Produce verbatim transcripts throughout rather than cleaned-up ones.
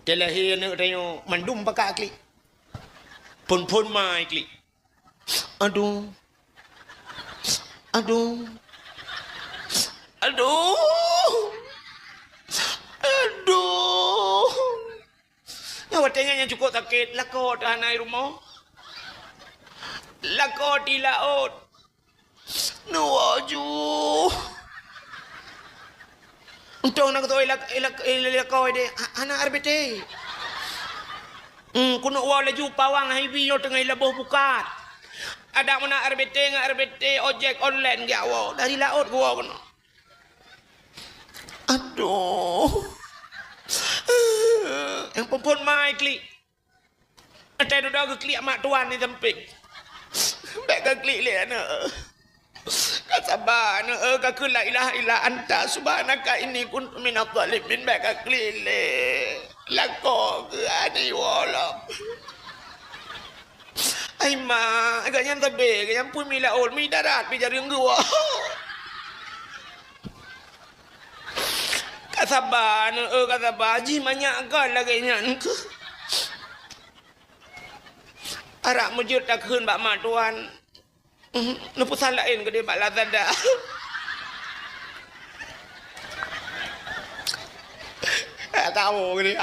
Teulahé aneuk tanyoe mandum pakat klik. Phon-phon mai klik. Aduh. Aduh. Aduh. Aduh. Nyan watèe nyan nyang cukôp sakét, lakoe teuh hana i rumoh. Lakoe di laôt. Neuwoe ju. Untông na geutôi lak-, lak-, lakoe deh, ha-, hana R B T. Hmm, keuneuk woe laju pawang hai bi nyoe teungoh laboh pukat. Adak meunan R B T ngon R B T ojek online geujak woe, dari laôt geuwoe keunoe. Aduh. Nyang phon-phon mai klik. Watèe dudoe geuklik mak tuan di sampéng. Bèk kaklik lé aneuk. Ka saba aneuk, ka kheun la ilaha illa anta subhanaka inni kuntu minadh dhalimin, bèk kaklik lé. Lakoe keuh aneuk woe lom. Ai mak, gobnyan sabé, gobnyan pun mi laôt, mi darat, mi jareueng geuwoe. Ka saba aneuk, ka saba, jih manyak kon lagèe nyan keuh. Arak meujeuet takheun bak mak tuan. Neupeusan laén keudéh bak Lazada. Tahu keudéh.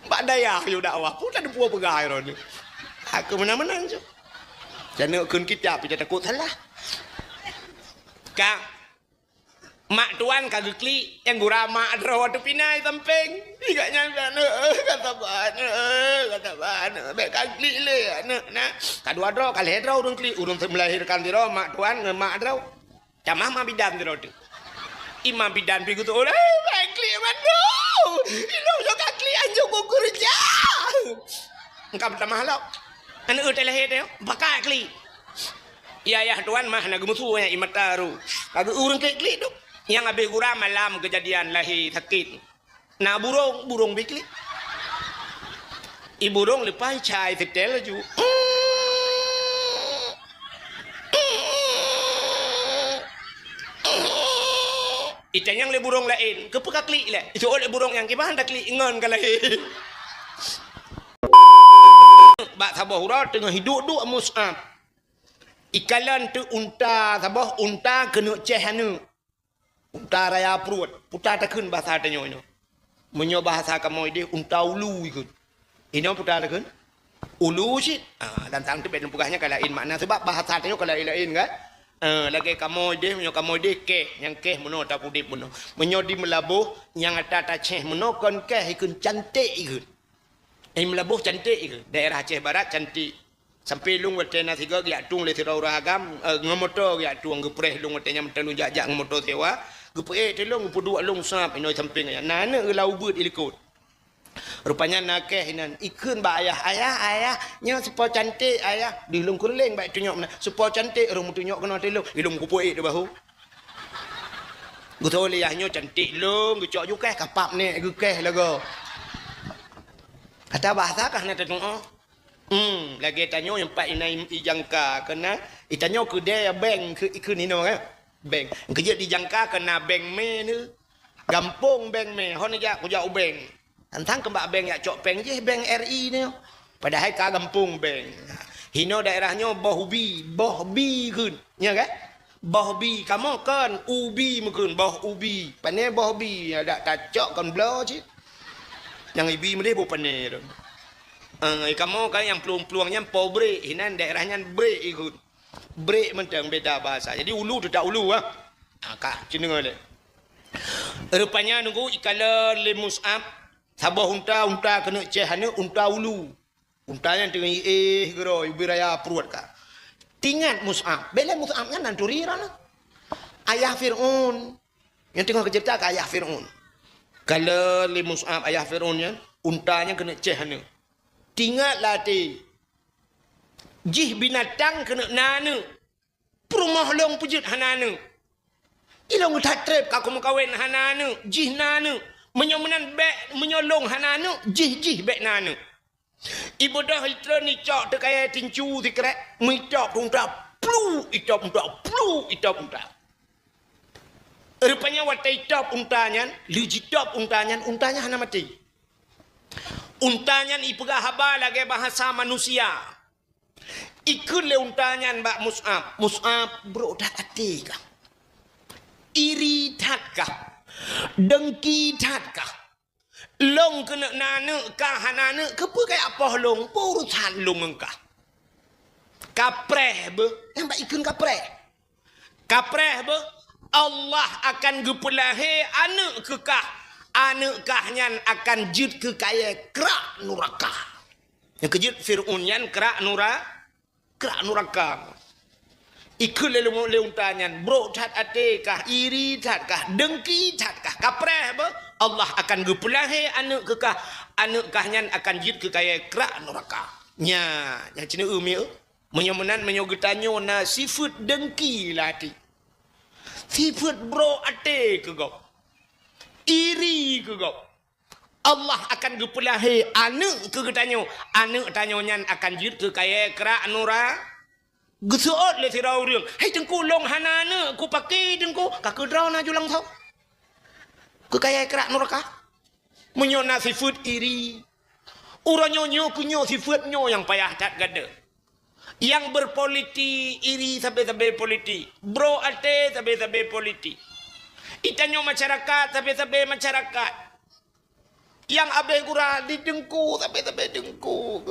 Bak dayah yue dakwah pun tak ada peugah droeneuh. Aku menang-menang je. Jangan kheun kitab, kita takut salah. Ka Mak tuan ka geuklik, nyang gura mak droe teupinai sampéng. Gobnyan, "Aneuk, ka saba aneuk, ka saba aneuk. Bèk kaklik lé aneuk na." Ka dua droe, ka lhèe droe ureueng klik, ureueng melahirkan sidroe, mak tuan ngon mak droe. Tamah mak bidan sidroe teuh. Imam bidan pi geutôh, "Eh, bèk klik mandum. Ilôn nyoe ka klik anjong kukurja." Engka meutamah lom. Aneuk teuh lahé teuh, baka klik. Yah, yah tuan mah na geumeusu nyan i mata ru. Ka geu ureueng klik-klik tu. Nyang habéh gura malam keujadian lahé sakét. Na burông, burông biklik. I burông leupah cai seutèl laju. Itanyong lé burông laén, keupeue ka klik lé? Iseuôt lé burông nyang kiban taklik ngon ka lahé. Bak saboh uroe teungoh hidup duek Mus'ab. Ikalon teuk unta saboh, unta keuneuk céh aneuk. Unta raya pruet, peue takheun bahasa tanyoe nyoe. Meunyoe bahasa kamoe deh, unta ulu ikheun. Inoe peue takheun? Ulu cit. Ah, dan tang teubiet neupeugah nyan ka laén makna, sabab bahasa tanyoe ka laén-laén kan. Ah, lagèe kamoe deh, meunyoe kamoe deh kèh, nyang kèh meunoe tapeuudép meunoe. Meunyoe di Meulaboh, nyang ata tacéh meunoe kon kèh ikheun, cantik ikheun. Di Meulaboh cantik ikheun, daerah Aceh Barat cantik. Sampoe lôn watèe na sigoe geujak tueng lé sidroe ureueng agam, eh, ngon moto geujak tueng, geupreh lôn watèe nyan meuteulôn jak-jak ngon moto sewa, geupeuék teulông, geupeuduek lôn sab inoe sampéng ayah. Na aneuk geulau beuet i likot. Rupanya na kèh inan, ikheun bak ayah, "Ayah, ayah, nyoe si Po cantik, ayah." Di lôn keureuleng bak tunyok meunan, "Si Po cantik," ureueng meutunyok keunoe teulông, ilông geupeuék di bahu. Geutôi lé ayah nyoe cantik lôn, geucok ju kèh, kapap nèk geukèh lagoe. Ata bahasa kah na tatuoh. Hmm, lagèe tanyoe nyang pat inan ijangka keunan, itanyoe keudè bank keu, keu ninoe kan? Bank. Keujeuet dijangka keunan bank mé ni. Gampông bank mé, hon jak kujak u bank. Tantang keu bak bank jak cok péng jih, bank R I nyoe. Padahai ka gampông bank. Hinoe daerah nyoe boh ubi, boh bi kheun. Nya kan? Boh bi, kamoe kon ubi meukheun, boh ubi. Pane boh bi, adak tacok kon bloe cit. Nyang ibi meudeh boh pane tu. Eh, kamoe kan nyang plueng-plueng nyan po brek, hinan daerah nyan brek ikheun. Brek mantong beda bahasa. Jadi ulu teutap ulu ah. Ha, ka, ci deungoe lé. Rupanya nunggu ikalon lé Mus'ab, saboh unta, unta keuneuk céh aneuk, unta ulu. Unta nyan teungoh iéh keudroe, ubé raya pruet ka. Teuingat Mus'ab, bèk lé Mus'ab nyan nan turi droeneuh. Ayah Fir'aun. Nyang teungoh geuceurita keu ayah Fir'aun. Kalon lé Mus'ab ayah Fir'aun nyan, unta nyan keuneuk céh aneuk. Teuingat lam até, jih binatang keuneuk na aneuk. Peurumoh lôn peujeuet hana aneuk. Ilôn that treb ka kumeukawen hana aneuk, jih na aneuk. Meunyoe meunan bèk, meunyoe lôn hana aneuk, jih, jih bèk na aneuk. Ibeudôh itreun icok teuh kayèe tincu sikrek, meuitop unta, plu, itop unta, plu, itop unta. Rupanya watée itôb unta nyan, lheueh jitôb unta nyan, unta nyan hana maté. Unta nyan ipeugah haba lagée bahasa manusia. Ikheun lé unta nyan bak Mus'ab, "Mus'ab, brok that até kah? Iri that kah? Dengki that kah? Lôn keuneuk na aneuëk kah hana aneuëk, keupeue kajak poh lôn? Peue urusan lôn ngon kah?" "Kapreh beuh," nyang bak ikheun kapreh. "Kapreh beuh, Allah akan geupeulahé aneuëk keu kah. Aneuëk kah nyan akan jeuet keu kayée krak nuraka." Nyang keujeuet Fir'aun nyan krak nura-, krak nuraka. Ikheun lé, lé unta nyan, "Brok that até kah, iri that kah, dengki that kah, kapreh beuh, Allah akan geupeulahé aneuëk keu kah, aneuëk kah nyan akan jeuet keu kayée krak nuraka." Nya, nyang ceuneuk eu mieu, meunyoe meunan, meunyoe geutanyoe na sifeuet dengki lam até, sifeuet brok até keu gob, iri keu gob, Allah akan geupeulahé aneuëk keu geutanyoe. Aneuëk tanyoe nyan akan jeuet keu kayée krak nura-, geuseuôt lé sidroe ureuëng, "Hai Teungku, lôn hana aneuëk, kupaké Teungku?" "Ka keudroe na ju langsong keu kayée krak nuraka." Meunyoe na sifeuet iri, uroe nyoe, nyoe keu nyoe sifeuet nyoe nyang payah that gata. Nyang berpolitik, iri sabe-sabe politik, brok até sabe-sabe politik. Itanyoe masyarakat sabe-sabe masyarakat. Nyang abéh gura di teungku sabe-sabe teungku.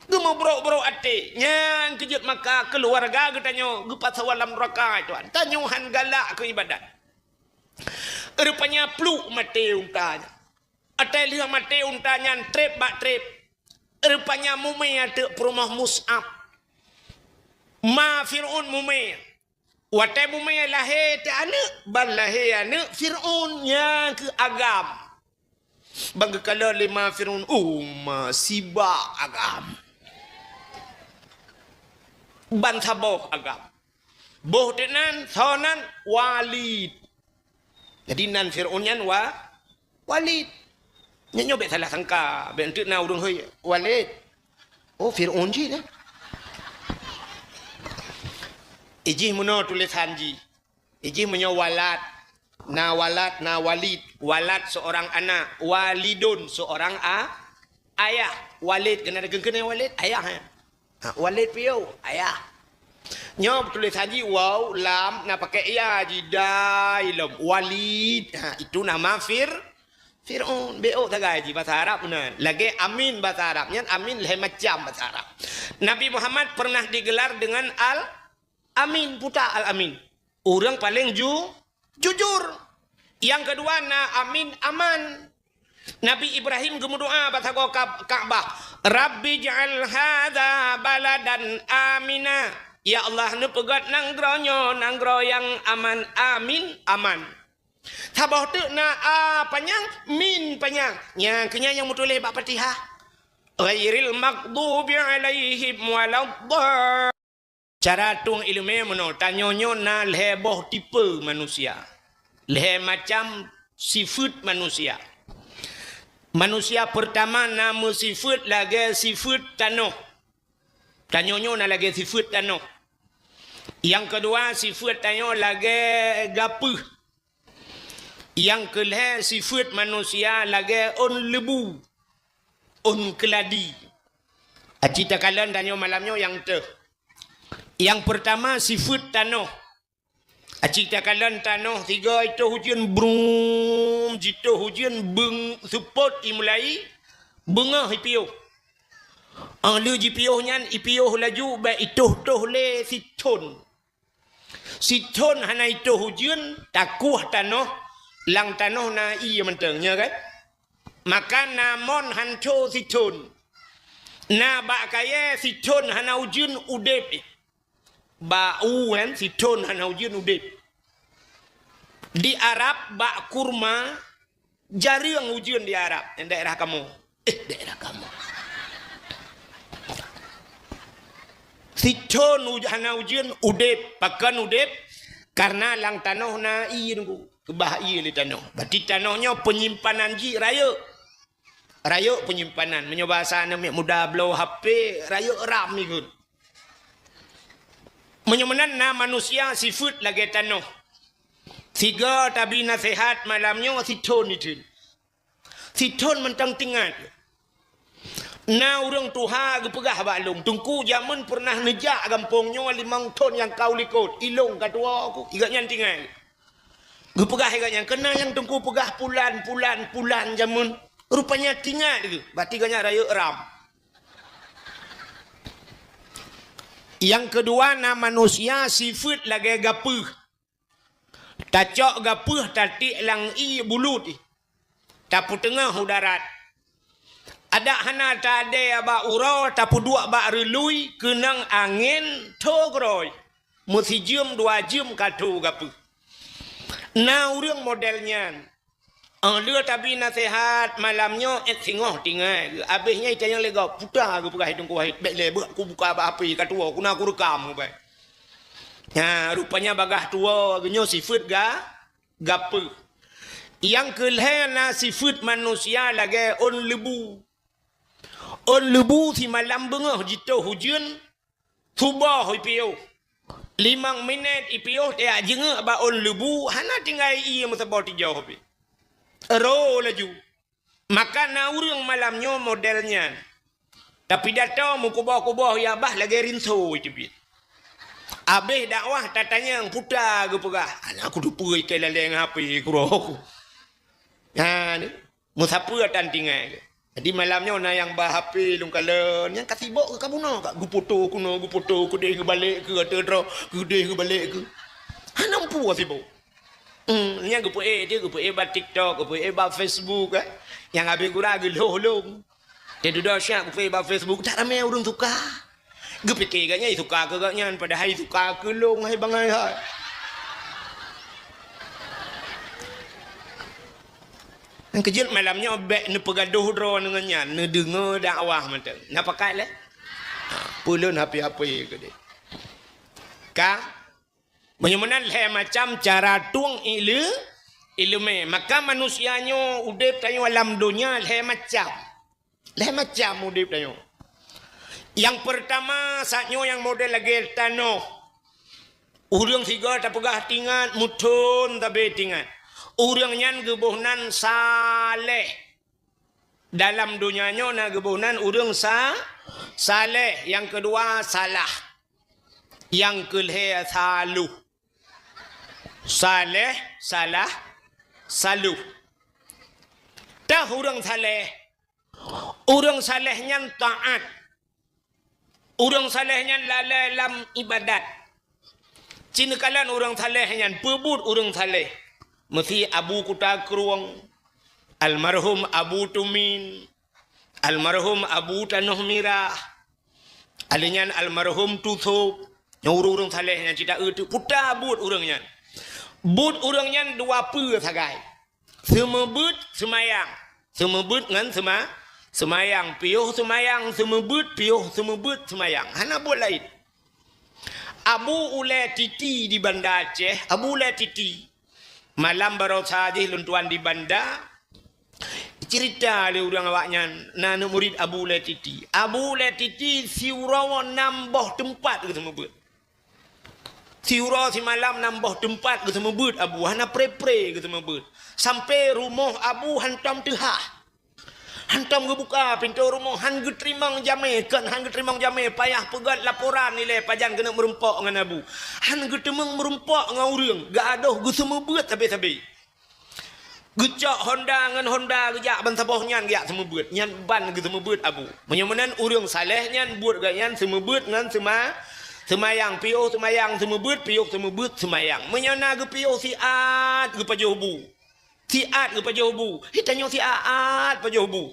Geumeubrok-brok até. Nyang keujeuet maka keuluwarga geutanyoe geupasoe lam nuraka, tuan. Tanyoe han galak keu ibadat. Rupanya pluek maté unta nyan. Até lheueh maté unta nyan treb bak treb. Rupanya mumé ateueh peurumoh Mus'ab. Ma Fir'aun mumé. Watée mumé lahé teuh aneuëk, ban lahé aneuëk Fir'aun nyang keu agam. Ban geukalon lé ma Fir'aun, "Oh, ma sibak agam." Ban saboh agam. Boh teuh nan, soe nan, Walid. Jadi nan Fir'aun nyan Wa-, Walid. Nyan nyoe bék salah sangka, bék enteuk na ureuëng hôi, "Walid." Oh, Fir'aun jih nyan. Ijih meunoe tulésan jih. Ijih meunyoe Walad. Na Walad, na Walid. Walad seorang anak. Walidun seorang a-, ayah. Walid, keunan keuneuk Walid, ayah, eh. Ha, Walid piôh, ayah. Nyoe tulésan jih waw, lam, na pakai ya jih, dai lom. Walid. Ha, itu nama Fir-, Fir'aun. Bék ôk sagai jih bahasa Arab meunan. Lagée Amin bahasa Arab. Nyan Amin lhée macam bahasa Arab. Nabi Muhammad pernah digelar dengan Al-Amin. Peue ta Al-Amin? Ureuëng paleng ju-, jujur. Nyang keudua na Amin, aman. Nabi Ibrahim geumeudoá bak sagoe Ka-, Ka'bah, "Rabbi ij'al hadza baladan amina." Ya Allah, neupeugét nanggroe nyoe nanggroe nyang aman, amin, aman. Saboh teuk na a panyang, min panyang. Nyang keu nyan nyang meutuléh bak Fatihah, "Ghairil maghdubi 'alaihim waladdallin." Cara tueng iéleumé meunoe, tanyoe nyoe na lhée boh tipe manusia, lhée macam sifeuet manusia. Manusia peurtama na meusifeuet lagée sifeuet tanoh. Tanyoe nyoe na lagée sifeuet tanoh. Nyang keudua, sifeuet tanyoe lagée gapeuh. Nyang keulhée, sifeuet manusia lagée ôn leubu, ôn keuladi. Aci takalon tanyoe malam nyoe nyang teuh. Nyang peurtama, sifeuet tanoh. Aci takalon tanoh, sigoe itoh ujeuen, brum, jitoh ujeuen, beung-, seupôt imulai, beungoh ipiôh. Óh lheueh jipiôh nyan, ipiôh laju bék itoh-toh lé sithon. Sithon hana itoh ujeuen, takueh tanoh, lam tanoh na ié mantong, nyo kan? Maka na mon han tho sithon. Na bak kayée sithon hana ujeuen udeb. Bak u kan sithon hana ujeuen udeb. Di Arab bak kurma, jareueng ujeuen di Arab, daerah kamoe. Eh, daerah kamoe. Sithon uj-, hana ujeuen udeb, pakon udeb? Karena lam tanoh na ié nunggu, keubah ié lé tanoh. Berarti tanoh nyoe penyimpanan jih rayeuk. Rayeuk penyimpanan. Meunyoe bahasa aneuk miet muda bloe H P, rayeuk RAM ikot. Meunyoe meunan na manusia sifeuet lagée tanoh. Sigoe tabi naseuhat malam nyoe sithon itheun. Sithon mantong teuingat. Na ureuëng tuha geupeugah bak lôn, "Teungku, jameun peureunah neujak gampông nyoe limong thon nyang ka u likot, ilôn ka tuwoe ku." Igak nyan teuingat. Geupeugah igak nyan, "Keuneuk nyang Teungku peugah pulan, pulan, pulan jameun." Rupanya teuingat geuh, berarti igak nyan rayeuk ram. Nyang keudua, na manusia sifeuet lagée gapeuh. Tacok gapeuh tatiek lam ié bulut, tapeuteungoh u darat. Adak hana tadée bak uroe, tapeuduek bak reului, keunong angén tho keurôi. Meusijeuem dua jeuem ka tho gapeuh. Na ureuëng model nyan. Óh lheueh tabi naseuhat malam nyoe, ék singoh tinggai. Abéh nyan itanyong lé gob, "Peue ta geupeugah Teungku Wahid?" "Bék lé, beuh, kubuka bak H P ka tuwoe, ku na kureukam ubé." Nah, rupanya bagaih tuwoe geuh nyoe sifeuet ga-, gapeuh. Nyang keulhée na sifeuet manusia lagée ôn leubu. Ôn leubu simalam beungoh jitoh ujeuen, suboh ipiôh. Limong minét ipiôh tajak jeungeuk bak ôn leubu, hana tinggai ié meusaboh tijoh pih. Ro laju. Maka na ureuëng malam nyoe model nyan. Tapidato meukuboh-kuboh ya bah lagée rinso iteubiet. Abéh dakwah tatanyong, "Peue ta geupeugah?" "Hana kuteupeue, ikei lalée ngon H P kuroh." Nah, ni. Meusapeue tan tinggai. Jadi malam nyoe na nyang ba H P lôn kalon, nyang ka sibok ka bunoe ka geufoto keunoe, geufoto keudeh geubalek keu ateueh droe, keudeh geubalek keu. Hana muphom sibok. Hmm, nyang geupeuék dia, geupeuék bak TikTok, geupeuék bak Facebook, eh. Nyang habéh gura geulhoh lom. Dia dudoe siat geupeuék bak Facebook, tak ramé ureuëng suka. Geupike gobnyan suka keu gobnyan, padahai suka keu lôn, hai bangai hai. Nyang keujeuet malam nyoe bék neupeugadoh droe ngon nyan, neudeungoe dakwah mantong. Na pakat lé? Ha, peulon H P-H P keudeh. Ka? Meunyoe meunan lhée macam cara tueng ilu-, ileumé. Maka manusia nyoe udeb tanyoe lam donya lhée macam. Lhée macam udeb tanyoe. Nyang peurtama, saat nyoe nyang model lagée tanoh. Ureuëng sigoe tapeugah tingat, muthon tabe tingat. Ureuëng nyan geuboh nan saleh. Dalam donya nyoe na geuboh nan ureuëng sa-, saleh. Nyang keudua, salah. Nyang keulhée, saluh. Saleh, salah, saluh. Tah ureuëng saleh. Ureuëng saleh nyan taát. Ureuëng saleh nyan lalée lam iébadat. Ci neukalon ureuëng saleh nyan, peue buet ureuëng saleh. Meusi Abu Kuta Krueng, almarhum Abu Tumin, almarhum Abu Tanoh Mirah, alheuh nyan almarhum Tusob. Nyoe ureuëng-ureuëng saleh nyan cit taeu teuk peue ta buet ureuëng nyan. Buet ureuëng nyan dua peue sagai. Seumeubeuet seumayang. Seumeubeuet ngon seuma-, seumayang. Piôh seumayang, seumeubeuet, piôh seumeubeuet seumayang. Hana buet laén. Abu Ulée Titi di Banda Aceh, Abu Ulée Titi. Malam baroesa jih lôn tuan di Banda, cerita lé ureuëng awaknyan, na aneuk murit Abu Ulée Titi. Abu Ulée Titi siuroe nam boh teumpat geuseumeubeuet. Siuroe simalam nam boh teumpat geuseumeubeuet Abu, hana pre-pre geuseumeubeuet. Sampoe rumoh Abu hantom teuhah. Hantom geubuka pintoe rumoh, han geuteurimong jamé, kon han geuteurimong jamé, payah peugét laporan ilée pajan keuneuk meurumpok ngon Abu. Han geuteumeung meurumpok ngon ureuëng, geuadoh geuseumeubeuet sabe-sabe. Geucok honda ngon honda geujak ban saboh nyan geujak seumeubeuet. Nyan ban geuseumeubeuet Abu. Meunyoe meunan ureuëng saleh nyan buet gobnyan seumeubeuet ngon seuma-, seumayang, piôh seumayang seumeubeuet, piôh seumeubeuet seumayang. Meunyoe na geupiôh siat geupajoh bu. Siat geupajoh bu. Hi tanyoe siat pajoh bu.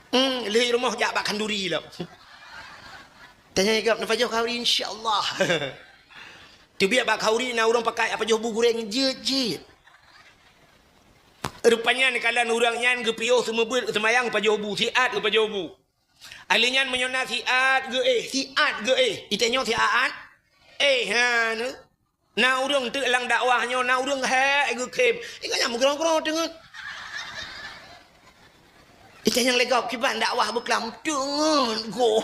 Hmm, lheueh rumoh jak bak khanduri lom. Tanyong gob, "Na pajoh khanduri?" "Insya Allah." Teubiet bak khanduri na ureuëng pakai pajoh bu gureng jeuet-jeuet. Rupanya neukalon ureuëng nyan geupiôh seumeubeuet seumayang pajoh bu, siat geupajoh bu. Ahli nyan meunyoe na siat geuéh, siat geuéh. Itanyoe siat? Eh, ha, ne. Na ureuëng teuk lam dakwah nyoe, na ureuëng hék geukhém. Ingat nyan meugroe-groe teungeut. Ita nyang lé gob kiban dakwah beuklam teungeut goh.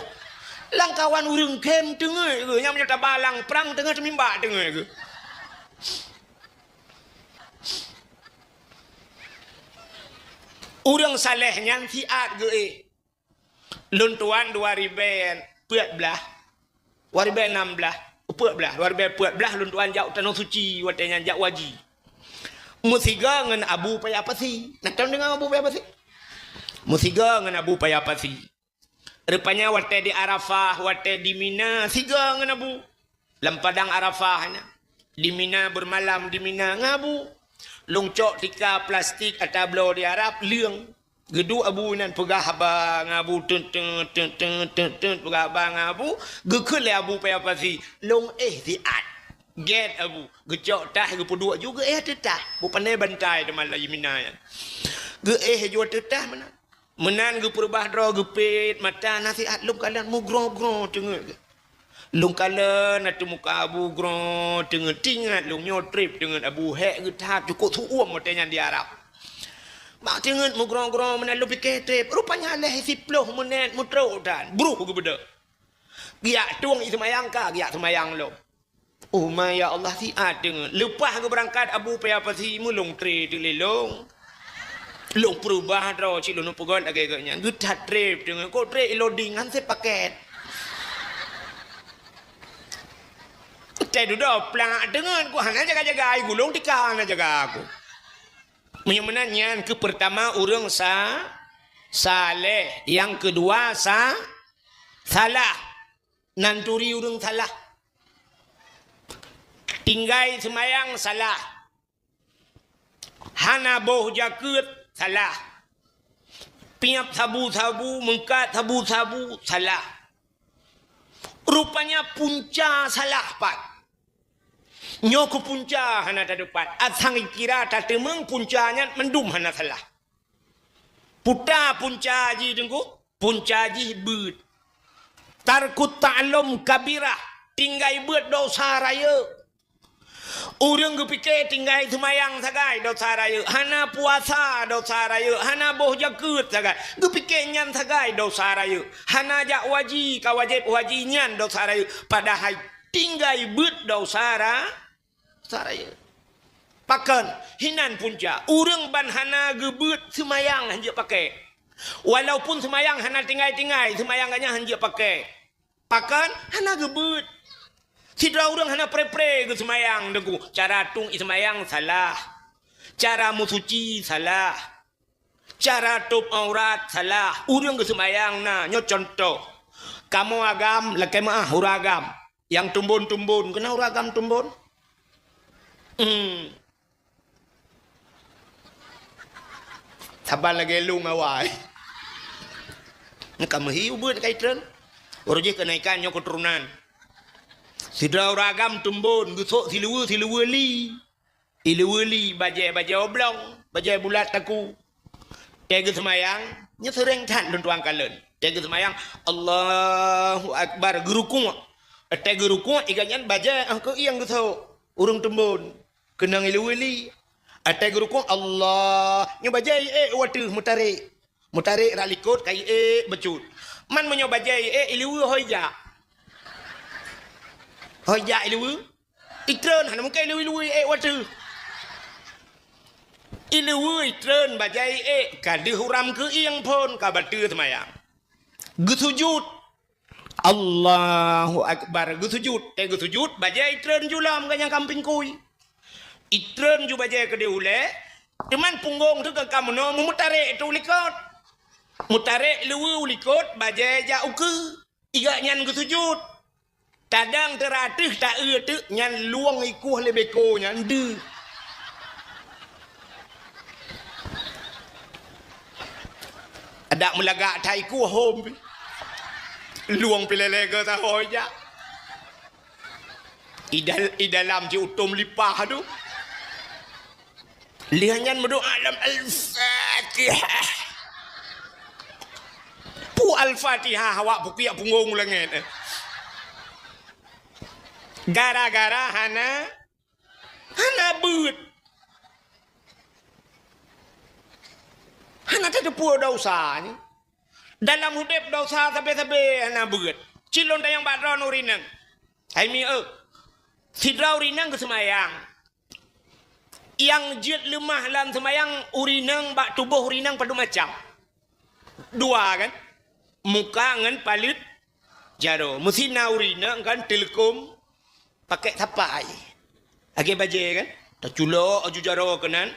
Lam kawan ureuëng khém teungeut geuh. Nyang meunyoe taba lam prang teungeut, teumimbak teungeut geuh. Ureuëng saleh nyan siat geuéh. Lôn tuan dua ribée peuet blaih, dua ribée nam blaih, peuet blaih, dua ribée peuet blaih lôn tuan jak u Tanoh Suci, watée nyan jak waji. Meusigoe ngon Abu Paya Pasi. Na tom deungoe Abu Paya Pasi? Meusigoe ngon Abu Paya Pasi. Rupanya watée di Arafah, watée di Mina, sigoe ngon Abu. Lam padang Arafah nyan. Di Mina, beureumalam di Mina ngon Abu. Lôn cok tika plastik ata bloe di Arab, leueng. Geuduek Abu nyan peugah haba ngon Abu, teut, teut, teut, teut, teut, teut, peugah haba ngon Abu. Geukheun lé Abu Paya Pasi, lôn éh siat. Gét Abu. Geucok tah, geupeuduek ju, geuéh ateueh tah. Beu pandai bantai teuma lagée Mina nyan. Geuéh ju ateueh tah meunan. Meunan geupeurubah droe, geupét mata, na siat lôn kalon meugroe-groe teungeut. Lôn kalon ateueh muka Abu groe teungeut, teuingat lôn nyoe treb teungeut Abu, hék geuthab cukôp seu-uem watée nyan di Arab. Bak teungeut meugroe-groe meunan lôn pike treb, rupanya lhée siploh menét meutrok dan bruh geubeudôh. Geujak tueng ie seumayang ka, geujak seumayang lom. Oh ma ya Allah, siat teungeut. Leupah geubeurangkat Abu Paya Pasi meulông treb teuk lé lôn. Lôn peurubah droe cit lôn peugöt lagée geuh nyan. Geuthat treb teungeut, kok treb iloding han sé paket. Teuh dudoe plak teungeut, ku hana jaga-jaga ai gulong tika hana jaga aku. Meunyoe meunan nyan keu peurtama ureuëng sa-, saleh, nyang keudua sa-, salah. Nan turi ureuëng salah. Tinggai seumayang salah. Hana boh jakeuet salah. Piep sabu-sabu, meukat sabu-sabu salah. Rupanya punca salah pat. Nyoe keu punca hana tateupat. Asai kira tateumeung punca nyan mandum hana salah. Peue ta punca jih teungku? Punca jih beuet. Tarkut ta'allum kabirah, tinggai beuet dosa rayeuk. Ureuëng geupike tinggai seumayang sagai dosa rayeuk, hana puasa dosa rayeuk, hana boh jakeuet sagai, geupike nyan sagai dosa rayeuk, hana jak waji ka wajéb waji nyan dosa rayeuk, padahai tinggai beuet dosa ra-, dosa rayeuk. Pakon? Hinan punca. Ureuëng ban hana geubeuet seumayang hanjeuet pakai. Walaupun seumayang hana tinggai-tinggai, seumayang geuh nyan hanjeuet pakai. Pakon? Hana geubeuet. Sidroe ureuëng hana pre-pre geuseumayang, teungku. Cara tueng ie seumayang salah. Cara meusuci salah. Cara tôb aurat salah. Ureuëng geuseumayang na. Nyoe cuntoh. Kamoe agam, lakée meuáh ureuëng agam. Nyang tumbon-tumbon. Keunan ureuëng agam tumbon? Hmm. Saban lagée lông awai. Nyang ka meuhi ubeuet ka itreun. Uroe jih keunaikan nyoe keuturonan. Sidroe ureuëng agam tumbon geusok siluweue, siluweue li. Iluweue li, bajée, bajée oblong, bajée bulat taku. Tée geuseumayang, nyoe seuréng that lôn tuan kalon. Tée geuseumayang, Allahu Akbar, geurukuk. Tée geurukuk, iga nyan bajée, ah, keu ieng geusok. Ureuëng tumbon. Keunong iluweue li. Ateueh geurukuk, Allah. Nyoe bajée iék wateueh meutarek. Meutarek rak likot ka iék bacut. Man meunyoe bajée iék iluweue hôi jak. Hôi jak iluweue. Itreun hana mungken iluweue-iluweue iék wateueh. Iluweue itreun bajée iék ka deuh uram keu ieng phon ka bateue seumayang. Geusujut. Allahu Akbar. Geusujut. Tée geusujut, bajée itreun ju lom geuh nyang kampéng kui. Itreun ju bajée keudeh ulée, teuma punggong teuh ka meunoe meumeutarek teuh u likot. Meutarek luweue u likot, bajée jak ukeue. Iga nyan geusujut. Tadang teura teuh ta-eu teuk nyan luwong ikueh lé beko nyan deuh. Adak meulagak that ikueh hom pih. Luwong pih lé-lé geuh sahoe jak. I dal-, i dalam jiutom lipah tu. Lheueh nyan meudoá lam Al-Fatihah. Peue Al-Fatihah awak pukiak punggong u langét, eh. Gara-gara hana, hana beuet. Hana tateupeue desya nyoe. Dalam udeb desya sabe-sabe hana beuet. Cilon tanyong bak droeneuh ureueng inong. Hai mi, eh. Sidroe ureueng inong geuseumayang. Nyang jeuet leumah lam seumayang ureueng inong, bak tuboh ureueng inong padum macam. Dua kan? Muka ngon paleuet jaroe. Meusi na ureueng inong kan teuleukom pakai sapai. Lagèe bajèe kan? Taculok aju jaroe keunan.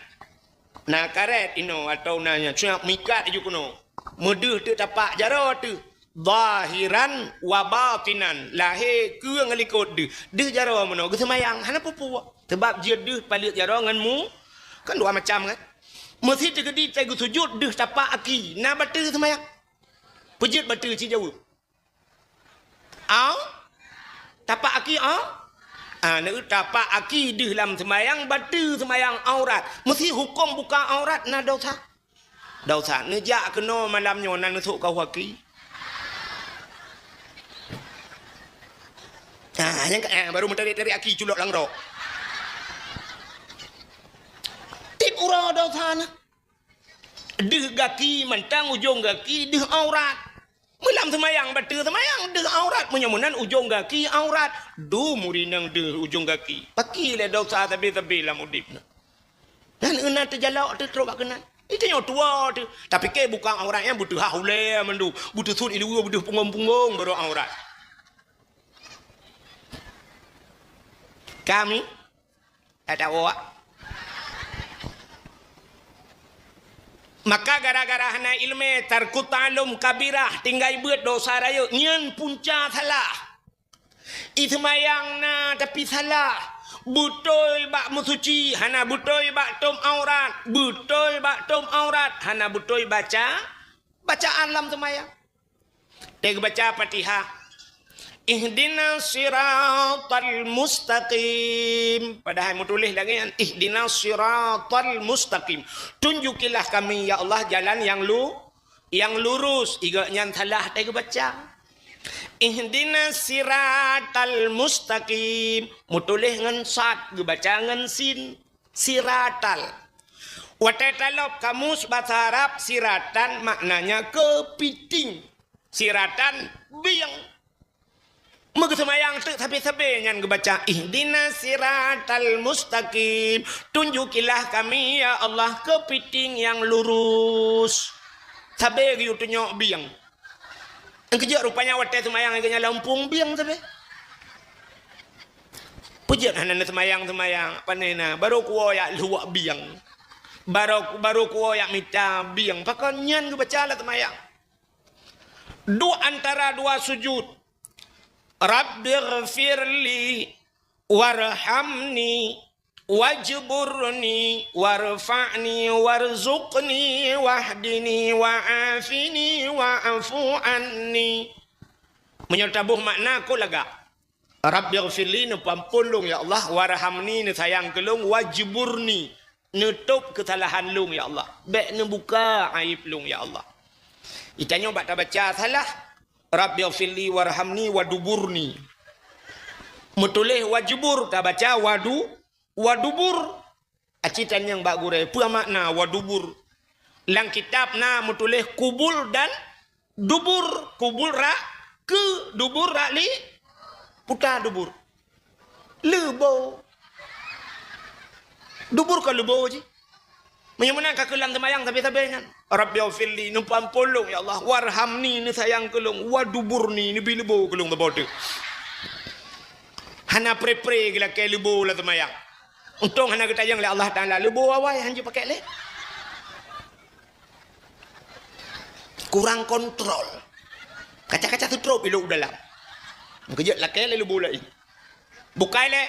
Na karet inoe atau na nyan, siap mikat aju keunoe. Meudeuh teuk tapak jaroe teuh. Zahiran wa batinan. Lahé keue ngon likot deuh. Deuh jaroe meunoe geuseumayang, hana peue-peue. Sabab jeuet deuh paleuet jaroe ngon mu, kan dua macam kan? Meusi teukeudi tai geusujut deuh tapak aki, na bateue seumayang. Peujeuet bateue, ci jaweueb. Au? Tapak aki, au? Ah, na tapak aki deuh lam seumayang, bateue seumayang aurat. Meusi huköm buka aurat na dosa. Dosa. Neujak keunoe malam nyoe na neusok kawah aki. Ah, nyang ka, ah, baru meutarék-tarék aki culok lam rok. Tiep uroe dosa na. Deuh gaki mantong ujong gaki deuh aurat. Meulam seumayang, bateue seumayang, deuh aurat. Meunyoe meunan ujong gaki aurat. Dum ureueng inong deuh ujong gaki. Pakri lé dosa sabe-sabe lam udeb na. Dan euna teujalok teuh trok bak keunan. Itu nyoe tuwo teuh. Tapi keu buka aurat nyan butuh hah ulèe mandum. Butuh sut ileue, butuh punggong-punggong baru aurat. Kami tak tahu awak. Maka gara-gara hana ileumèe, tarkut ta'allum kabirah, tinggai beuet dosa rayeuk, nyan punca salah. Iseumayang na tapi salah. Beutôi bak meusuci, hana beutôi bak tom aurat. Beutôi bak tom aurat, hana beutôi baca, bacaan lam seumayang. Teubaca Fatihah. Ihdinas siratal mustaqim. Padahai meutuléh lagèe nyan, ihdinas siratal mustaqim. Tunjukilah kami, ya Allah, jalan yang lu-, yang lurus. Iga nyan salah teubaca. Ihdinas siratal mustaqim. Meutuléh ngon sad, geubaca ngon sin. Siratal. Watèe talop kamus basa Arab, siratan maknanya keupiting. Siratan bieng. Meugeuseumayang teuk sabe-sabe nyan geubaca, ihdinas siratal mustaqim. Tunjukilah kami, ya Allah, keupiting nyang lurus. Sabe geuyue tunyok bieng. Nyang keujeuet rupanya watèe seumayang geuh nyan lam umpung bieng sabe. Peujeuet hana neuseumayang-seumayang, pane na, barô kuwoe jak luwak bieng. Barô, barô kuwoe jak mita bieng. Pakon nyan geubaca lam seumayang. Duek antara dua sujud. Rabbighfirli warhamni wajburni warfa'ni warzuqni wahdini wa'afini wa'fu anni. Meunyoe taboh makna, kon lagak. Rabbighfirli, neupeuampôn lôn, ya Allah, warhamni, neusayang keu lôn, wajburni, neutôb keusalahan lôn, ya Allah. Bèk neubuka aéb lôn, ya Allah. Itanyoe bak tabaca salah, Rabbighfirli warhamni waduburni. Meutuléh wajbur, tabaca wadu-, wadubur. Aci tanyong bak gurèe, peue makna wadubur? Lam kitab na meutuléh kubul dan dubur. Kubul rot keu, dubur rot li-, puta dubur. Leubo. Dubur kon leubo jih. Meunyoe meunan ka keulang seumayang sabe-sabe nyan. Rabbighfirli, neupeuampôn lôn, ya Allah. Warhamni, neusayang keu lôn. Waduburni, neubi leubo keu lôn saboh teuk. Hana pre-pre geulakèe leubo lam seumayang. Untông hana geutanyong lé Allah Taala, leubo awai han jeuet pakèk lé. Kurang kontrol. Kaca-kaca teutrôp ilôk u dalam. Meukeujot lakèe lé leubo laén. Bukai lé.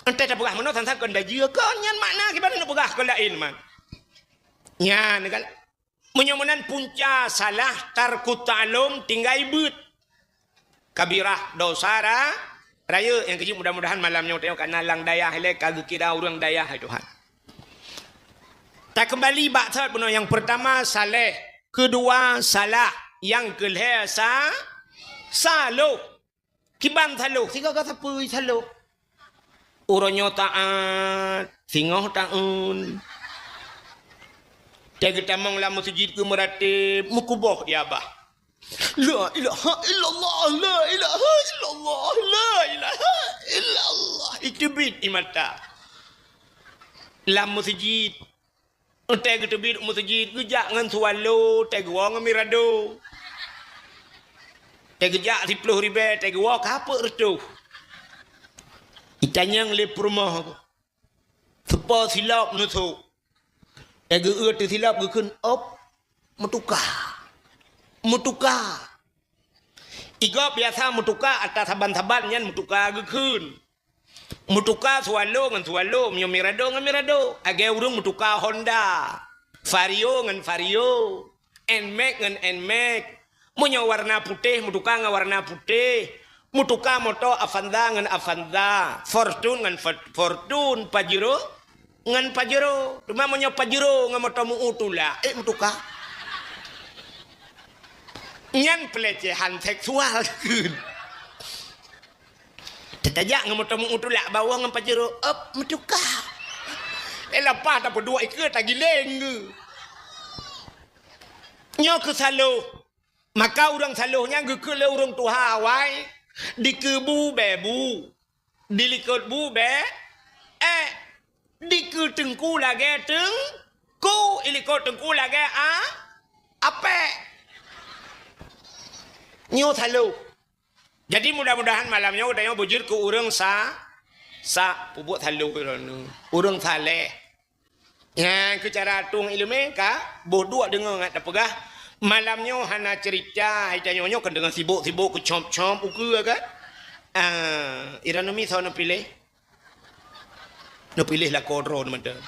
Entah tapeugah meunoe sang-sang kon dajeu kon nyan makna kiban neupeugah kon laén man. Nyan kan. Meunyoe meunan punca salah tarkut ta'allum tinggai beuet. Kabirah dosa ra-, rayeuk nyang keujeuet mudah-mudahan malam nyoe teuka na lam dayah ilèe ka geukira ureueng dayah hai Tuhan. Takeumbali bak that bunoe nyang peurtama saleh, keudua salah, nyang keulhèe sa-, saloh. Kiban saloh, sigoe ka sapeue saloh. Uroe nyoe taat, singoh taeun. Teuka geutamong lam meuseujid keu meuratéb, meukuboh di abah. La ilaha illallah, la ilaha illallah, la ilaha illallah. Iteubiet di mata. lam meuseujid. Watèe geuteubiet meuseujid, geujak ngon swallow, watèe geuwoe ngon mirado. Watèe geujak siplôh ribèe, watèe geuwoe kapeuet reutôh. Itanyong lé peurumoh, "Soe po silop neusôk?" Watèe geuôt teusilop geukheun, "Ôb, meutuka. Meutuka." Igob biasa meutuka ata saban-saban nyan meutuka geukheun. Meutuka swallow ngon swallow, meunyoe mirado ngon mirado. Lagèe ureueng meutuka Honda, Vario ngon Vario, Nmax ngon Nmax. Meunyoe warna putéh, meutuka ngon warna putéh. Meutuka moto Avanza ngon Avanza, Fortuner ngon Fo-, Fortuner, Pajero ngon Pajero. Teuma meunyoe Pajero ngon moto meu-u tulak, ék meutuka. Nyan pelecehan seksual kheun. Teutajak ngon moto meu-u tulak, bawoe ngon Pajero, ôb, meutuka. Eh, lapah tapeuduek ikeue, tagileng geu. Nyoe keu saloh. Maka ureueng saloh nyan geukheun lé ureueng tuha awai, dikeue bu bèe bu, dilikot bu bèe, eh, dikeue teungku lagèe teungku, ilikot teungku lagèe a-, apèk. Nyoe saloh. Jadi, mudah-mudahan malam nyoe geutanyoe beujeuet keu ureueng sa-, sa-, peubuet saloh droeneuh. Ureueng saleh. Nyan keu cara tueng ileumèe ka, boh duek deungoe ngat tapeugah. Malam nyoe hana ceurita, hai tanyoe nyoe kan deungon sibok-sibok keucom-com ukeue kan. Ah, iran umi soe neupiléh? Neupiléh lakoe droe mantong.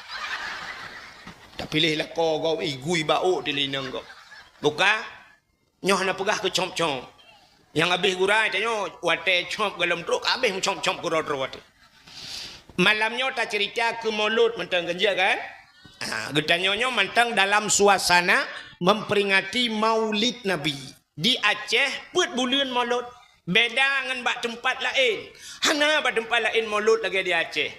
Tapiléh lakoe gob, igui baok di linong gob. Buka? Nyoe hana peugah keu com-com. Nyang habéh gura tanyoe watèe com gohlom trok, habéh meucom-com keudroe-droe watèe. Malam nyoe taceurita keu Molot mantong, kan jeuet kan? Ha, geutanyoe nyoe mantong dalam suasana memperingati Maulid Nabi. Di Aceh peuet buleuen Molot. Beda ngon bak teumpat laén. Hana bak teumpat laén Molot lagèe di Aceh.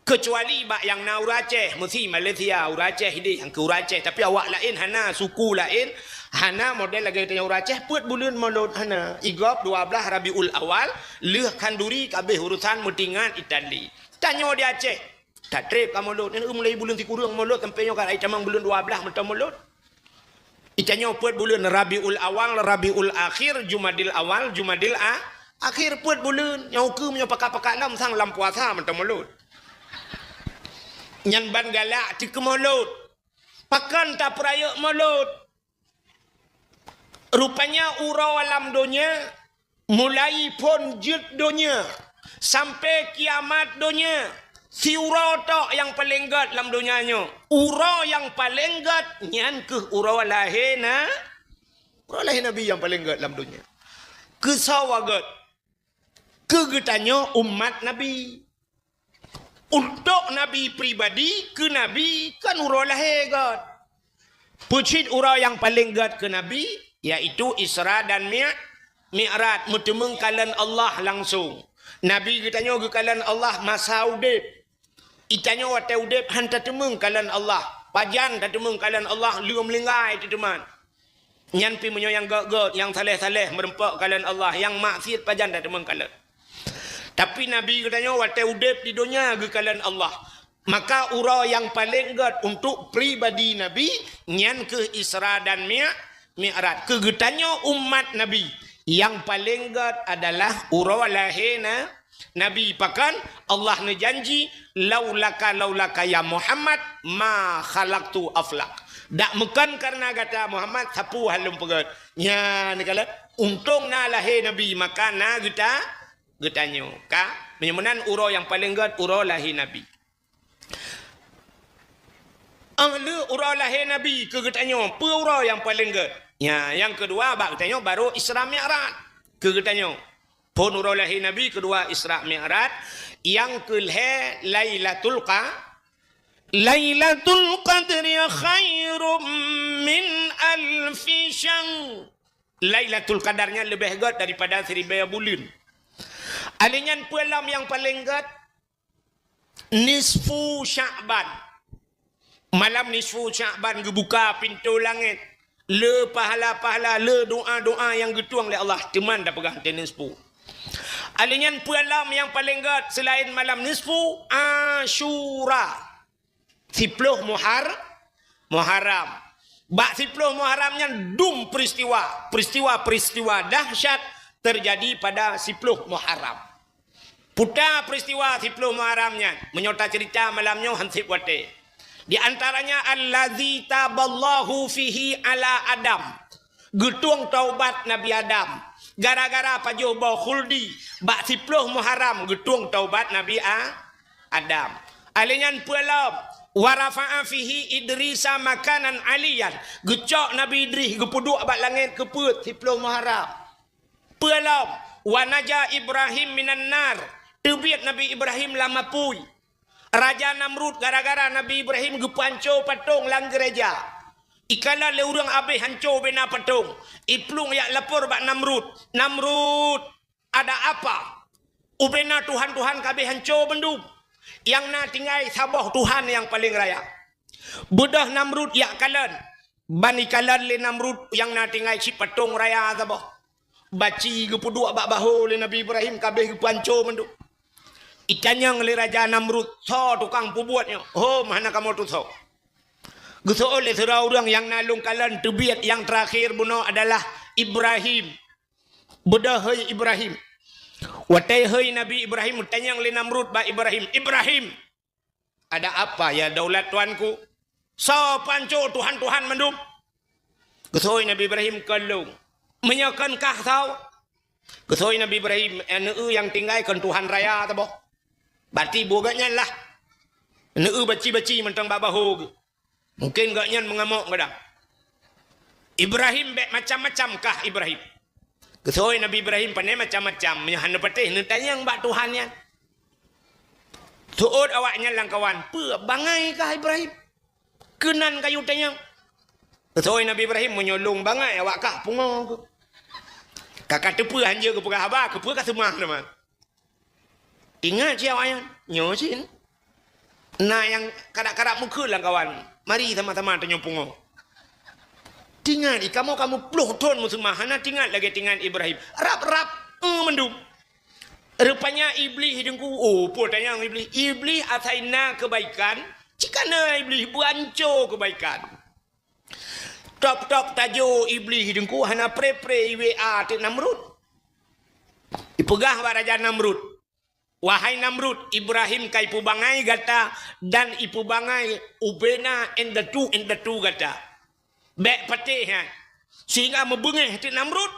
Keucuali bak nyang na ureueng Aceh, meusi Malaysia, ureueng Aceh idéh nyang keu ureueng Aceh, tapi awak laén hana, suku laén hana model lagèe tanyoe ureueng Aceh, peuet buleuen Molot hana. Igob dua blaih Rabiul Awal, lheueh khanduri ka abéh urosan meutingan Itali. Tanyoe di Aceh, tatrép ka Molot, nyan mulai buleuen sikureueng Molot sampai nyoe ka ai tamong buleuen dua blaih mantong Molot. Itanyoe peuet buleuen Rabiul Awal, Rabiul Akhir, Jumadil Awal, Jumadil A-, Akhir peuet buleuen. Nyang ukeue meunyoe pakat-pakat lom sang lam puasa mantong Molot. Nyan ban galak teuh keu Molot. Pakon tapeurayeuk Molot? Rupanya uroe lam donya Mulai phon jeuet donya sampai kiamat donya, siuroe tok nyang paleng gét lam donya nyoe. Uroe nyang paleng gét nyan keuh uroe lahé na-, uroe lahé Nabi nyang paleng gét lam donya. Keusoe gét? Keu geutanyoe umat Nabi. Untuk Nabi pribadi, keu Nabi kan uroe lahé gét. Peucit uroe nyang paleng gét keu Nabi, yaitu Isra dan Mi-, Mi'raj, meuteumeung kalon Allah langsong. Nabi geutanyoe geukalon Allah masa udeb. Itanyoe watée udeb han tateumeung kalon Allah. Pajan tateumeung kalon Allah, lheueh meuninggai teuteuman. Nyan pih meunyoe nyang gét-gét, nyang saleh-saleh meurumpok kalon Allah, nyang maksiet pajan tateumeung kalon. Tapi Nabi geutanyoe watée udeb di donya geukalon Allah. Maka uroe nyang paleng gét untuk pribadi Nabi, nyan keuh Isra dan Mi-, Mi'raj. Keu geutanyoe umat Nabi, nyang paleng gét adalah uroe lahé na-, Nabi. Pakon? Allah neujanji, "Laulaka, laulaka ya Muhammad, ma khalaqtu aflak." Dak meukon kareuna gata Muhammad, sapeue han lôn peugét. Nyan kala, untông na lahé Nabi, maka na geuta-, geutanyoe. Ka? Meunyoe meunan uroe nyang paleng gét, uroe lahé Nabi. Ah, le uroe lahé Nabi keu geutanyoe, peue uroe nyang paleng gét? Nya, nyang keudua bak geutanyoe baru Isra Mi'raj keu geutanyoe. Phon uroe lahé Nabi, keudua Isra Mi'raj, nyang keulhée Lailatul Qa-, Lailatul Qadri khairum min alfi syahr. Lailatul Qadar nyan leubeh gét daripada siribée buleuen. Alèh nyan peue lom nyang paleng gét? Nisfu Sya'ban. Malam nisfu Sya'ban geubuka pintoe langét. Le pahala-pahala, le doa-doa nyang geutueng lé Allah, teuma tapeugah teuh nisfu. Alèh nyan peue lom nyang paleng gét seulaén malam nisfu? Asyura. Siploh Muhar-, Muharram. Bak siploh Muharram nyan dum peristiwa, peristiwa-peristiwa dahsyat terjadi pada siploh Muharram. Puta peristiwa siploh Muharram nyan, meunyoe tacerita malam nyoe han sép watée. Di antaranya, allazi taballahu fihi ala Adam. Geutueng taubat Nabi Adam. Gara-gara pajoh boh khuldi, bak siploh Muharram geutueng taubat Nabi A-, Adam. Alé nyan peue lom, wa rafa'a fihi Idrisa makanan aliyan. Geucok Nabi Idris geupeuduek bak langét keupeuet siploh Muharram. Peue lom, wa naja Ibrahim minan nar. Teubiet Nabi Ibrahim lam apui. Raja Namrud gara-gara Nabi Ibrahim geupeuhanco patong lam gereja. Ikalon lé ureuëng abéh hanco ubena patong. Iplueng jak lapor bak Namrud. Namrud, ada apa? Ubena tuhan-tuhan ka abéh hanco bandum. Nyang na tinggai saboh Tuhan nyang paleng raya. Beudôh Namrud jak kalon. Ban ikalon lé Namrud nyang na tinggai cit patong raya saboh. Baci geupeuduek bak bahô lé Nabi Ibrahim ka abéh geupeuhanco mandum. Itanyong lé Raja Namrud, "Soe tukang peubuet nyoe? Hom hana kamoe tusoe." Geuseuôt lé sidroe ureuëng nyang na lôn kalon teubiet nyang teurakhir bunoe adalah Ibrahim. Beudôh hôi Ibrahim. Watée hôi Nabi Ibrahim, geutanyong lé Namrud bak Ibrahim, "Ibrahim, ada apa ya daulat tuanku? Soe peuhanco tuhan-tuhan mandum?" Geuseuôt Nabi Ibrahim, "Kon lôn." "Meunyoe kon kah soe?" Geuseuôt Nabi Ibrahim, "Aneuëk nyang tinggai kon tuhan raya saboh." Bati buet gobnyan lah. Aneuëk baci-baci mantong bak bahô geuh. Mungken gobnyan meungamok gadang. "Ibrahim, bék macam-macam kah Ibrahim." Geuseuôt Nabi Ibrahim, "Pane macam-macam, meunyoe hana patéh neutanyong bak Tuhan nyan." Seuôt awaknyan lam kawan, "Peue bangai kah Ibrahim? Keunan kayue tanyong." Geuseuôt Nabi Ibrahim, "Meunyoe lôn bangai, awak kah pungoe keuh." Ka ka teupeue hanjeuet geupeugah haba, keupeue ka seumah teuma. Ingat cit awaknyan, nyoe cit. Na nyang karab-karab meukeue lam kawan, mari sama-sama tanyoe pungoe. Tingat, i kamoe kamoe ploh thon meuseumah, hana tingat lagée tingat Ibrahim. Rab-rab, eh, mandum. Rupanya Iblih teungku, oh, peue tanyong Iblih. Iblih asai na keubaikan, cit ka na Iblih beuanco keubaikan. Top-top tajo Iblih teungku hana pre-pre i W A teuk Namrud. Ipeugah bak Raja Namrud, "Wahai Namrud, Ibrahim ka ipeubangai gata dan ipeubangai ubena indatu-indatu gata. Bék patéh nyan." Sehingga meubeungéh teuk Namrud.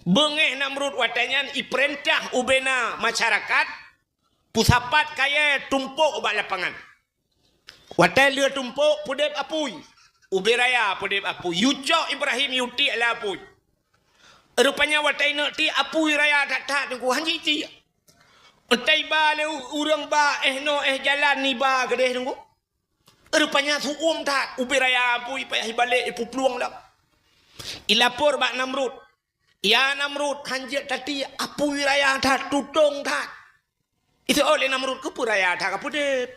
Beungéh Namrud watée nyan ipeurintah ubena masyarakat peusapat kayée tumpok bak lapangan. Watée lheueh tumpok, peudeb apui. Ubé raya peudeb apui. Yucok Ibrahim yutiek lé apui. Rupanya watée ineuk tiek apui raya that-that teungku, han jitiek. Entah iba lé u-, ureuëng ba éh noe éh jalan iba keudeh teungku. Rupanya su'uem that ubé raya apui payah ibalek ipeuplueng lam. Ilapor bak Namrud. "Ya Namrud, han jeuet tatiek apui raya that, tutong that." Iseuôt lé Namrud, "Keupeue raya that ka peudeb?"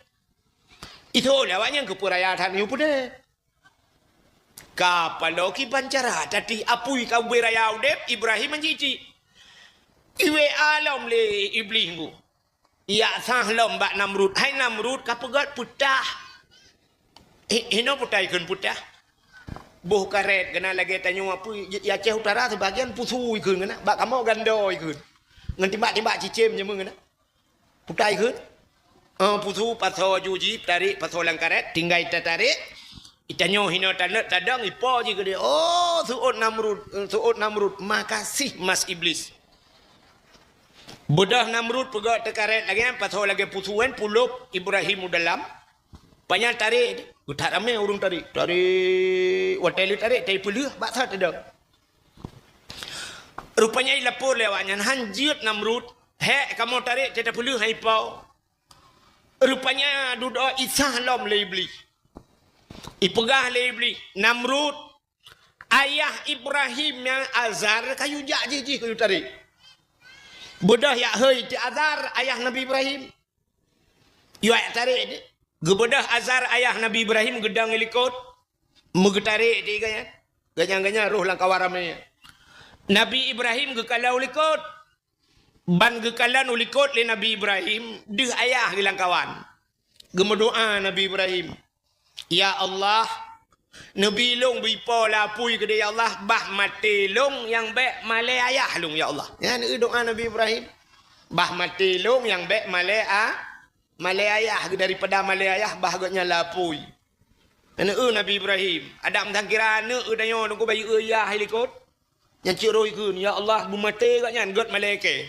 Iseuôt lé awaknyan, "Keupeue raya that nyoe peudeb?" Ka paloe kiban cara tatiek apui ka ubé raya udeb, Ibrahim han jitiek. I W A lom lé Iblih teungku. Ijak sah lom bak Namrud. "Hai Namrud, ka peugét peutah." Hi-, hinoe peutah ikheun peutah. Boh karet keunan lagée tanyoe apui, di Aceh Utara sibagian pusu ikheun keunan. Bak kamoe gando ikheun. Ngon timbak-timbak cicém jameun keunan. Peutah ikheun. Eh, pusu pasoe aju jih, tarek pasoe lam karet, tinggai tatarek. Itanyoe hinoe taneuk tadong, ipo jih keudeh. Oh, seuôt Namrud, eh, seuôt Namrud, makasih mas Iblis. Beudôh Namrud peugét teukaret lagée nyan, pasoe lagée pusu nyan, pulop Ibrahim u dalam. Panyang tarek, geutak ramé ureuëng tarek. Tarek, watée lheueh tarek, tai peuleueh, bak sa teudob. Rupanya ilapor lé awaknyan, "Han jeuet Namrud, hék kamoe tarek, tai tapeuleueh hai po." Rupanya dudoe isah lom lé Iblih. Ipeugah lé Iblih, "Namrud, ayah Ibrahim nyan Azar ka yue jak jih, jih ka yue tarek. Beudôh jak hôi teuk Azar, ayah Nabi Ibrahim. Yue jak tarek teuk." Geubeudôh Azar ayah Nabi Ibrahim geudong i likot, meugeutarek teuk gobnyan. Gobnyan-gobnyan roh lam kawan ramé nyan. Nabi Ibrahim geukalon u likot. Ban geukalon u likot lé Nabi Ibrahim, deuh ayah geuh lam kawan. Geumeudoá Nabi Ibrahim, "Ya Allah, neubi lôn beuipo lé apui keudéh, ya Allah, bah maté lôn nyang bék malée ayah lôn, ya Allah." Nyan doá Nabi Ibrahim. "Bah maté lôn nyang bék malée a-, malée ayah, daripada malée ayah bah gobnyan lé apui." Nyan Nabi Ibrahim. Adak meusangkira aneuk geutanyoe nunggu bayeue ayah likot. Nyan cit roh ikheun, "Ya Allah, beumaté gobnyan gét malée kée."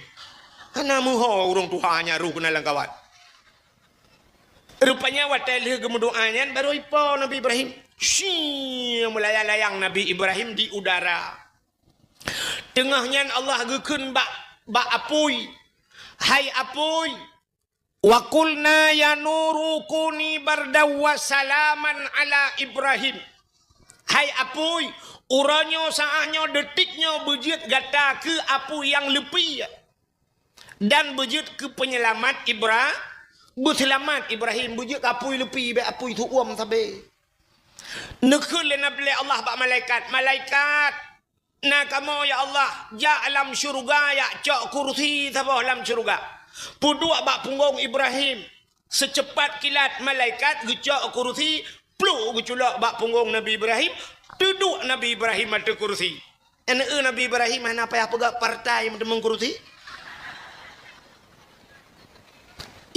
Hana meuho ureuëng tuha nyan roh keunan lam kawat. Rupanya watée lheueh geumeudoá nyan barô ipo Nabi Ibrahim. Shii, meulayang-layang Nabi Ibrahim di udara. Teungoh nyan Allah geukheun bak, bak apui, "Hai apui, wa qulna ya nuru kuni bardaw wa salaman ala Ibrahim." "Hai apui, uroe nyoe saát nyoe, detik nyoe beujeuet gata keu apui nyang leupie, dan beujeuet keu peunyeulamat Ibra-, beuseulamat Ibrahim, beujeuet keu apui leupie, bék apui su'uem sabé." Neukheun lé Nabi, lé Allah bak malaikat, "Malaikat, na kamoe, ya Allah, jak lam syeuruga, jak cok kursi saboh lam syeuruga. Peuduek bak punggong Ibrahim." Seuceupat kilat malaikat geucok kursi, pluk geuculok bak punggong Nabi Ibrahim, teuduek Nabi Ibrahim ateueh kursi. Nyan Nabi Ibrahim hana payah peugah partai meuteumèe kursi.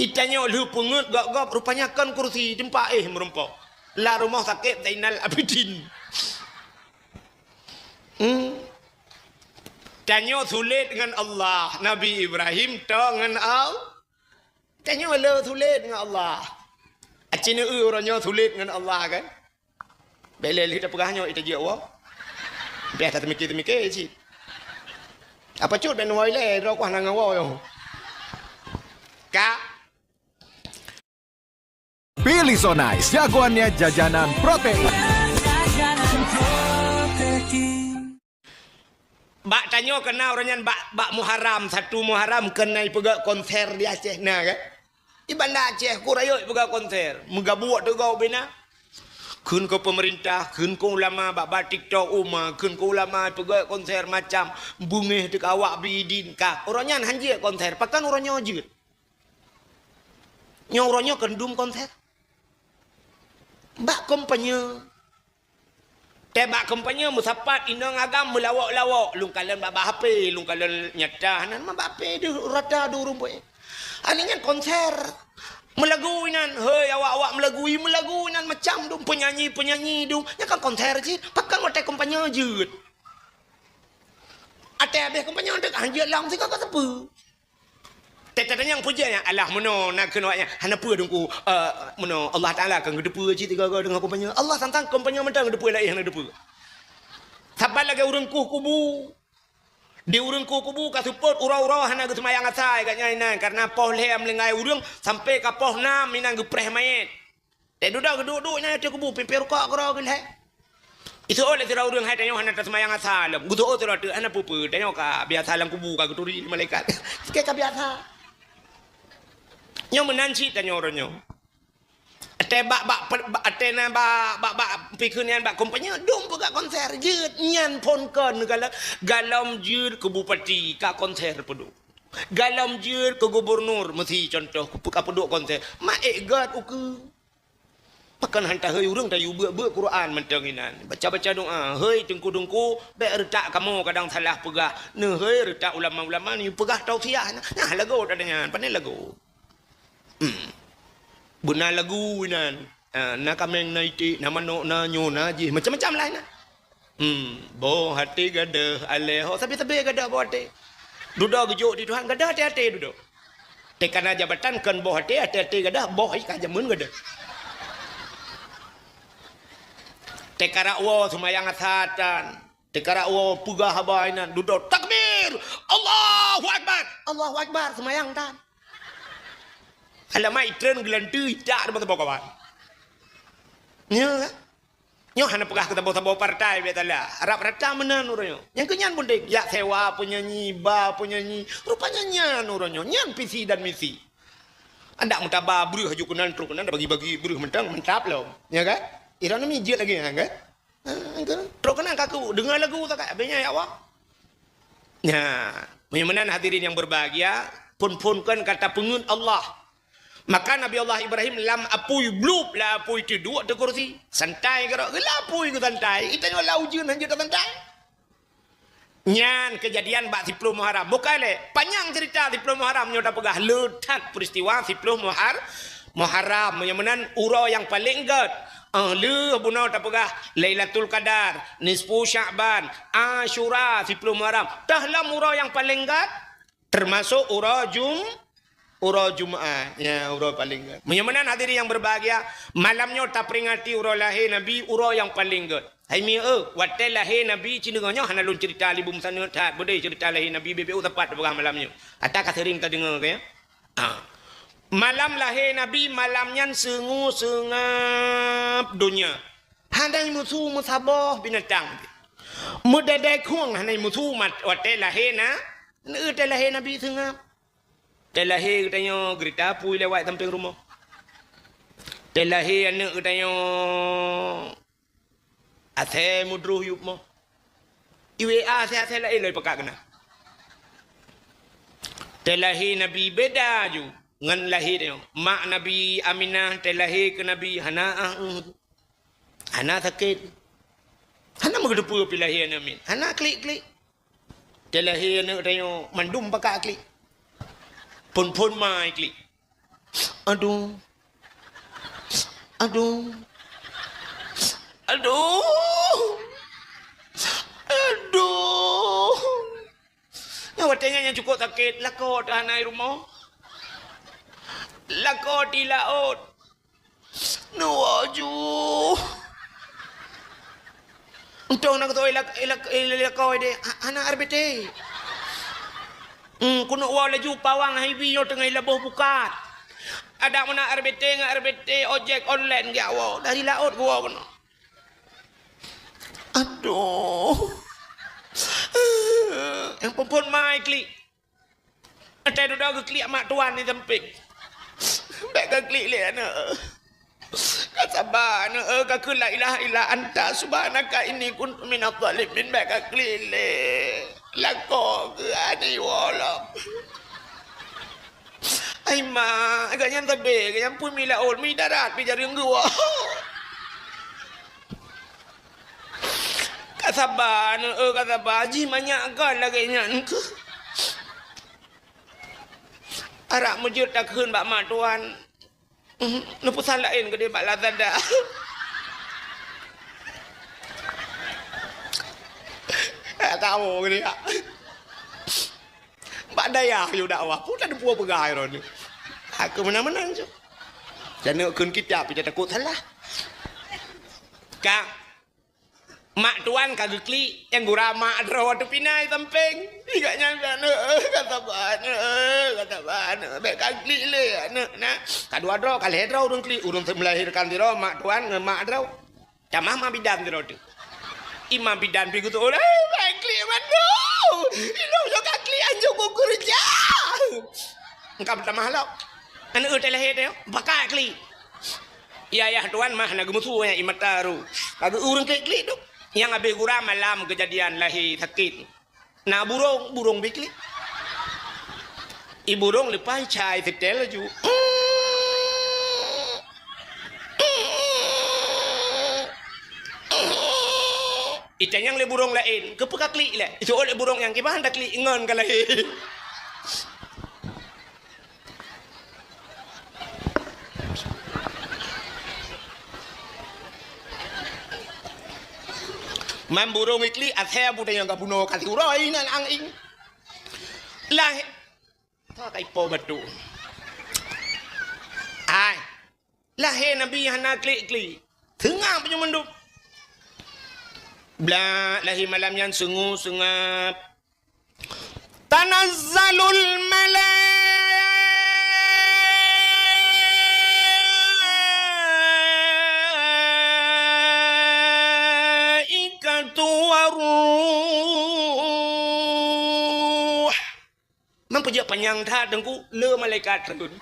Itanyoe lheueh peungeuet gob-gob, rupanya kon kursi, teumpat éh meurumpok. Lam rumoh sakét Zainal Abidin. Hmm. Tanyoe sulet ngon Allah. Nabi Ibrahim toe ngon Allah. Tanyoe le sulet ngon Allah. Aci neu uroe nyoe sulet ngon Allah kan? Bék lé lheueh tapeugah nyoe ita jeuet woe. Biasa teumike-teumike cit. Apa cut bék nuwoe lé droe kuah na ngon woe nyoe. Ka. Pilisonaise, jagoannya jajanan protein. Bak tanyoe keunan uroe nyan bak, bak Muharram, satu Muharram keunan ipeugét konser di Aceh na kan? Di Banda Aceh, ku rayeuk ipeugét konser. Meugabuk teugau bina. Kheun keu peumeurintah, kheun keu ulama, bak, bak TikTok uma, kheun keu ulama ipeugét konser macam beungéh teuka awak bidin ka. Uroe nyan han jeuet konser, pakon uroe nyoe jeuet. Nyoe uroe nyoe keu dum konser. Bak kampanye. Teuh bak kampanye meusapat inong agam meulawok-lawok, lôn kalon bak, bak H P, lôn kalon nyata, hana mah bak H P deuh rata dua ureuëng buet. Ani nyan konser. Meulagu inan, hei awak-awak meulagu, i meulagu inan macam dum penyanyi-penyanyi dum. Nyan kan konser cit, pakon watée kampanye jeuet. Até habéh kampanye dek han jeuet lam sigoe ka sapeue. Teutatanyong peue jeuet nyan, alah meunoe na keunoe nyan, hana peue Teungku, eh, meunoe Allah Taala akan geuteupeue cit tiga-tiga deungon kampanye. Allah santang kampanye mantong geuteupeue laén hana geuteupeue. Saban lagée ureuëng kueh kubu. Di ureuëng kueh kubu ka seupôt uroe-uroe hana geuseumayang asai gobnyan inan, kareuna poh lhée meuninggai ureuëng sampai ka poh nam inan geupreh manyét. Teuh dudoe geuduek-duek nyan ateueh kubu, pimpéh rukok keudroe geulhée. Iseuôt lé sidroe ureuëng hai tanyoe hana taseumayang asa lom. Geuseuôt sidroe teuk hana peue-peue, tanyoe ka biasa lam kubu ka geuturi malaikat. Sikée ka biasa. Nyoe meunan cit tanyoe uroe nyoe. Até bak, bak, bak, até na bak, bak, bak, pikeu nyan bak kampanye, dum peugah konser jeuet nyan phon kon galak, galom jeuet keu bupati ka konser peuduek. Galom jeuet keu gubernur meusi contoh ka peuduek konser. Maék gét ukeue. Pakon han tahôi ureuëng tayue beuet-beuet Quran mantong inan. Baca-baca doa, "Hei teungku-teungku, bék reutak kamoe kadang salah peugah. Neuhôi reutak ulama-ulama nyoe peugah tausiah." Nah, nah lagu tanda nyan, pane lagu. Hmm. Beuna lagu inan. Ah, na kaméng, na iték, na manok, na nyoe, na jih, macam-macam lah inan. Hmm, boh até gadôh, aléh ho, sabe-sabe gadôh boh até. Dudoe geujok di Tuhan, gadôh até-até dudoe. Teuka na jabatan kon boh até, até-até gadôh, boh ai ka jameun gadôh. Teuka rak woe seumayang asa tan. Teuka rak woe peugah haba inan, dudoe takbir. Allahu Akbar. Allahu Akbar, seumayang tan. Alamak itreun geulanteue itak teuma saboh kawan. Nyoe kan? Nyoe hana peugah keu saboh-saboh partai biasalah. Rab rata meunan uroe nyoe. Nyang keu nyan pun deh, jak sewa penyanyi, ba penyanyi. Rupanya nyan uroe nyoe. Nyan visi dan misi. Andak meutaba breuh aju keunan trok keunan bagi-bagi breuh mentang mantap lom. Ya kan? Ira nami jeuet lagi ya kan? Ha, kan? Trok keunan kaku dengar lagu tak habis nyan ya Allah. Nah, meunyoe meunan hadirin yang berbahagia, phon-phon kan kata peungeut Allah. Maka Nabi Allah Ibrahim lam apui blub, lam apui teuduek di kursi. Santai keudroe, lam apui geusantai. Geutanyoe lam ujeuen hanjeuet tasantai. Nyan keujadian bak siploh Muharram. Bukai lé, panyang ceurita siploh Muharram nyoe tapeugah le that peuristiwa siploh Muhar-, Muharram. Meunyoe meunan uroe nyang paleng gét. Eh, lheueh bunoe tapeugah Lailatul Qadar, nisfu Sya'ban, Asyura, siploh Muharram. Teuh lom uroe nyang paleng gét, teumasok uroe Jum-, uroe Jumat. Ya, uroe paleng gét. Meunyoe meunan hadirin yang berbahagia, malam nyoe taperingati uroe lahé Nabi, uroe nyang paleng gét. Hai mieu, watée lahé Nabi, ci deungoe nyoe hana lôn ceurita, libum saneut that, beudée ceurita lahé Nabi, beu-beu teumpat tapeugah malam nyoe. Ata ka seuring tadeungoe, kan, ya? Ah. Malam lahé Nabi, malam nyan seungue seungab donya. Hana musu meusaboh binatang. Meudadai khueng hana musu mat-, watée lahé na, watée lahé Nabi seungab. Watée lahé geutanyoe geurita apui lewat sampéng rumoh. Watée lahé aneuëk geutanyoe asée meudroh yup moh. I W A asée-asée laén lom ipakat keunan. Watée lahé Nabi beda ju ngon lahé tanyoe. Mak Nabi Aminah watée lahé keu Nabi hana ah, eh, hana sakét. Hana meugeuteupeue pih lahé aneuëk miet. Hana klik-klik. Watée lahé aneuëk tanyoe mandum pakat klik. Phon-phon ma i klik. Aduh. Aduh. Aduh. Aduh. Nyan watée nyan nyang cukôp sakét, lakoe teuh hana i rumoh. Lakoe teuh i laôt. Neuwoe ju. Untông na geutôi lak-, lak-, lakoe deh, ha-, hana R B T. Hmm, keuneuk woe laju pawang hibi nyoe teungoh laboh pukat. Adak meunan R B T ngon R B T ojek online geujak woe, dari laôt geuwoe keunoe. Aduh. Nyang phon-phon ma i klik. Watée dudoe geuklik mak tuan di sampéng. Bék ka klik lé aneuëk. Ka saba aneuëk, ka kheun la ilaha illa anta subhanaka inni kuntu minadh dhalimin, bék ka klik lé. Lakoe keu ani wolom. Ai mak, gobnyan sabe, gobnyan pun mi laôt, mi darat, pi jareueng geuwoe. Ka saba aneuëk, ka saba, jih manyak kon lagée nyan keuh. Arak meujeuet takheun bak mak tuan. Neupesan laén keudeh bak Lazada. Tak tahu keudeh. Bak dayah yue dakwah pun tak ada peugah droeneuh. Aku meunan-meunan tu. Jangan kheun kitab, kita takut salah. Ka Mak tuan ka geuklik, nyang gura mak droe teupinai sampéng. Ingat nyan aneuëk, ka saba aneuëk, ka saba aneuëk. Bék ka klik lé aneuëk na. Ka dua droe, ka lhée droe ureuëng klik, ureuëng melahirkan sidroe, mak tuan ngon mak droe. Tamah ma bidan sidroe teuh. I ma bidan pi geutôh, "Eh, bék klik mandum. Ilôn nyoe ka klik anjong kukurja." Engka meutamah lom. Aneuëk teuh lahé teuh, pakat klik. Yah, yah tuan mah na geumeusu nyang i mata ru. Ka geu ureuëng klik-klik tu. Nyang habéh gura malam keujadian lahé sakét. Na burông, burông bi klik. I burông leupah cai seutée laju. Itanyong lé burông laén, keupeue ka klik lé? Iseuôt lé burông nyang kiban da klik ngon ka lahé. Man burông iklik asée buta nyang ka bunoe ka siuroe inan ang-ing. Lah, ta kai po batu. Ai. Lahé Nabi hana klik-klik. Seungab nyoe mandum. Blah, lahé malam nyan seungue-seungab. Tanazzalul malaikatu warruh. Man peujeuet panyang that, Teungku, le malaikat treun.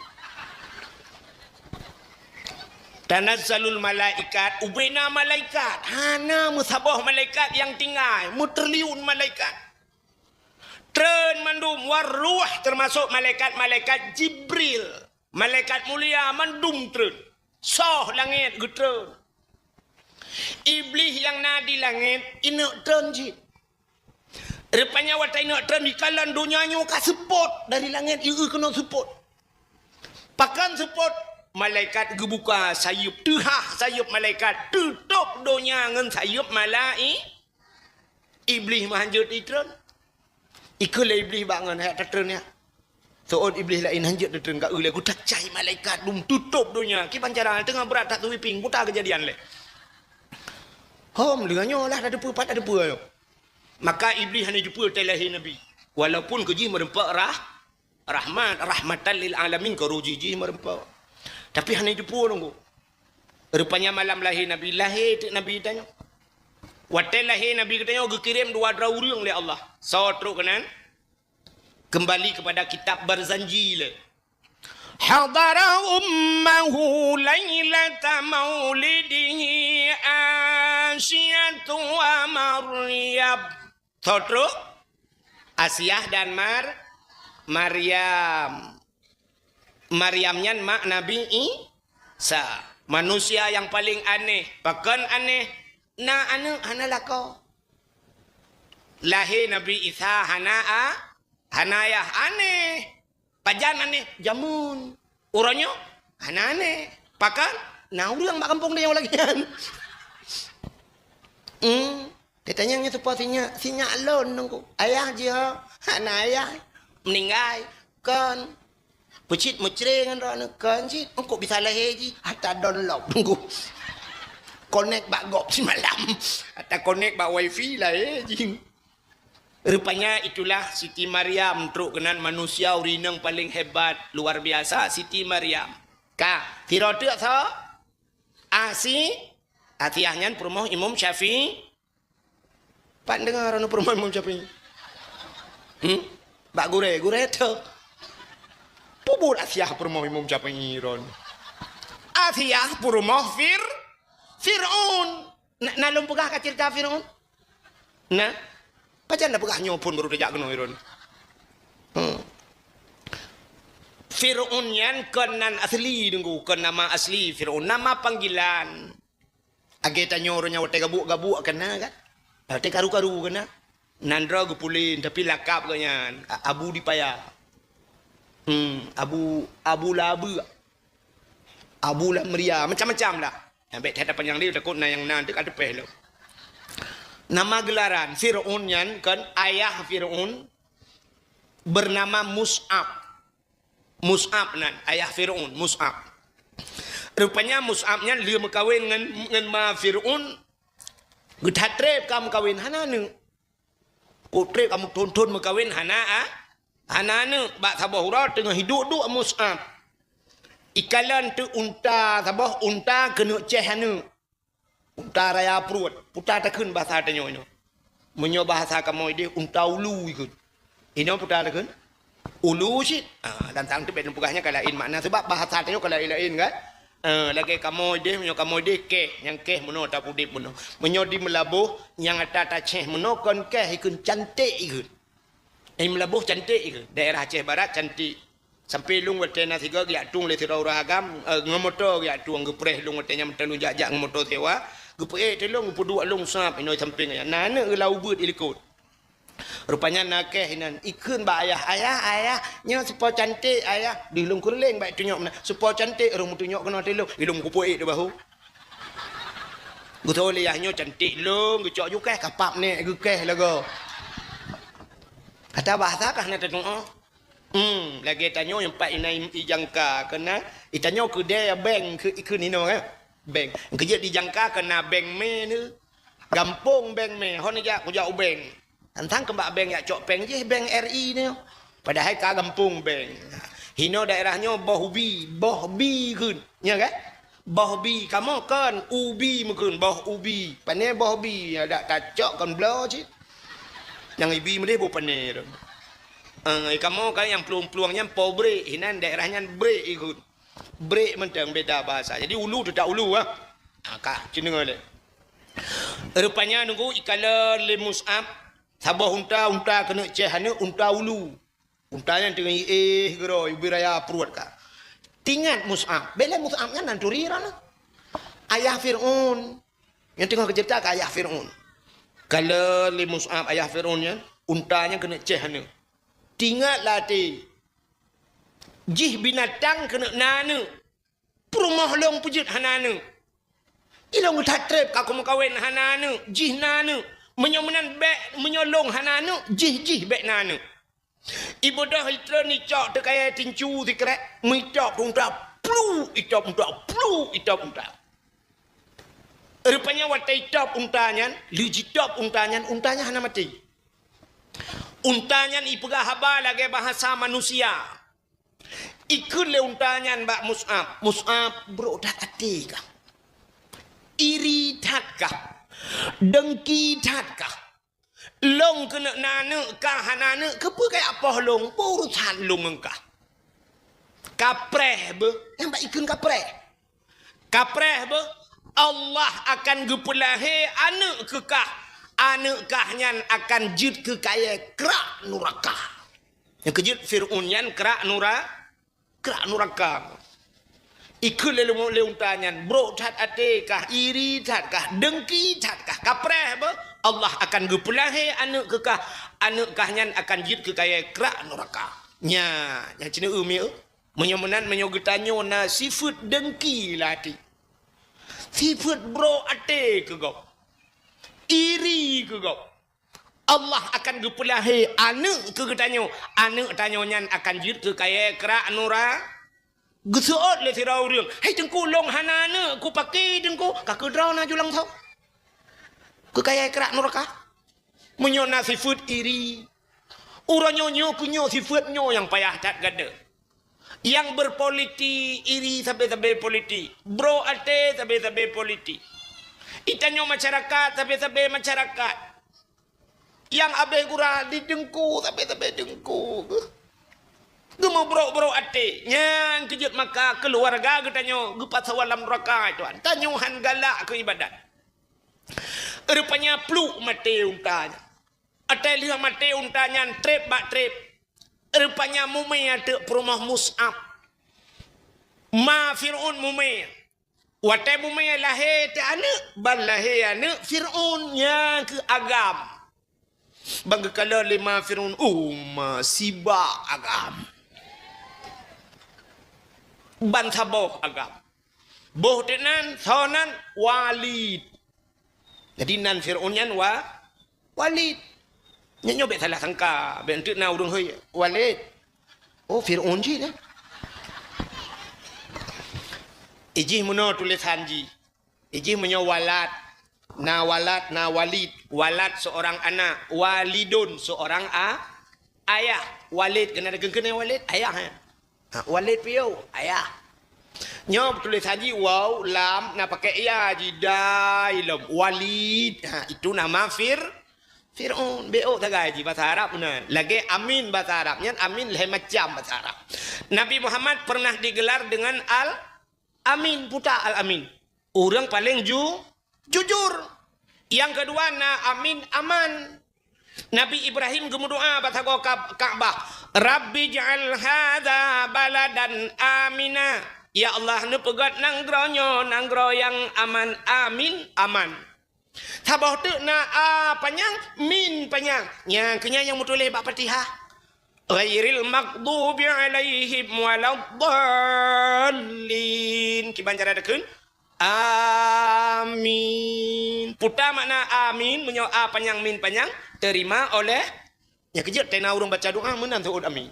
Tanazzalul malaikat, ubena malaikat. Hana meusaboh malaikat nyang tinggai, meutriliun malaikat. Treun mandum, warruh, teumasok malaikat-malaikat Jibril. Malaikat mulia mandum treun. Soh langét geutreun. Iblih nyang na di langét ineuk treun cit. Rupanya watée ineuk treun, ikalon donya nyoe ka seupôt dari langét, ieu keunoe seupôt. Pakon seupôt? Malaikat geubuka sayeuep, teuhah sayeuep malaikat, teutôb donya ngon sayeuep malai-, Iblih meuhanjeuet itreun. Ikheun lé Iblih bak ngon, "Hai tatreun nyak." Seuôt Iblih laén hanjeuet tatreun ka eu lé, geutat cai malaikat dum tutôb donya. Kiban cara teungoh brat that sweeping, buta keujadian lé. Hom, deungon nyoe lah tateupeue pat tateupeue nyoe. Maka Iblih hana jiteupeu watée lahé Nabi. Walaupun keu jih meureumpok rah-, rahmat, rahmatan lil alamin, keu roh jih jih meureumpok. Tapi hana jiteupeu nunggu. Rupanya malam lahé Nabi, lahé teuk Nabi tanyoe. Watée lahé Nabi geutanyoe geukirém dua droe ureuëng lé Allah. Soe trok keunan? Kembali kepada kitab Barzanji lé. Hadara ummahu lailata maulidihi Asiyatu wa Maryam. Soe trok? Asiah dan Mar-, Maryam. Maryam nyan mak Nabi Isa. Manusia nyang paléng aneh. Pakon aneh? Na aneuëk hana lakoe. Lahé Nabi Isa hana a-, hana ayah. Aneh. Pajan aneh? Jameun. Uroe nyoe hana aneh. Pakon? Na ureuëng bak gampông tanyoe lagée nyan. Hmm. Tatanyong nyoe seupôt sinyak, sinyak lôn nunggu. Ayah jih ho? Hana ayah. Meuninggai. Kon. Peucit meucre ngon droeneuh, kon cit. Engkok bisa lahé jih, ata download nunggu. Connect bak gob simalam. Ata connect bak wifi lahé jih. Rupanya itulah Siti Maryam trok keunan, manusia ureuëng inong paléng hebat, luar biasa Siti Maryam. Ka, sidroe teuk soe? Asi-, Asiah nyan peurumoh Imam Syafi'i. Pat deungoe droeneuh peurumoh Imam Syafi'i? Hmm? Bak gurée, gurée teuh. Peue buet Asiah peurumoh Imam Syafi'i droeneuh? Asiah peurumoh Fir-, Fir'aun. Na, na lôn peugah ka ceurita Fir'aun? Na? Pajan na peugah nyoe phon baru tajak keunoe droeneuh? Hmm. Fir'aun nyan kon nan asli nunggu, kon nama asli Fir'aun, nama panggilan. Lagée tanyoe uroe nyoe watée gabuek-gabuek ka na kan? Watée karu-karu ka na? Nan droe geupulen, tapi lakab geuh nyan A-, Abu Dipaya. Hmm, Abu, Abu Labeuk. Abu Lamria, macam-macam lah. Nyang bék that panyang lé, takot na nyang na teuk ka teupéh lom. Nama gelaran Fir'aun nyan kan, ayah Fir'aun bernama Mus'ab. Mus'ab nan, ayah Fir'aun, Mus'ab. Rupanya Mus'ab nyan lheueh meukawen ngon, ngon ma Fir'aun, geuthat treb ka meukawen, hana aneuëk. Kok treb ka meuthon-thon meukawen, hana a-, hana aneuëk. Bak saboh uroe teungoh hiduek-duek Mus'ab. Ikalon teuk unta saboh, unta keuneuk céh aneuëk. Unta raya pruet, puta takheun bahasa tanyoe nyoe. Meunyoe bahasa kamoe ideh, unta ulu ikheun. Inoe puta takheun? Ulu cit. Ah, dan sang teubet peugah nyan ka laén makna, sebab bahasa tanyoe ka laén-laén kan? Ah, lagée kamoe ideh, meunyoe kamoe ideh kéh, nyang kéh meunoe tapudeb meunoe. Meunyoe di Meulaboh, nyang ata tacéh meunoe kon kéh ikheun, canték ikheun. Di Meulaboh canték ikheun. Daerah Aceh Barat cantik. Sampai lôn watée na sigoe geujak tueng lé sidroe ureuëng agam, eh, ngon moto geujak tueng, geupreh lôn watée nyan meuteulôn jak-jak ngon moto sewa, geupeuék teulông, geupeuduek lôn sab inoe sampéng ayah. Na aneuëk geulau beuet ilikot. Rupanya na kéh inan, ikheun bak ayah, "Ayah, ayah, nyoe sipo canték, ayah." Dih lôn keureuleng bak tunyok meunan, "Sipo canték, roh meutunyok keunoe teulông." Ilông kupeuék di bahu. Geutoe lé yah nyoe canték lôn, geucok ju kéh, kapap nek geukéh lagoe. Kata bahasa kah na tatuoh? Hmm, lagée tanyoe nyang pat inan ijangka keunan, itanyoe keudée bank keu, ikheun inoe kan? Bank. Keujeuet dijangka keunan bank mé nyoe. Gampông bank mé, hon jak kujak u bank. Tantang keumbak bank jak cok péng jih, bank R I nyoe. Padahai ka gampông bank. Hinoe daerah nyoe boh ubi, boh bi kheun. Nya kan? Boh bi, kamoe kon ubi meukheun, boh ubi. Pané boh bi, adak tacok kon bloe cit. Nyang ibi meudeh boh pané tu. Ah, kamoe kan nyang plueng-plueng nyan po brek, hinan daerah nyan brek ikheun. Brek mantong beda bahasa. Jadi ulu teutap ulu ah. Ha, ka, ci deungoe lé. Rupanya nunggu ikalon lé Mus'ab, saboh unta, unta keuneuk céh aneuëk, unta ulu. Unta nyan teungoh iéh geuro, ubé raya pruet ka. Tingat Mus'ab. Bèk lé Mus'ab nyan nan turi droeneuh. Ayah Fir'aun. Nyang teungoh geuceurita keu ayah Fir'aun. Kalon lé Mus'ab ayah Fir'aun nyan, unta nyan keuneuk céh aneuk. Tingat lam até. Jih binatang keuneuk na aneuk. Peurumoh lôn peujeuet hana aneuk. Ilôn that trép ka kumeukawen hana aneuk, jih na aneuk. Meunyoe meunan bèk, meunyoe lôn hana aneuk, jih, jih bèk na aneuk. Ibeudôh itreun icok teukayèe tincu sikrek, meutôb unta, plu, itôb unta, plu, itôb unta. Rupanya watèe itôb unta nyan, lheuh jitôb unta nyan, unta nyan hana maté. Unta nyan ipeugah haba lagèe bahasa manusia. Ikheun lé unta nyan bak Mus'ab, "Mus'ab, brok that até kah? Iri that kah? Dengki that kah? Lôn keuneuk na aneuk kah hana aneuk, keupeue kajak poh lôn? Peue urusan lôn ngon kah?" Kapreh beuh, nyang bak ikheun kapreh. Kapreh beuh, Allah akan geupeulahé aneuk keu kah. Aneuk kah nyan akan jeuet keu kayèe krak nuraka. Nyang keujeuet Fir'aun nyan krak nura-, krak nuraka. Ikheun lé, lé unta nyan, "Brok that até kah, iri that kah, dengki that kah, kapreh beuh, Allah akan geupeulahé aneuk keu kah, aneuk kah nyan akan jeuet keu kayèe krak nuraka." Nya, nyang ceuneuk eu mieu. Meunyoe meunan, meunyoe geutanyoe na sifeuet dengki lam até, sifeuet brok até keu gob, iri keu gob, Allah akan geupeulahé aneuk keu geutanyoe. Aneuk tanyoe nyan akan jeuet keu kayèe krak nura-, geuseuôt lé sidroe ureueng, "Hai Teungku, lôn hana aneuk, kupaké Teungku?" Ka keudroe na julang tho. Keu kayèe krak nuraka. Meunyoe na sifeuet iri, uroe nyoe, nyoe keu nyoe sifeuet nyoe nyang payah that gata. Nyang berpolitik, iri sabe-sabe politik. Brok até sabe-sabe politik. Itanyoe masyarakat sabe-sabe masyarakat. Nyang abéh gura di Teungku sabe-sabe Teungku. Geumeubrok-brok até. Nyan keujeuet maka keuluwarga geutanyoe geupasoe lam nuraka, tuan. Tanyoe han galak keu ibadat. Rupanya pluek maté unta nyan. Watèe lheueh maté unta nyan trép bak trép. Rupanya mumè ateueh peurumoh Mus'ab. Ma Fir'aun mumè. Watèe mumè lahé teuh aneuk, ban lahé aneuk Fir'aun nyang keu agam. Ban geukalon lé ma Fir'aun, "Oh, ma sibak agam." Ban saboh agam. Boh teuh nan, soe nan? Walid. Jadi nan Fir'aun nyan wa-, Walid. Nyan nyoe bèk salah sangka, bèk eunteuk na ureueng hôi, "Walid." Oh, Fir'aun cit nyan. Ijih meunoe tulésan jih. Ijih meunyoe walad, na walad, na walid. Walad seorang anak, walidun seorang a-, ayah. Walid keunan keuneuk walid, ayah, eh. Ha, Walid piôh, ayah. Nyoe tulésan jih waw, lam, na pakèk ya jih, dai lom. Walid. Ha, itu nama Fir-, Fir'aun. Beuôt sagai jih basa Arab meunan. Lagèe amin basa Arab. Nyan amin lhèe macam basa Arab. Nabi Muhammad pernah digelar dengan Al-Amin, puta Al-Amin. Ureueng paleng ju-, jujur. Nyang keudua na amin, aman. Nabi Ibrahim geumeudoa bak sagoe Kab-, Ka'bah, "Rabbi ij'al hadza baladan amina." Ya Allah, neupeugöt nanggroe nyoe nanggroe nyang aman. Amin, aman. Saboh teuk na a panyang, min panyang. Nyang keu nyan nyang meutuléh bak Fatihah. "Ghairil maghdubi 'alaihim waladdallin." Kiban cara takheun? Amin. Puta makna amin, meunyoe a panyang, min panyang, terima oleh, nyang keujeuet teuh na ureueng baca doa meunan seuôt amin.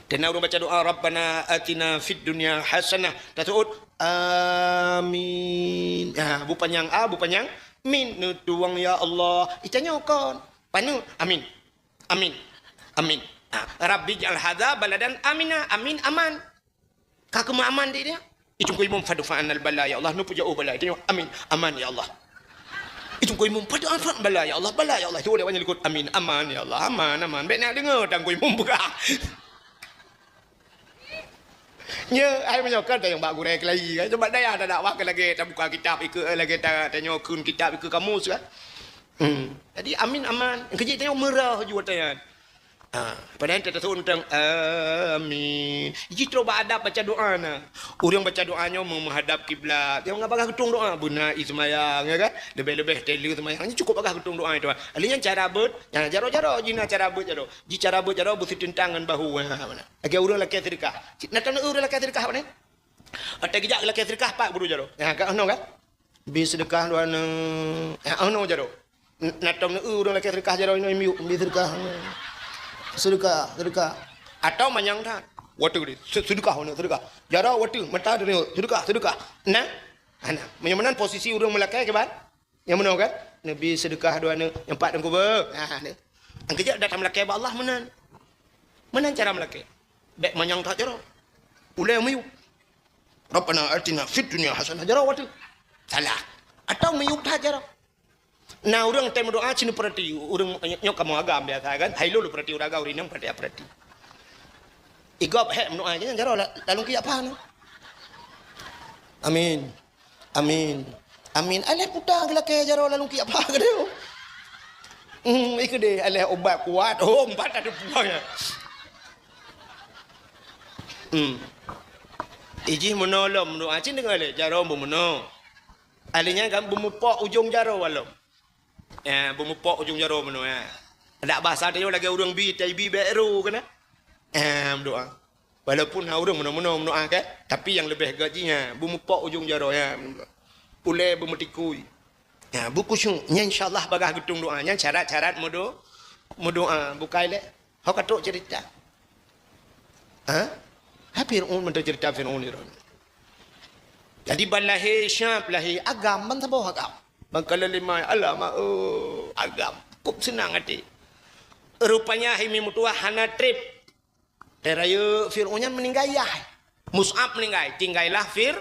Teuh na ureueng baca doa, "Rabbana atina fid dunya hasanah." Taseuôt, "Amin." Ha, bu panyang a, bu panyang min. Neutuwang, "Ya Allah." Itanyoe kon. Paneuk, "Amin. Amin. Amin." Ha, "Rabbi ij'al hadza baladan amina." Amin, aman. Ka keumeuaman di dia. "Ih Teungku Imum, fadfa 'annal bala, ya Allah." Neupeujak, "Oh, bala." Itanyoe, "Amin. Aman, ya Allah." "Ih Teungku Imum, fadfa 'annal bala, ya Allah. Bala, ya Allah." Itu lewat nyan likot, "Amin. Aman, ya Allah. Aman, aman." Bèk na deungoe Teungku Imum peugah. Nyoe, ai meunyoe kan tanyong bak gurèe keulayi, kan? Coba dayah tadak wah keu lagèe tabuka kitab ikeue, eh, lagèe ta-, tanyoe kheun kitab ikeue kamus, kan? Hmm. Jadi, amin, aman. Keujeuet tanyoe meurah ju watèe nyan. Ha, padahai teutuntang, "Amin." Jih trok bak adab baca doa na. Ureuëng baca doa nyoe meuhadab kiblat. Nyang nggak bagah geutung doa, beuna i seumayang, ya kan? Leubeh-leubeh telu seumayang. Nyoe cukup bagah geutung doa itu. Alih nyan cara beuet, ya, jaroe-jaroe jih na cara beuet jaroe. Jih cara beuet jaroe beusiteuntangan bahu. Ha, mana? Lagée ureuëng lakée seudeukah. Cit na taneuk ureuëng lakée seudeukah mana? Até geujak lakée seudeukah pat buru jaroe. Ya, ka noh kan? Bi seudeukah dua neu. Ya, noh jaroe. N-, na tom neu ureuëng lakée seudeukah jaroe inoe miyueb, bi seudeukah. Seudeukah, seudeukah. Atau manyang that. Wateu deh, se-, seudeukah, seudeukah. Jaroe wateu, mata deh, seudeukah, seudeukah. Nah, ana. Meunyoe meunan posisi ureuëng meulakée kiban? Nyang meunoe kan? Nabi seudeukah dua neu, nyang pat teungku beu. Ha, ni. Angkeujak datang meulakée bak Allah meunan. Meunan cara meulakée. Bék manyang that jaroe. Ulée miyueb. Rabbana atina fid dunya hasanah jaroe wateu. Salah. Atau miyueb that jaroe. Na ureuëng tem doa cina perhati, ureuëng nyoe kamoe agam biasa kan. Hai lulu perhati urang agam ureuëng perhati perhati. Igop hek meudoa je jaroe la-, lalu kiyak paham. Amin. Amin. Amin. Alah puta geulakée jaroe lalu kiyak paham ke dia. Hmm, ikeu deh alah ubat kuat. Oh, empat ada puang ya. Hmm. Ijih meunoe lom meudoa cin deungoe lé jaroe beumeunoe. Alih nyan kan beumupok ujong jaroe lom. Ya, beumupok ujong jaroe meunoe ya. Dak bahasa tanyoe lagée ureuëng bi, tai bi bék ru keunan. Eh, meudoa. Walaupun na ureuëng meunoe-meunoe meudoa kan, tapi nyang leubeh gét jih nyan beumupok ujong jaroe ya. Ulée beumeutikui. Ya, beukhusyuk. Nyan insya Allah bagah geutung doa. Nyan syarat-syarat meudo-, meudoa. Bukai lé. Ho ka trok cerita. Ha? Ha Fir'aun mantong cerita Fir'aun ni. Jadi ban lahé syab lahé agam ban saboh agam. Ban kala lima alam oh, agam. Kop senang hati. Rupanya hai mi meutuah hana treb. Terayeuk Fir'aun nyan meuninggai yah. Mus'ab meuninggai, tinggailah Fir-,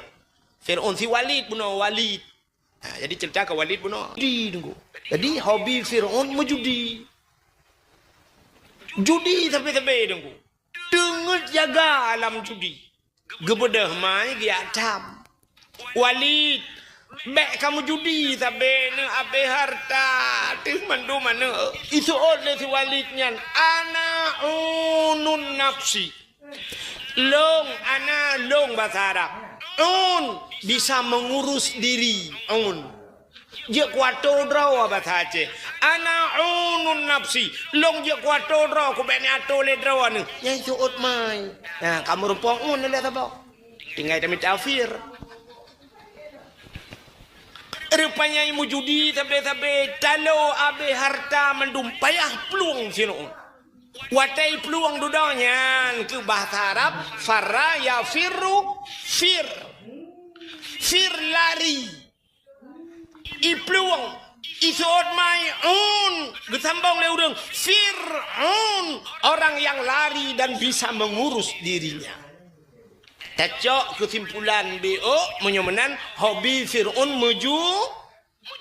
Fir'aun si Walid bunoe Walid. Ha, jadi cerita ke Walid bunoe. Judi teungku. Jadi hobi Fir'aun meujudi. Judi sabe-sabe teungku. Teungeut jaga alam judi. Geubeudôh mai giak tham. Walid, bék kamu judi sabe neu abéh harta teuh mandum aneuk. Iseuôt lé si Walid nyan, "Ana unun nafsi." Long, ana long bahasa Arab. Un, bisa mengurus diri. Un. Jeuet kuato droe bahasa Aceh. Ana unun nafsi. Long jeuet kuato droe kubék ni ato lé droe neu. Nyang seuôt mai. Nah, kamu rumpok un lé saboh. Tinggai tamita fir. Rupanya meujudi sabe-sabe talo abéh harta mandum payah plueng sinon. Watée plueng dudoe nyan keu bahasa Arab farra yafirru fir. Fir lari. Iplueng, iseuôt mai un, geusambong lé ureuëng Fir'aun, orang yang lari dan bisa mengurus dirinya. Tacok keusimpulan B O, meunyoe meunan hobi Fir'aun meuju-,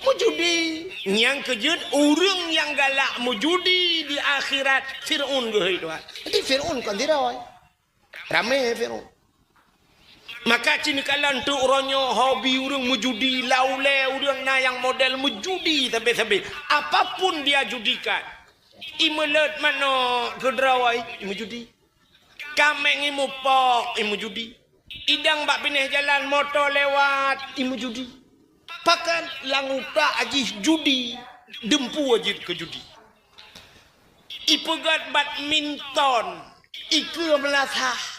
meujudi. Nyang keujeuet ureuëng nyang galak meujudi di akhirat Fir'aun geuhôi Tuhan. Jadi Fir'aun kon sidroe. Ramé Fir'aun. Maka cit kalon teuk uroe nyoe hobi ureuëng meujudi, laulée ureuëng na nyang model meujudi sabe-sabe. Apapun dia judikan. Imeuleuet manok keudroe, imeujudi. Kaméng imupok, imeujudi. Idang bak binéh jalan moto lewat, imeujudi. Pakat lam utak jih judi, dumpeue jeuet keu judi. Ipeugét badminton, ikeue meulasah.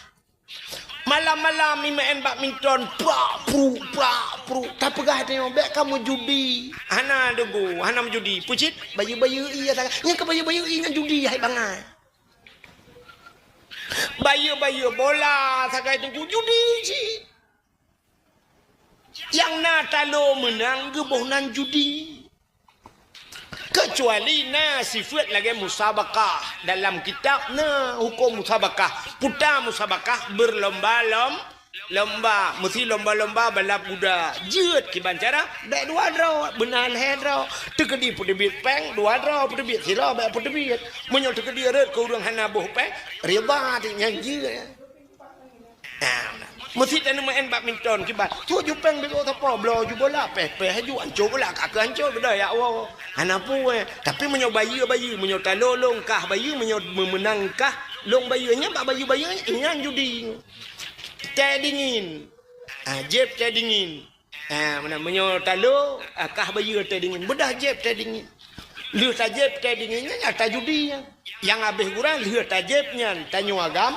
Malam-malam imeu'en badminton, prak, pruk, prak, pruk. Tapeugah tanyoe, bék kamu judi. Hana deungo, hana meujudi. Pucit, bayeue-bayeue ie sagai. Nyang keu bayeue-bayeue ie nyan judi hai bangai. Bayeue-bayeue bola sagai teungku judi cit. Nyang na talo meunang geuboh nan judi. Keucuali na sifeuet lagée musabakah. Dalam kitab na huköm musabakah. Puta musabakah beurlomba-lom-, lomba. Meusi lomba-lomba balap kuda. Jeuet kiban cara, bék dua droe, beuna lhée droe. Teukeudi peuteubiet péng, dua droe peuteubiet, sidroe bék peuteubiet. Meunyoe teukeudi rot keu ureuëng hana boh péng, riba nyan jeuet. Nah, nah. Meusit taneuk meu'en badminton kiban. Cok jupeng bego sapo, bloe ju bola, peh-peh ju, anco bola, ka keu anco beudôh ya Allah. Hana peue. Tapi meunyoe bayeue-bayeue, meunyoe talo lôn kah bayeue, meunyoe meumeunang kah lôn bayeue, nyan bak bayeue-bayeue nyan judi. Teh dingin. Ah, jeb teh dingin. Ah, meunan meunyoe talo, ah, kah bayeue teh dingin. Beudôh jeb teh dingin. Lheueh tajeb teh dingin nyan, ya tajudi nyan. Nyang habéh gura lheueh tajeb nyan, tanyoe agam,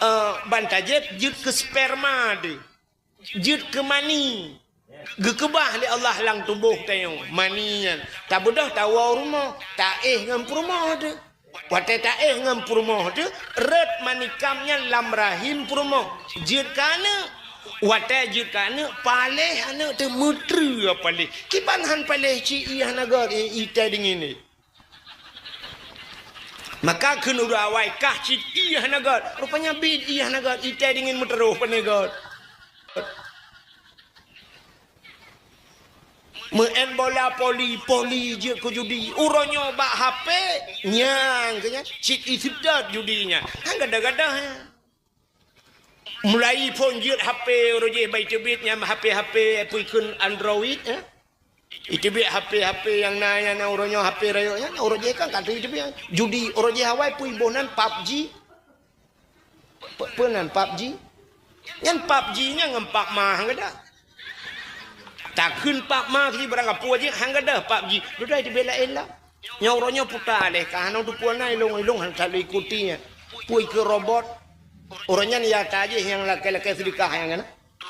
eh, ban tajeb jeuet keu sperma deuh. Jeuet keu mani. Geukeubah lé Allah lam tuboh tanyoe. Mani nyan. Tabeudôh tawoe u rumoh, taéh ngon peurumoh deuh. Watée taéh ngon peurumoh teuh, rot manikam nyan lam rahim peurumoh. Jeuet keu aneuk. Watée jeuet keu aneuk, paléh aneuk teuh, meutrue paléh. Kiban han paléh cit ié hana gét, i-, itée dingin nyan. Maka kheun ureuëng awai kah cit ié hana gét. Rupanya bit ié hana gét, itée dingin meuteurôh pané gét. Meu'en bola poli, poli jeuet keu judi. Uroe nyoe bak H P, nyang keu nyan, cit iseutôt judi nyan. Han gadôh-gadôh nyan. Mulai phon jeuet H P, uroe jih bak iteubiet nyan H P-H P peue kheun Android, eh? Iteubiet H P-H P nyang na, nyang na uroe nyoe H P rayeuk nyan, uroe jih kan ka iteubiet. Judi uroe jih awai peue iboh nan PUBG. Pe-, peue nan PUBG? Nyan PUBG nyan ngon Pak Ma han gadôh. Takheun Pak Ma keu barang gapeue jih han gadôh PUBG. Dudoe di bela ela. Nyoe uroe nyoe puta lé ka hana teupeue na ilong-ilong han that lé ikuti nyan. Peue keu robot. Uroe nyan ya ta jih nyang lakée-lakée seudeukah nyang kana.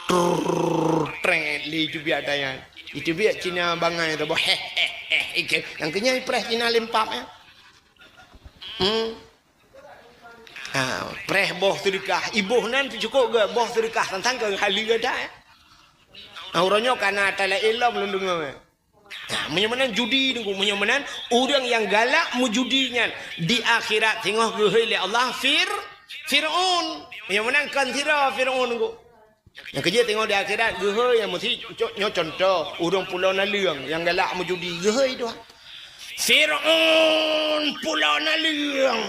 Trrrr, trét lé iteubiet daya. Iteubiet Cina bangai tu boh. Heh heh heh. Ike, nyang keunyan preh Cina lempap ya. Hmm. Ha, preh boh seudeukah. Iboh nan teucukôp gét boh seudeukah tantang keu hali gata, eh. Ha, uroe nyoe kana ata laén lom lôn deungoe, eh. Ha, meunyoe meunan judi nunggu, meunyoe meunan ureuëng nyang galak meujudi nyan di akhirat singoh geuhôi lé Allah Fir-, Fir'aun. Meunyoe meunan kon sidroe Fir'aun nunggu. Nyang keujeuet teungoh di akhirat geuhôi nyang meusi cok nyoe contoh ureuëng pulo naleueng nyang galak meujudi geuhôi dua. Fir'aun pulo naleueng.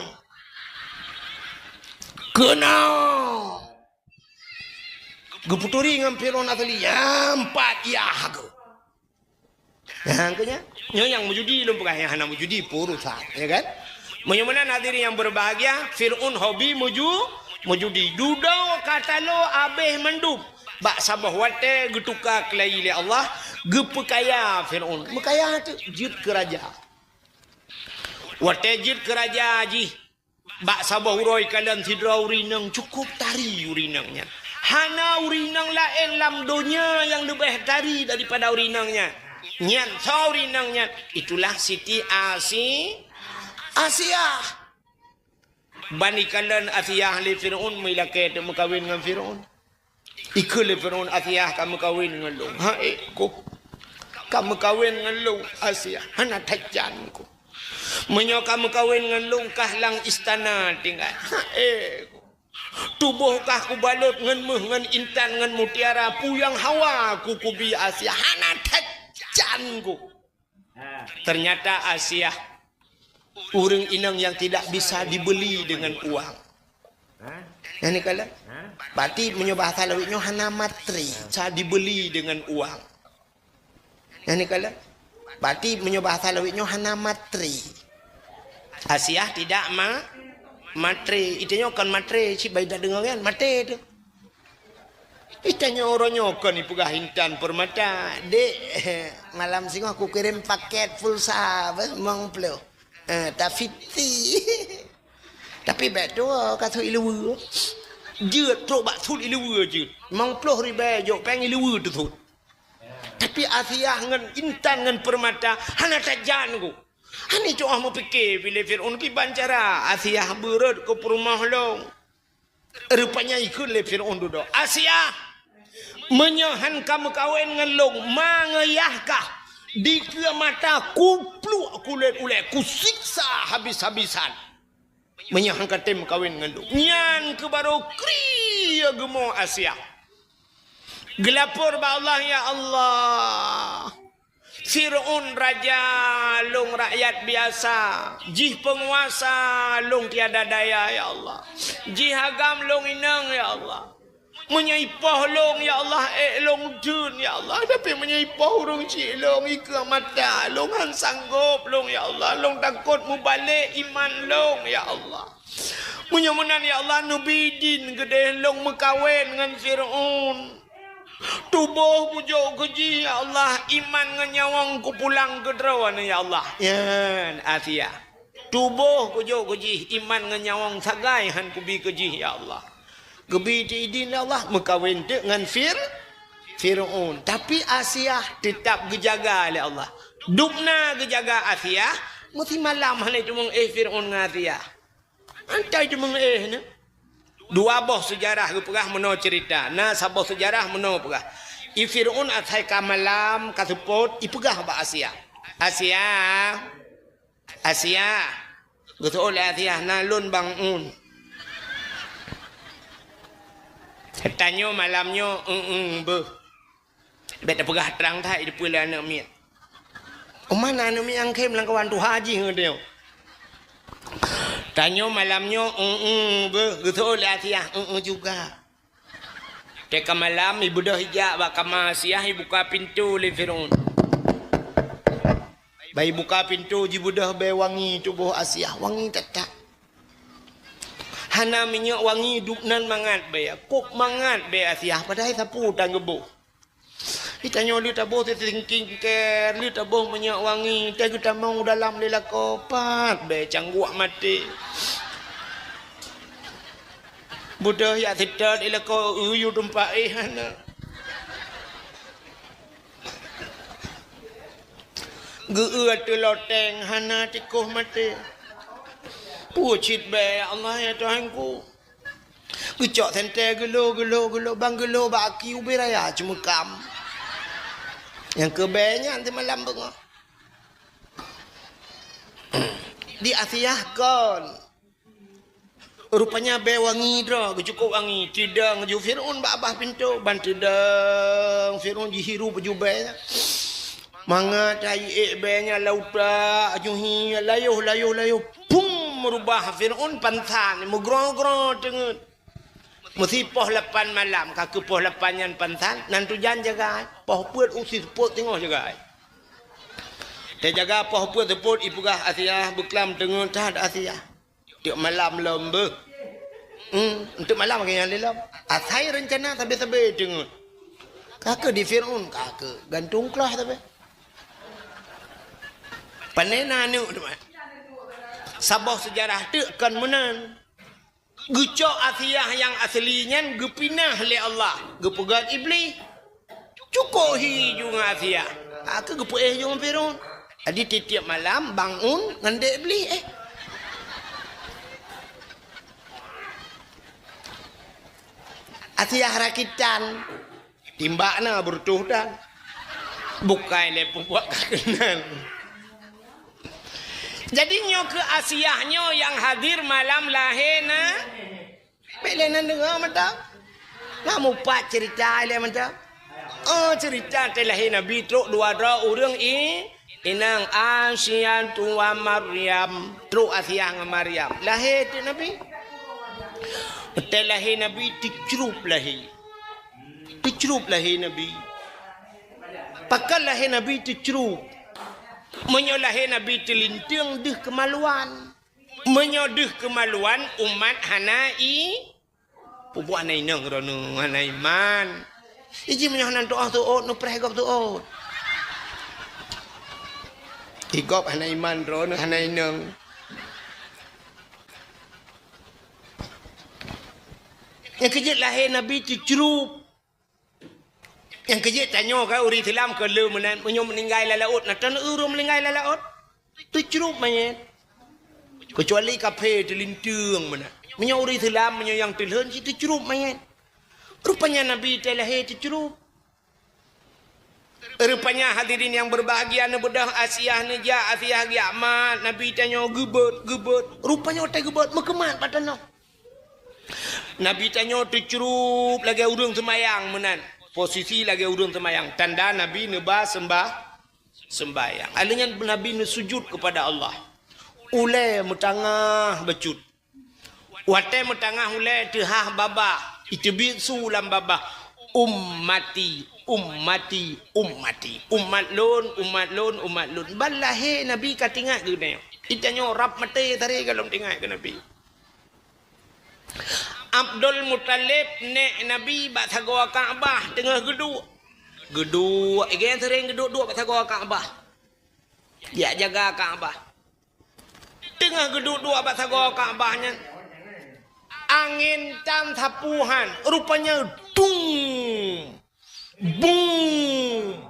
Keunoe geuputuri ngon Fir'aun asli nyang pat yah geuh. Nyang keu nyan, nyoe nyang meujudi lôn peugah nyang hana meujudi peurusan, ya kan? Meunyoe meunan hadirin yang berbahagia, Fir'aun hobi meuju-, meujudi. Dudoe ka talo abéh mandum. Bak saboh watée geutuka keulayi lé Allah, geupeukaya Fir'aun. Meukaya teuh jeuet keu raja. Watée jeuet keu raja jih, bak saboh uroe kalon sidroe ureuëng inong cukôp tari ureuëng inong nyan. Hana ureuëng inong laén lam donya nyang leubeh tari daripada ureuëng inong nyan. Nyan soe ureuëng inong nyan? Itulah Siti Asi-, Asiah. Ban ikalon Asiah lé Fir'aun meulakée teuk meukawen ngon Fir'aun. Ikheun lé Fir'aun, "Asiah ka meukawen ngon lôn." "Ha, eh, ku. Ka meukawen ngon lôn, Asiah. Hana that jan ku. Meunyoe ka meukawen ngon lôn, kah lam istana tinggai. Ha, eh, ku. Tuboh kah kubalot ngon méuh, ngon intan, ngon mutiara, peue nyang hawa ku kubi Asiah. Hana that jan ku." Ternyata Asiah ureuëng inong nyang tidak bisa dibeli dengan uang. Nyan kalon. Berarti meunyoe bahasa lawét nyoe hana matre, bisa dibeli dengan uang. Nyan kalon. Berarti meunyoe bahasa lawét nyoe hana matre. Asiah tidak ma-, matre. Itu nyoe kon matre, cit bai dak deungoe kan, matre tu. Itanyoe uroe nyoe kon ipeugah intan peurmata, "Dek, malam singoh kukirém paket pulsa, beh, mong ploh. Eh, tafiti." Tapi bék tuwoe ka sut iluweue. Jeuet trok bak sut iluweue jeuet. Mong ploh ribée jok péng iluweue teusut. Tapi Asiah ngon intan ngon peurmata hana that jan ku. Hana cok ah meupike pi lé Fir'aun kiban cara Asiah beurot keu peurumoh lôn. Rupanya ikheun lé Fir'aun dudoe, "Asiah, meunyoe han ka meukawen ngon lôn, ma ngon yah kah, dikeue mata kupluek kulét ulée, kusiksa habis-habisan." Meunyoe han ka tem meukawen ngon lôn. Nyan keuh barô kri geumo Asiah. Geulapor bak Allah, "Ya Allah, Fir'aun raja, lôn rakyat biasa. Jih peunguasa, lôn tiada daya, ya Allah. Jih agam, lôn inong, ya Allah. Meunyoe ipoh lôn, ya Allah, ék lôn deuh, ya Allah. Tapi meunyoe ipoh ureuëng chik lôn, ikeu mata lôn, han sanggob lôn, ya Allah. Lôn takot mubalek iman lôn, ya Allah. Meunyoe meunan, ya Allah, neubi idin keudeh lôn meukawen ngon Fir'aun. Tuboh kujok keu jih, ya Allah, iman ngon nyawöng kupulang keu droeneuh, ya Allah. Nyan, Asiah. Tuboh kujok keu jih, iman ngon nyawöng sagai han kubi keu jih, ya Allah. Geubi idin lé Allah meukawen teuk ngon Fir-, Fir'aun. Tapi Asiah teutab geujaga lé Allah. Dubna geujaga Asiah, meusimalam hana teumeuéh Fir'aun ngon Asiah. Antai teumeuéh nyan. Dua boh seujarah geupeugah meunoe ceurita. Na saboh seujarah meunoe peugah. I Fir'aun asai ka malam, ka seupôt, ipeugah bak Asiah. Asiah, Asiah, geuseuôt lé Asiah, na lôn bang un. Tanyoe malam nyoe, eung-eung beuh. Bék tapeugah trang that, dipeue lé aneuk miet. Uma na aneuk miet nyang khem lam kawan tuha jih ngeudeueng. Tanyoe malam nyoe, eung-eung beuh, geuseuôt lé Asiah, eung-eung juga. Teuka malam, ibeudôh ijak bak kama Asiah, ibuka pintoe lé Fir'aun. Bah ibuka pintoe, jibeudôh bèe wangi tuboh Asiah, wangi that-that. Hana minyeuk wangi, dubnan mangat bèe, kôb mangat bèe Asiah, padahai sapeue tan geuboh. Di tanyoe lheueh taboh seutingkingker, lheueh taboh minyeuk wangi, teuh geutamong u dalam lé lakoe, pat bèe cangguek maté. Beudôh jak seutôt i lakoe, eu yue teumpat éh hana. Geu-eu ateueh loteng hana, tikoh maté. Peue cit bèe, ya Allah, ya Tuhanku. Geucok sentée geulo, geulo, geulo, bang geulo bak aki ubé raya ceumeukam. Nyang keu bèe nyan teumalam beungoh. Di Asiah kon. Rupanya bèe wangi droe, geucukôp wangi. Teudong ju Fir'aun bak babah pintoe, ban teudong Fir'aun jihirup ju bèe nyan. Mangat hai ék bèe nyan lam utak, aju hi, layoh, layoh, layoh. Pum, meurubah Fir'aun pansan, meugroe-groe teungeut. Meusipoh lapan malam, ka keu poh lapan nyan pansan, nan tujan jaga, poh peuet u si seupôt teungoh jaga. Teujaga poh peuet seupôt ipeugah Asiah, beuklam teungeut that Asiah. Tiep malam lom beuh. Hmm, tiep malam lagèe nyan lé lom. Asai reuncana sabe-sabe teungeut. Ka keu di Fir'aun, ka keu gantung klah sabe. Pane na aneuk teuma. Saboh seujarah teuk kon meunan. Geucok Asiah nyang asli nyan geupinah lé Allah, geupeugöt Iblih. Cukôp hi ju ngon Asiah. Ka keu geupeuéh ju ngon Fir'aun. Jadi tiep-tiep malam bangun ngon dek Iblih, eh. Asiah rakitan. Timbak na beureutoh dan. Bukai lé peubuet ka keunong. Jadi nyoe keu Asiah nyoe nyang hadir malam lahé na. Bék lé nan deungoe mantong. Na mupat ceurita lé mantong. Oh, ceurita teuh lahé Nabi trok dua droe ureuëng i, inong Asiatu wa Maryam. Trok Asiah ngon Maryam. Lahé teuh Nabi. Teuh lahé Nabi teucrup lahé. Teucrup lahé Nabi. Pakon lahé Nabi teucrup? Meunyoe lahé Nabi teulinteung deuh keumaluan. Meunyoe deuh keumaluan umat hana i, pubuet hana inong droeneuh hana iman. Iji meunyoe hana tuoh seuôt neupreh gob seuôt. Igob hana iman droeneuh hana inong. Nyang keujeuet lahé Nabi teucrup. Nyang keujeuet tanyoe ka ureuëng Islam keu le meunan, meunyoe meuninggai lam laôt, na tan ureuëng meuninggai lam laôt. Teucrup manyét. Keucuali kaphé teulinteung meunan. Meunyoe ureuëng Islam, meunyoe nyang teulhon cit teucrup manyét. Rupanya Nabi teuh lahé teucrup. Rupanya hadirin yang berbahagia, neubeudôh Asiah neujak, Asiah geujak mat, Nabi tanyoe geubeuet, geubeuet. Rupanya watée geubeuet meukeumat bak tanoh. Nabi tanyoe teucrup lagée ureuëng seumayang meunan. Posisi lagée ureuëng seumayang. Tanda Nabi neuba seumbah, seumbahyang. Alheuh nyan Nabi neusujut keupada Allah. Ulée meutangah bacut. Watée meutangah ulée teuhah babah. Iteubiet su lam babah, "Ummati, ummati, ummati. Umat lôn, umat lôn, umat lôn." Ban lahé Nabi ka teuingat geutanyoe. Geutanyoe rab maté taré gohlom teuingat keu Nabi. Abdul Muthalib, nék Nabi, bak sagoe Ka'bah teungoh geuduek. Geuduek, igén seuréng geuduek-duek bak sagoe Ka'bah. Jak jaga Ka'bah. Teungoh geuduek-duek bak sagoe Ka'bah nyan, angén tan sapeue han, rupanya dung, bung,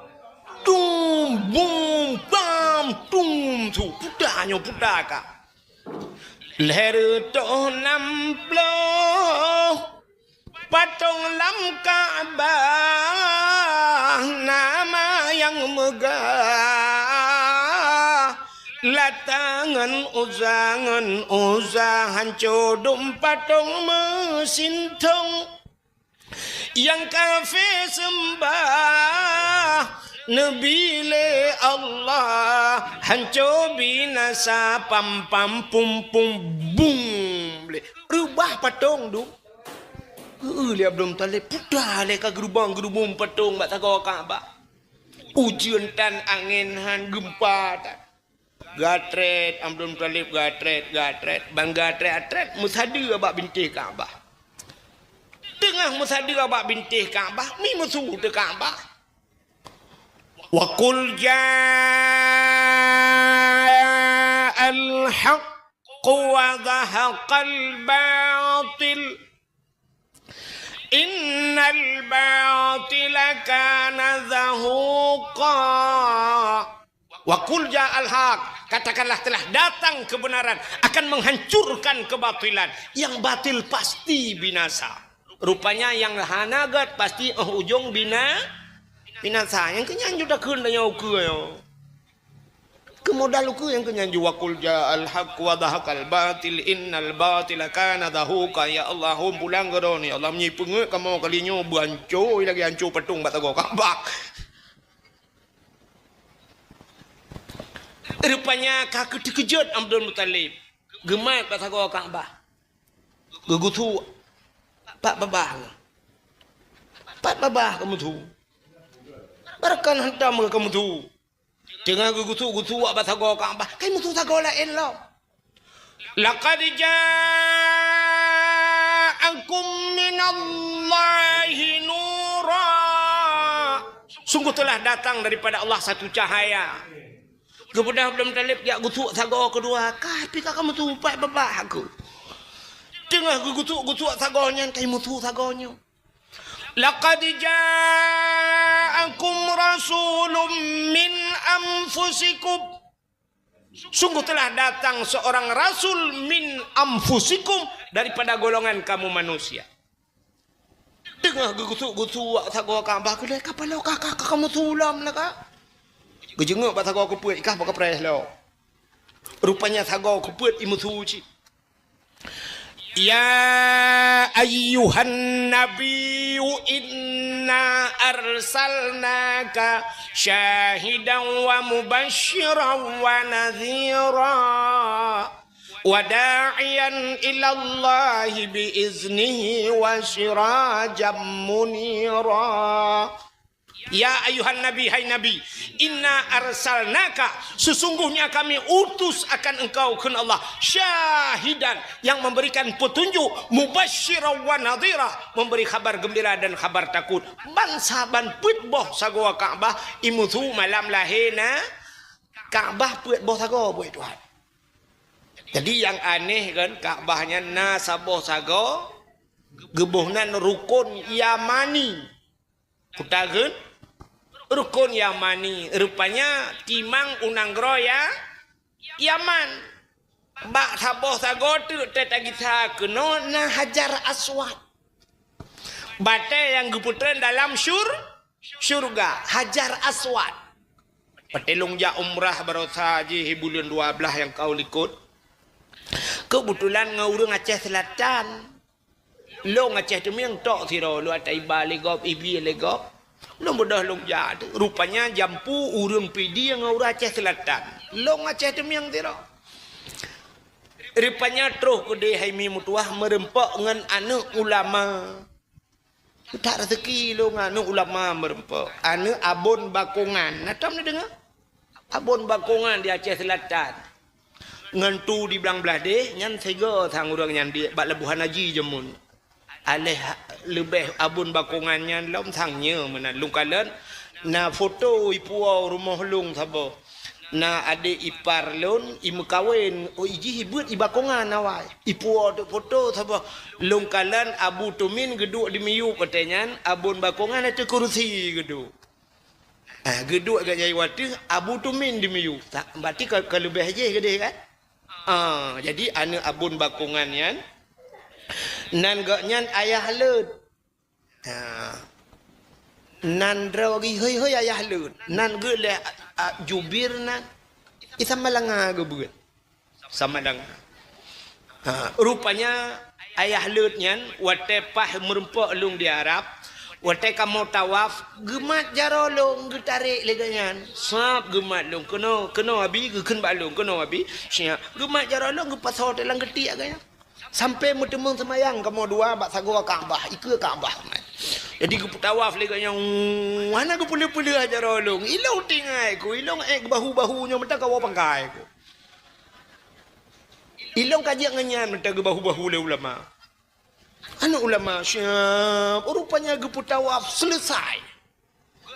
dung, bung, bam, dung, su, puta nyoe, puta ka. Lhèe reutôh nam ploh patong lam Ka'bah, nama nyang meugah Lata ngon Uzza, ngon Uzza, hanco dum patong meusintong. Nyang kafé seumbah neubi lé Allah, hanco binasa, pam, pam, pum, pum, bum. Lé reubah patong dum. Heu, lé Abdul Muthalib, puta lé ka geurubong-geurubong patong bak sagoe Ka'bah. Ujeuen tan, angén han, geumpa tan. Gatrét, Abdul Muthalib gatrét, gatrét. Ban gatrét-gatrét, meusadeue bak bintéh Ka'bah. Teungoh meusadeue bak bintéh Ka'bah, mi meusu teuh Ka'bah. Wa qul ja'al haqqu wa zahaqal batil. Innal batila kana zahuqa. Wa qul ja'al haq, katakanlah telah datang kebenaran akan menghancurkan kebatilan. Yang batil pasti binasa. Rupanya nyang hana gét pasti óh ujong bina-, binasa. Nyang keu nyan ju takheun tanyoe ukeue nyoe. Keu modal ukeue nyang keu nyan ju, wa qul ja'al haq wa zahaqal batil innal batila kana zahuqa. Ya Allah, hom pulang keu droeneuh, ya Allah, meunyoe peungeuet kamoe kali nyoe beuhanco lagèe hanco patong bak sagoe Ka'bah. Rupanya ka geuteukeujot Abdul Muthalib, geumat bak sagoe Ka'bah. Geugusuk pat babah. Pat babah ka meusu. Barakan hantam ka meusu. Teungoh geugusuk-gusuk bak sagoe Ka'bah, ka meusu sagoe laén lom. Laqad ja'akum minallahi nura. Sungguh telah datang daripada Allah satu cahaya. Geubeudôh Abdul Muthalib jak gusuk sagoe keudua, ka pih ka meusu pat babah aku. Teungoh geugusuk-gusuk sagoe nyan, ka meusu sagoe nyoe. Laqad ja'akum rasulun min anfusikum. Sungguh telah datang seorang rasul min anfusikum, daripada golongan kamu manusia. Teungoh geugusuk-gusuk sagoe Ka'bah keudeh, ka paloe ka, ka, ka, ka meusu lom lah ka. Geujeungok bak sagoe keupeuet, ikah bak kapreh lom. Rupanya sagoe keupeuet imeusu cit. Ya ayyuhan nabiyyu inna arsalnaka syahidan wa mubasysyiran wa nadhira wa da'iyan ilallahi bi iznihi wa sirajan munira. Ya ayuhan nabi, hai Nabi, inna arsalnaka, sesungguhnya kami utus akan engkau, kheun Allah, syahidan, yang memberikan petunjuk, mubasysyiran wa nadhira, memberi khabar gembira dan khabar takut. Ban saban peuet boh sagoe Ka'bah imeusu malam lahé na Ka'bah, peuet boh sagoe, buet Tuhan. Jadi nyang aneh kan, Ka'bah nyan na saboh sagoe, geuboh nan rukon Yamani. Peue takheun? Rukon Yamani, rupanya timang u nanggroe Ya-, Yaman. Bak saboh sagoe teuk teuh tagisa keunoe na Hajar Aswad. Batée nyang geupeutren dalam syur-, syurga, Hajar Aswad. Watée lôn jak umrah baroesa jih buleuen dua blaih nyang ka likot. Keubeutulan ngon ureuëng Aceh Seulatan. Lôn Aceh Teumieng tok sidroe, lôn ata iba lé gob, ibi lé gob. Lôn beudôh lôn jak, rupanya jampu ureuëng Pidie ngon ureuëng Aceh Seulatan. Lôn Aceh Teumieng sidroe. Rupanya troh keudeh hai mi meutuwah meureumpok ngon aneuëk ulama. That rezeki lôn aneuk ulama meureumpok. Aneuk Abon Bakongan. Na tom neudeungoe? Abon Bakongan di Aceh Selatan. Ngon tu di Blang Blahdeh, nyan sigoe sang ureuëng nyan di bak Labuhan Haji jameun. Aléh leubeh Abon Bakongan nyan lom sang nyoe meunan. Lôn kalon na foto ipuwoe rumoh lôn saboh. Na adék ipar lôn, imeukawen, oh, ijih ibeuet i Bakongan awai. Ipuwoe teuk foto saboh. Lôn kalon Abu Tumin geuduek di miyueb watée nyan, Abon Bakongan ateueh kurusi geuduek. Ah, geuduek geuh jai wateueh Abu Tumin di miyueb. Sa-, berarti ka, ka leubeh jih geudeh kan? Ah, jadi aneuk Abon Bakongan nyan, nan geuh nyan ayah leuet. Ha. Nan droe geuh hôi-hôi ayah leuet. Nan geuh lé, a, a, jubir nan. Isa malanga geubeuet. Sama dengan. Ha, rupanya ayah leuet nyan watée paih meureumpok lôn di Arab, watée kamoe tawaf, geumat jaroe lôn geutarek lé geuh nyan. Sab geumat lôn, keunoe, keunoe abi, geukheun bak lôn, keunoe abi. Siap. Geumat jaroe lôn geupasoe teulang geutiek geuh nyan. Sampai meuteumeung seumayang kamoe dua bak sagoe Ka'bah, ikeue Ka'bah. Jadi geupeutawaf lé geuh nyan, hana geupeuleueh-peuleueh jaroe lôn. Ilôn tinggai ku, ilôn ék geubahu-bahu nyoe meuta kawoe pangkai ku. Ilôn ka jeuet ngon nyan meuta geubahu-bahu lé ulama. Aneuk ulama siap, rupanya geupeutawaf selesai.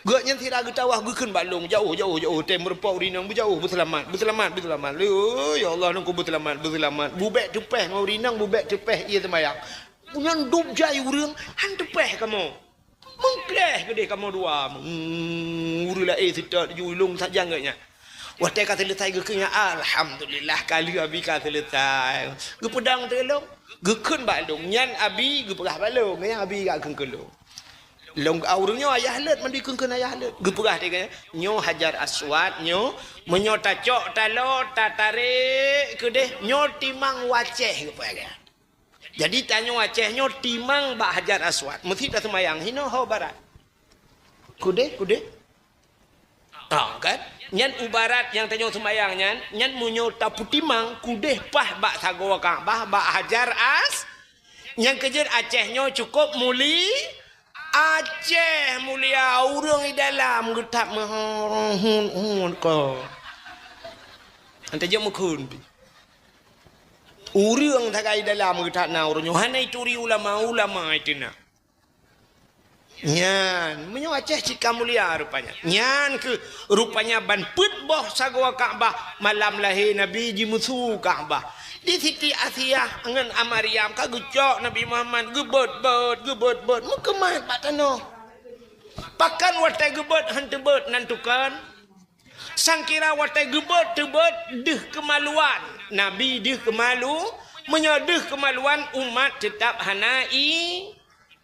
Geuh nyan sira geutawaf geukheun bak lôn, jauh, jauh, jauh, tem meureumpok ureuëng inong beujauh, beuseulamat, beuseulamat, beuseulamat. Lé, ya Allah, nungku beuseulamat, beuseulamat. Bubek teupeh ngon ureuëng inong, bubek teupeh ie seumayang. Nyan dub jai ureuëng, han teupeh kamoe. Meukleh keudeh kamoe dua. Hmm, ureuëng laén seutôt ju lôn sajan geuh nyan. Watée ka selesai geukheun nyan, alhamdulillah, ka lheueh abi ka selesai. Geupeudong teuk lôn, geukheun bak lôn. Nyan abi geupeugah bak lôn, nyan abi ka kheun keu lôn. Lôn, ah, ureuëng nyoe ayah leuet, mandum kheun-kheun ayah leuet. Geupeugah lé geuh nyan, nyoe Hajar Aswad, nyoe, meunyoe tacok taloe, tatarek keudeh, nyoe timang u Aceh, geupeugah lé geuh nyan. Jadi tanyoe Aceh nyoe timang bak Hajar Aswad. Meusi taseumayang hinoe ho barat. Keudeh, keudeh. Ah, kan? Nyan u barat nyang tanyoe seumayang nyan, nyan meunyoe tapeutimang keudeh paih bak sagoe Ka'bah, bak Hajar As-, nyang keujeuet Aceh nyoe cukup muli-, Aceh mulia, ureuëng di dalam geutab meuhon-hon ko. Ante jeuet meukhon pi. Ureuëng sagai dalam geutab na ureuëng nyoe hana ituri ulama-ulama itu na. Nyan, meunyoe Aceh cit ka mulia rupanya. Nyan keuh rupanya ban peuet boh sagoe Ka'bah malam lahé Nabi jimeusu Ka'bah. Di Siti Asiah ngon Maryam ka geucok Nabi Muhammad geubeuet-beuet, geubeuet-beuet, meukeumat bak tanoh. Pakon watée geubeuet han teubeuet nan tukon? Sangkira watée geubeuet teubeuet deuh keumaluan. Nabi deuh keumalu, meunyoe deuh keumaluan umat teutab hana i-,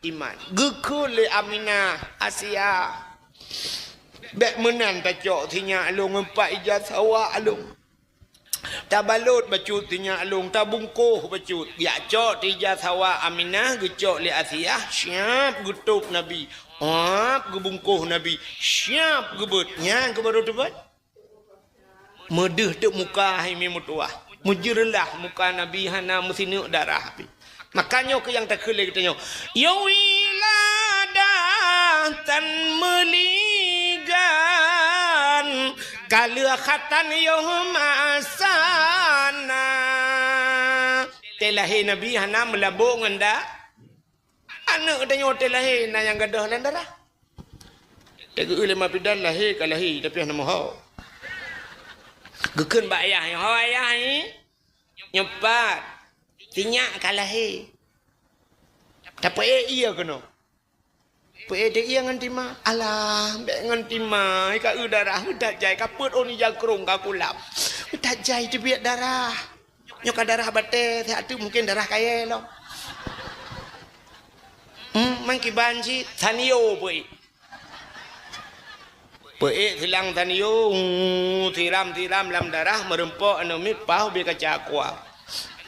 iman. Geukheun lé Aminah, Asia, bék meunan tacok sinyak lôn ngon pat ija sawa lôn. Tabalot bacut sinyak lôn, tabungkoh bacut. Geujak cok tija sawa Aminah, geucok lé Asiah, siap geutôb Nabi. Hap geubungkoh Nabi, siap geubeuet. Nyan keuh barô teubeuet. Meudeuh teuk muka hai mi meutuwah. Meujeureulah muka Nabi hana meusineuk darah pih. Maka nyoe keuh nyang takheun lé geutanyoe. Ya wiladah tan meuligan, ka lheueh khatan yoh masana. Watée lahé Nabi hana meulabok ngon da-, aneuëk geutanyoe watée lahé na nyang gadôh lam darah. Watée geu-eu lé ma bidan lahé ka lahé, tapi hana meuho. Geukheun bak ayah, "Ho ayah, nyoe pat, sinyak ka lahé." Tapeuék ié keunoe. Peuék teuh ié ngon tima. Alah, bék ngon tima, ka eu darah, that jai ka peuet ôn ija krông ka kulap. That jai teubiet darah. Nyoe ka darah batée, siat teuk mungken darah kayée lom. Hmm, man kiban cit, sanio peuék. Peuék silang tanyoe, siram-siram lam darah, meureumpok aneuk miet paih ubé kaca aqua.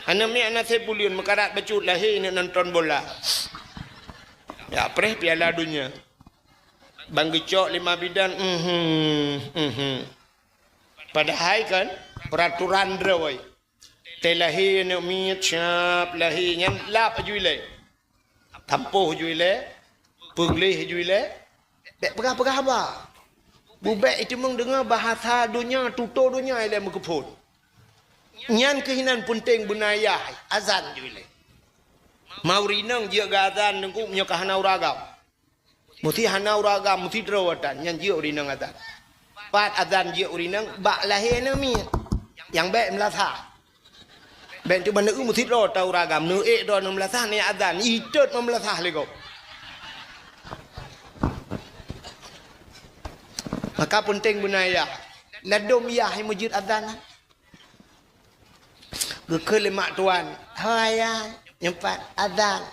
Aneuk miet hana sép buleuen meukarat bacut lahé neuk nonton bola. Ya, preh Piala Dunia. Ban geucok lé ma bidan, mhm, mhm. Padahai kan, peuraturan droe. Watée lahé aneuk miet, siap lahé nyan lap aju ilée. Tampôh aju ilée, Peugleh ju ilée, bék peugah-peugah haba. Bubék iteumeung deungoe bahasa donya, tutoe donya ilée meukeupon. Nyan keuh inan peunteng beuna yah, azan ju ilée. Ma ureueng inong jeuet geu azan teungku meunyoe ka hana ureueng agam. Musti hana ureueng agam, musti droe atan, nyan jeuet ureueng inong azan. Pat azan jeuet ureueng inong, bak lahé aneuk miet. Nyang bék meulasah. Bék teuma neu musti droe atan ureueng agam, neu ék droe neu meulasah, neu azan, itot meumeulasah lé gob. Maka peunteng beuna yah. Ladom yah meujeuet azan. Geukheun lé mak tuan, "Ho ayah, nyoe pat azan."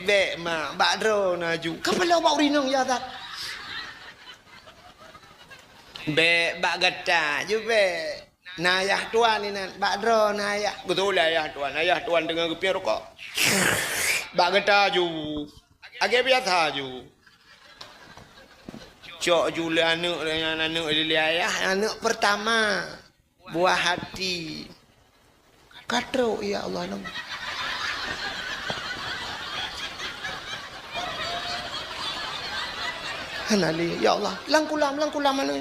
"Bék mak, bak droe na ju." "Ka paloe bak ureueng inong yah azan?" "Bék, bak gata ju bék. Na ayah tuan inan, bak droe na ayah." Geutulak ayah tuan, ayah tuan teungoh geupiep rukok. "Bak gata ju. Lagée biasa ju." Cok ju lé aneuk, aneuk lé ayah, aneuk pertama. Buah hati. Ka trok, ya Allah, nang. Hana lé, ya Allah. Lam kulam, lam kulam mana?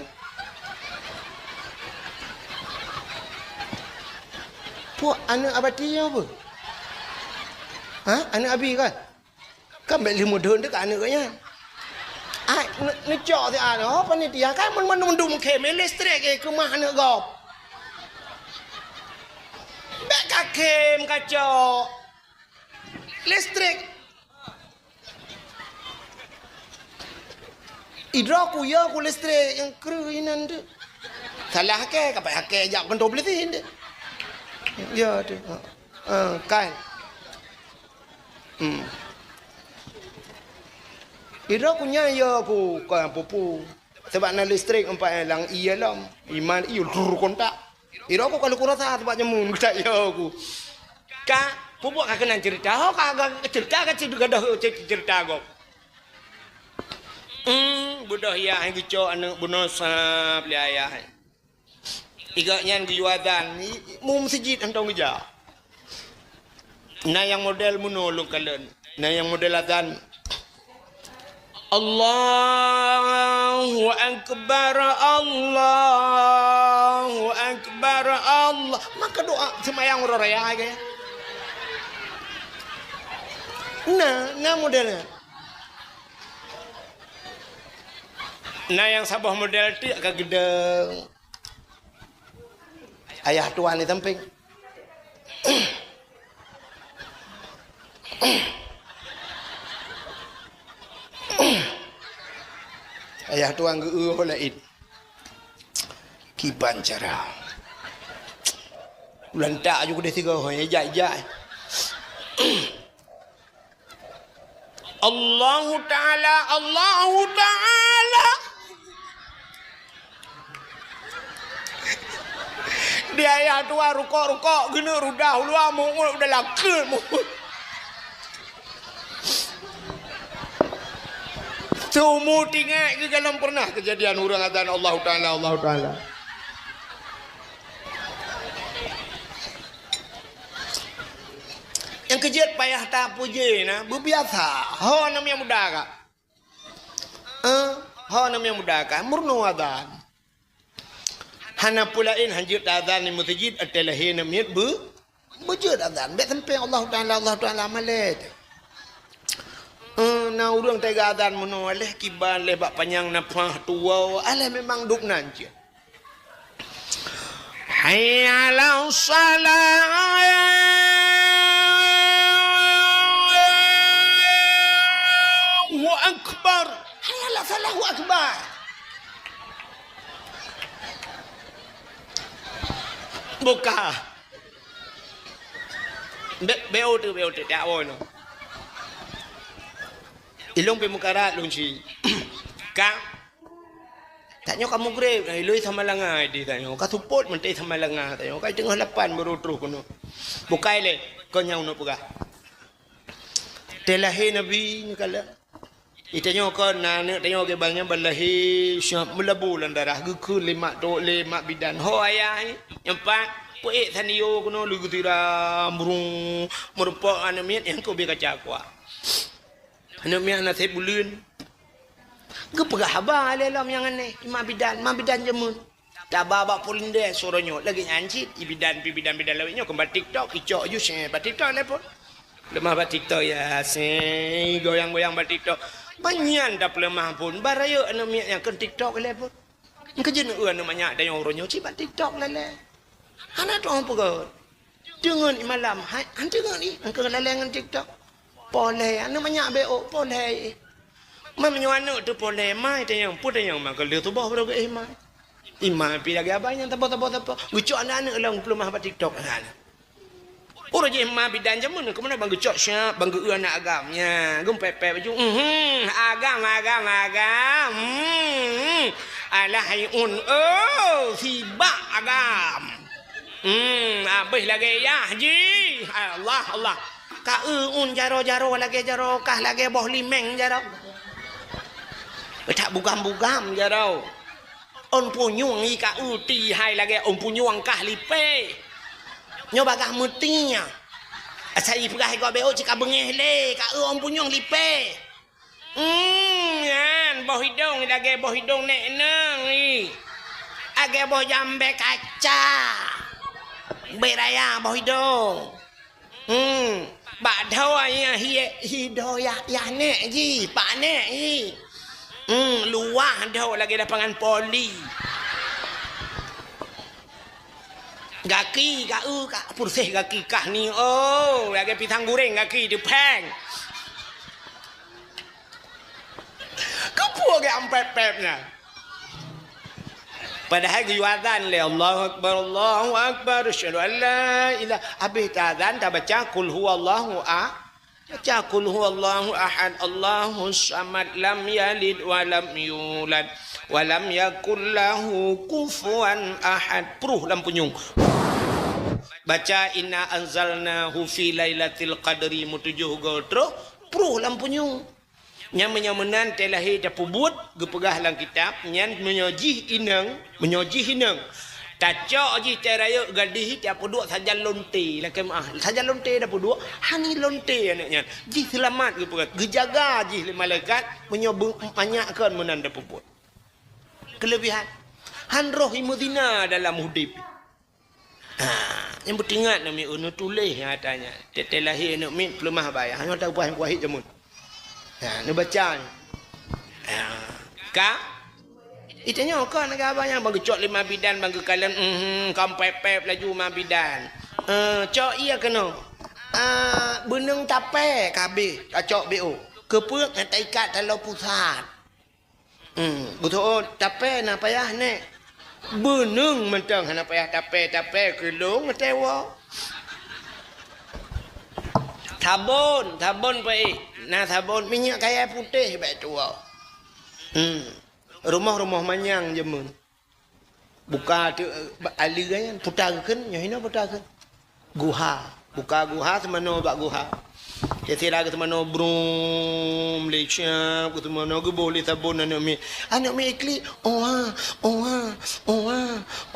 Puak aneuk abati ya apa? Ha? Aneuk abi kan? Kan bék lheueh meudeun teuka aneuk geuh nyan. Ai, ne-, neucok siat, oh, panitia, kan mandum-mandum khém, eh, listrik, eh, keumah aneuk gob. Bék ka khém, ka cok. Listrik. Idroe ku yo ku listrik nyang kreueh inan tu. Salah hakée, ka payah hakée jak keuntô polisi tu. Ya tu. Ha. Ha, kan. Hmm. Idroe ku nyan yo ku ka pupu. Sebab na listrik empat lam ié lom. Iman ié lur kontak. Idroe ku kalau ku rasa sebab nyamun kita yo ku. Ka pupu ka keunan cerita. Ho ka, ka cerita ka cerita gadoh cerita gob. Hmm, beudôh yah geucok aneuk bunoe sab lé ayah. Igak nyan geuyue azan, i-, i-, mu meuseujid hantom geujak. Na nyang model meunoe lôn kalon. Na nyang model azan, "Allahu Akbar, Allahu Akbar, Allah." Maka doa seumayang uroe raya ke. Na, na model nyan. Na nyang saboh model tiek ka geudong. Ayah tuan di sampéng. Ayah tuan geu-eu laén. Kiban cara. Ulantak aju keudeh tiga, hai, jai, jai. Allahu Ta'ala, Allahu Ta'ala. Di ayah tuan rukok-rukok, geuneuk rudah uluwa, mungut udah lakeuet, mungut. Seumu tinggai geugalom pernah kejadian ureuëng azan Allahu Ta'ala, Allahu Ta'ala. Nyang keujeuet payah tapuji na, beubiasa. Ho aneuk nyang muda ka. Eh, ho aneuk nyang muda ka, meurunoe azan. Hana peue laén, hanjeuet azan di meuseujid, até lahé aneuk miet beu-, beujeuet azan. Bék sampéng Allahu Ta'ala, Allahu Ta'ala malée. Eh, na ureuëng teuga azan meunoe, aléh kiban, aléh bak panyang nafah tuwoe, aléh memang duek nan cit. Hayya 'alas shalah. Allahu Akbar. Hayya 'alas shalah, Allahu Akbar. Buka. Be-, beu tu, beu tu, tak boleh. Ilong pi mukarat lung si. Ka. Tanyoe ka mugreb, iloi sama langa di tanyoe. Ka supot meuntée sama langa tanyoe. Ka teungoh lapan baru troh keunoe. Bukai lé, kon nyang uneuk peugah. Teuh lahé Nabi nyoe kala. Itanyoe kon na aneuk tanyoe geubanyan ban lahé siap meulabu lam darah geukheun lé mak tok lé mak bidan. Ho ayah, nyang pat, peuék sanio keunoe leugeutira murung meurupok aneuk miet nyang keu bie kaca kuah. Aneuk miet na sép buleuen. Geupeugah haba lé lom nyang aneh, i ma bidan, ma bidan jameun. Taba bak Polindeh uroe nyoe, lagèe nyan cit, i bidan, pi bidan-bidan lawét nyoe keu bak TikTok, icok ju sép bak TikTok lé phon. Peuleumah bak TikTok, ya, sép, goyang-goyang bak TikTok. Ban nyan tapeuleumah phon, ban rayeuk aneuk miet nyang keu TikTok lé phon. Keu jeuet aneuk manyak tanyoe uroe nyoe cit bak TikTok lé lé. Hana tu'oh peugöt. Deungon i malam, hai, han deungon i, han keu laleng ngon TikTok. Poh lhèe, aneuk manyak beuôk, poh lhèe i. Meunyoe aneuk teuh poh lhèe, mai tanyong, peue tanyong, maka lheueh suboh baru geuéh mai. I mai pi lagèe abai nyan, saboh, saboh, saboh. Geucok aneuk-aneuk lom geupeuleumah bak TikTok, aneuk. Uroe jih ma bidan jameun, keumeunang ban geucok siap, ban geu-eu aneuk agam. Nya, geumpèp-pèp baju. Mhm, agam, agam, agam. Hmm, alah hai un, oh, sibak agam. Hmm, abéh lagèe yah jih. Allah, Allah. Ka eu un jaroe-jaroe lagèe jaroe kah, lagèe boh limeng jaroe. That bugam-bugam jaroe. Ôn punyueng i ka eu ti hai lagèe ôn punyueng kah lipèe. Nyoe bagaih meuti nyan. Asai peugah i gob beuôk cit ka beungéh lé, ka eu ôn punyueng lipèe. Hmm, nyan, boh idong lagèe boh idong nèk neung i. Lagèe boh jambèe kaca. Bèk raya boh idong. Hmm, bak dhoe nyan hi, hi dhoe yah, yah nèk jih, pak nèk jih. Hmm, luwah dhoe lagèe lapangan voli. Gaki ka eu, ka purséh gaki kah ni, oh, lagèe pisang guréng gaki teupèng. Keupeue geuampép-pép nyan? Padahai geuyue azan lé, "Allahu Akbar, Allahu Akbar, asyhadu an la ilaha," abéh teuazan tabaca, "Qul huwallahu a-," baca, "Qul huwallahu ahad, Allahus samad, lam yalid wa lam yulad, wa lam yakul lahu kufuwan ahad." Pruh lam punyueng. Baca, "Inna anzalnahu fi lailatil qadri," meutujoh goe troh, pruh lam punyueng. Nyan meunyoe meunan teuh lahé tapeubuet, geupeugah lam kitab, nyan meunyoe jih inong, meunyoe jih inong, tacok jih teuh rayeuk gadih tapeuduek sajan lonte, lakèe meu'ah, sajan lonte tapeuduek, hani lonte aneuk nyan. Jih seulamat geupeugah, geujaga jih lé malaikat, meunyoe beu-, manyak kon meunan tapeubuet. Keuleubihan, han roh i meuzina dalam udép. Ha, nyang peutingat namiet, neutuléh nyang ata nyan. Teuh-teuh lahé aneuk miet peuleumah baya, hana taubah nyang kuahi jameun. Ha, neubaca nyan. Ha, ka? Itanyoe kon lagèe abah nyan, ban geucok lé ma bidan, ban geukalon, mhm, ka pèp-pèp laju ma bidan. Eh, cok ie keunoe. Ah, beuneung tapè ka abéh, tacok beuôk. Keupeue? Nyang taikat taloe pusat. Hmm, beutôi, tapè na payah nèk. Beuneung mantong hana payah tapè, tapè keulong watèe woe. Sabon, sabon peuék. Na sabon, minyeuk kayèe putéh bèk tuwoe. Hmm, rumoh-rumoh manyang jameun. Buka teuk, eh, aleue nyan, puta geukheun, nyoe hinoe puta geukheun. Guha. Buka guha, seumanoe bak guha. Sira geuseumanoe brum, lé siap, geuseumanoe geuboh lé sabon aneuk miet. Aneuk miet iklik, oa, oa, oa,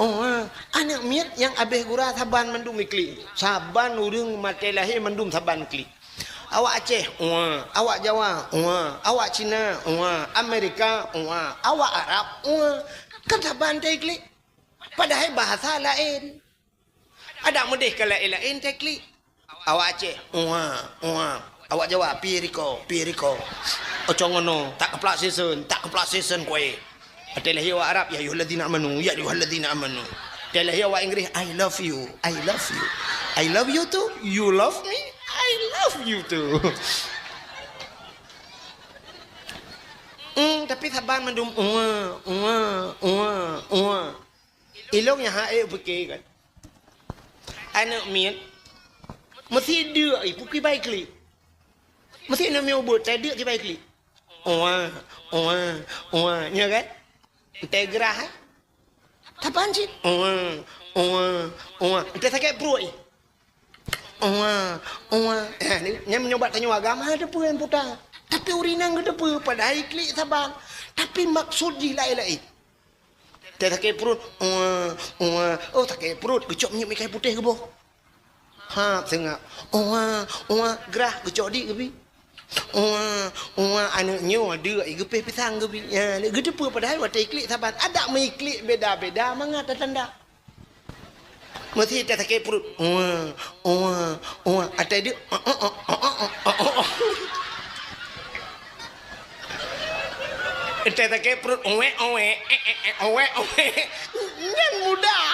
oa. Aneuk miet nyang abéh gura saban mandum iklik. Saban ureueng maté lahé mandum saban klik. Awak Aceh, oa. Awak Jawa, oa. Awak Cina, oa. Amerika, oa. Awak Arab, oa. Kan saban teuh iklik. Padahai bahasa laén. Adak meudeh ka laén-laén teuh klik. Awak Aceh, "Uwa, uwa." Awak Jawa, "Pi riko, pi riko." Ocong ngono, tak keuplak sisen, tak keuplak sisen kué. Watèe lahé awak Arab, "Ya ayyuhalladzina amanu, ya ayyuhalladzina amanu." Watèe lahé awak Inggris, "I love you, I love you. I love you too. You love me? I love you too." Hmm, tapi saban mandum, "Uwa, uwa, uwa, uwa." Ilong nyang hana ék pike kan. Aneuk miet meusi deuk i pike bai klik. Meusi aneuk miet ubeut tai deuk i bai klik. Oa, oa, oa, nyo kan? Entah gerah, eh? Tapan cit. Oa, oa, oa. Entah sakét pruet, eh? Oa, oa. Eh, ni, nyan meunyoe bak tanyoe agama teupeue nyang puta. Tapi ureueng inong geuteupeue, padahai klik saban. Tapi maksud jih laén-laén. Teuh sakét pruet, "Uwa, uwa." Oh, sakét pruet, geucok minyeuk meuikai putéh geuboh. Ha, seungab. "Uwa, uwa." Grah, geucok di geubi. Wah, wah, aneuk nyoe deuk, geupéh pisang geubi. Ya, geuteupeue padahai watèe iklik saban. Adak meuiklik beda-beda mangat tanda. Meusti tasakét pruet. Wah, wah, wah. Atai deuk. Atai sakét pruet. Owek, owek. Eh, eh, eh, owek, owek. Nyan mudah.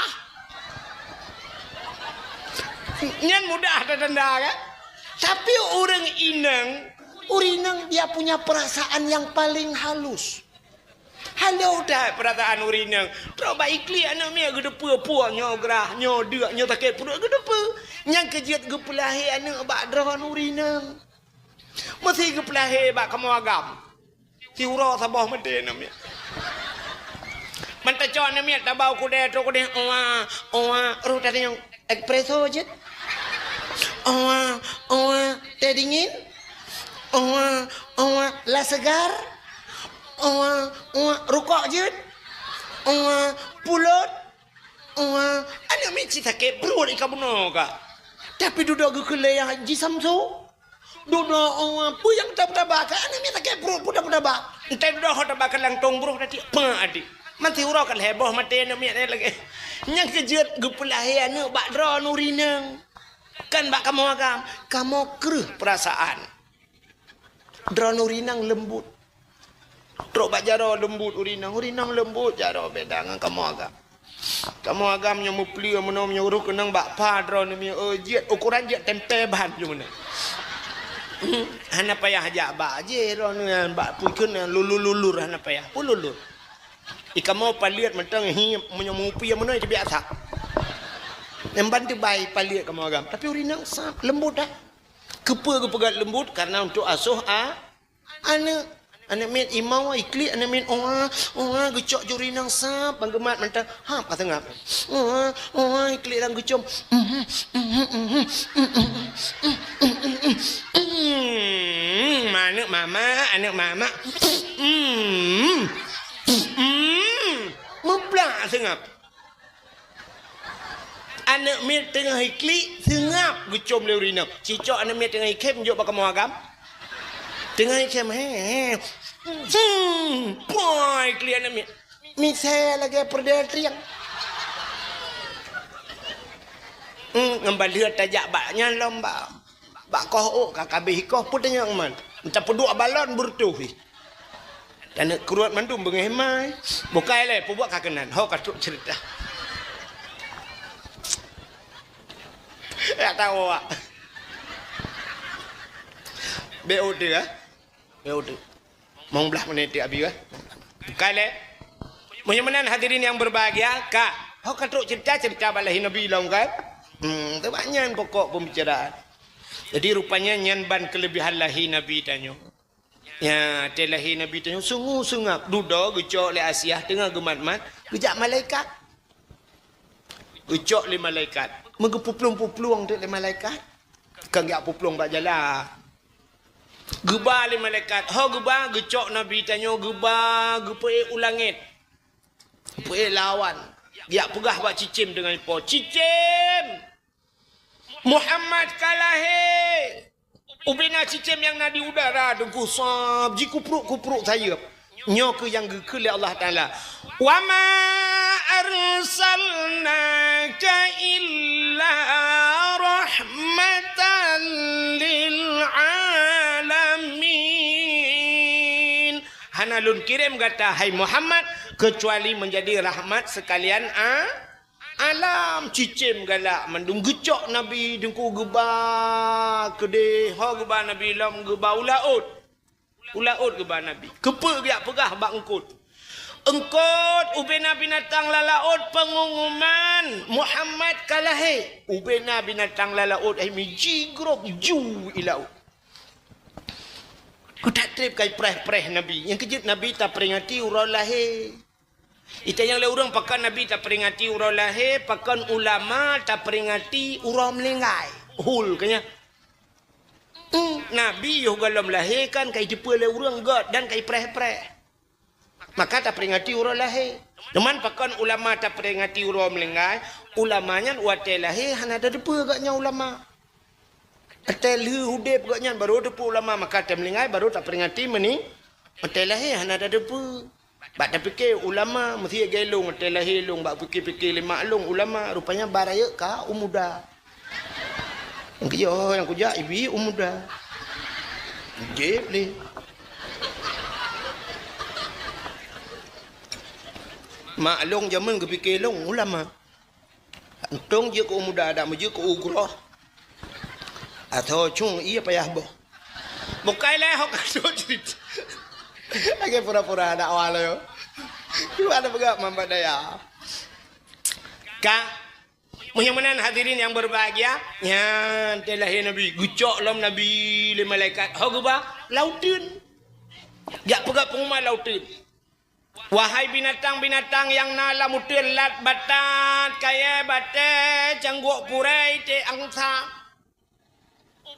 Nyan mudah tatanda, kan? Tapi ureueng inong, ureueng inong dia punya perasaan yang paling halus. Halus that perasaan ureueng inong. Trok bak iklik aneuk miet geuteupeue, puih nyoe grah, nyoe deuk, nyoe sakét pruet geuteupeue. Nyang keujeuet geupeulahé aneuk bak droeneuh ureueng inong. Meusti geupeulahé bak kamoe agam. Siuroe saboh maté aneuk miet. Mantong cok aneuk miet tabau keudè, trok keudè, owa, owa, roh tadi nyang espresso jeuet. Owa, owa, teh dingin. Owa, owa, la segar. Owa, owa, rukok jeuet. Owa, pulot. Owa, aneuk miet cit sakét pruet ika bunoe ka. Tapi dudoe geukeulée Haji Samsu. Dudoe, oh, peue nyang taba-taba ka? Aneuk miet sakét pruet, peue taba-taba? Entah dudoe ho taba ka lantong broh tadi. Pah adik. Mantong uroe ka lhèe boh maté aneuk miet nyan lagèe. Nyang keujeuet geupeulahé aneuk bak droeneuh ureueng inong. Kan bak kamoe agam, kamoe kreueh peurasaan. Droeneuh ureueng inong leumbot. Trok bak jaroe leumbot ureueng inong, ureueng inong leumbot jaroe beda ngon kamoe agam. Kamoe agam nyoe meupleue meunoe meunyoe roh keunong bak pha droeneuh miet, oh, jeuet ukuran jeuet tempe ban jeuet meunoe. Hmm, hana payah jak bak jih droeneuh nyan bak pui keunan lulur-lulur hana payah. Pun lulur. I kamoe paleuet mantong hi meunyoe meupleue meunoe teubiasa. Nyang ban teubai paleuet kamoe agam. Tapi ureueng inong sab leumbot dah. Keupeue geupeugah leumbot? Karena untuk asoh a Aneuk, aneuk miet imong, iklik aneuk miet, oa, oa, geucok juri nang sab, bang geumat mantong, hap ka seungab. Oa, oa, iklik lam geucom. Hmm, aneuk mama, aneuk mama. Hmm. Hmm. Muplak seungab. Aneuk miet teungoh iklik, seungab geucom lé ureueng inong. Cicok aneuk miet teungoh ikhem jok bak kamoe agam. Teungoh ikhem, he, he. Hmm, poi iklik aneuk miet. Misai lagèe peureudèe trieng. Hmm, ngon balheuet tajak bak nyan lom bak. Bak koh ôk ka kabéh ikoh, peue tanyong man. Tapeuduek balon beureutoh jih. Taneuk kruet mandum beungéh mai. Bukai lé, peubuet ka keunan. Ho ka trok ceurita. Ya tahu awak. Beu tu, eh? Beu tu. Mau belah menit dia abi, eh? Bukai lé. Meunyoe meunan hadirin yang berbahagia, ka. Ho ka trok ceurita-ceurita bak lahé Nabi lom kan? Hmm, tu banyak pokok pembicaraan. Jadi rupanya nyan ban kelebihan lahé Nabi tanyoe. Ya, watèe lahé Nabi tanyoe sungguh seungab, dudoe geucok lé Asiah teungoh geumat-mat, geujak malaikat. Geucok lé malaikat, meugeupuplueng-puplueng teuk lé malaikat. Kon geujak puplueng bak jalan. Geuba lé malaikat, ho geuba geucok Nabi tanyoe geuba geupeuék u langét. Geupeuék lawan. Geujak peugah bak cicém deungon ipo, "Cicém! Muhammad ka lahé!" Ubena cicém nyang na di udara teungku sab jikupruk-kupruk sayeuep. Nyoe keuh nyang geukheun lé Allah Taala, "Wa ma arsalnaka illa rahmatan lil alamin." Hana lôn kirém gata, hai Muhammad, keucuali meunjadi rahmat seukalian a-, alam. Cicém galak mandum geucok Nabi teungku geuba keudéh, ho geuba Nabi lom geuba u laôt. U laôt geuba Nabi. Keupeue geujak peugah bak eungkôt? "Eungkôt, ubena binatang lam laôt peungumuman Muhammad ka lahé." Ubena binatang lam laôt hai mi jigrob ju i laôt. Keutak trép kai preh-preh Nabi. Nyang keujeuet Nabi taperingati uroe lahé. Itanyong lé ureueng pakon Nabi taperingati uroe lahé, pakon ulama taperingati uroe meuninggai. Hul keu nyan. Hmm, Nabi yoh gohlom lahé kan kai teupeue lé ureueng gét dan kai preh-preh. Maka taperingati uroe lahé. Cuman pakon ulama taperingati uroe meuninggai, ulama nyan watèe lahé hana tateupeue gét nyan ulama. Watèe lheueh udép gobnyan barô teupeu ulama, maka watèe meuninggai barô taperingati meuni-, watèe lahé hana tateupeue. Bak tapike ulama meusti lagèe lôn, watèe lahé lôn bak pike-pike lé mak lôn ulama, rupanya bak rayeuk ka u muda. Nyang keujak, oh, nyang kujak ibi u muda. Jép lé. Mak lôn jameun geupike lôn ulama. Untông jeuet keu u muda, dak meujeuet keu u groh. Atau cung ié payah boh. Bukai lé hok kasut ceurita. Lagèe pura-pura dakwah lé. Dua ada peugah mampat daya. Ka, meunyoe meunan hadirin yang berbahagia, nyan watèe lahé Nabi, geucok lom Nabi lé malaikat. Ho geuba, lauteun. Jak peugah pengumuman lauteun. Wahai binatang-binatang nyang na lam uteuen, lat, batat, kayèe, batèe, cangguek purèe, iték angsa.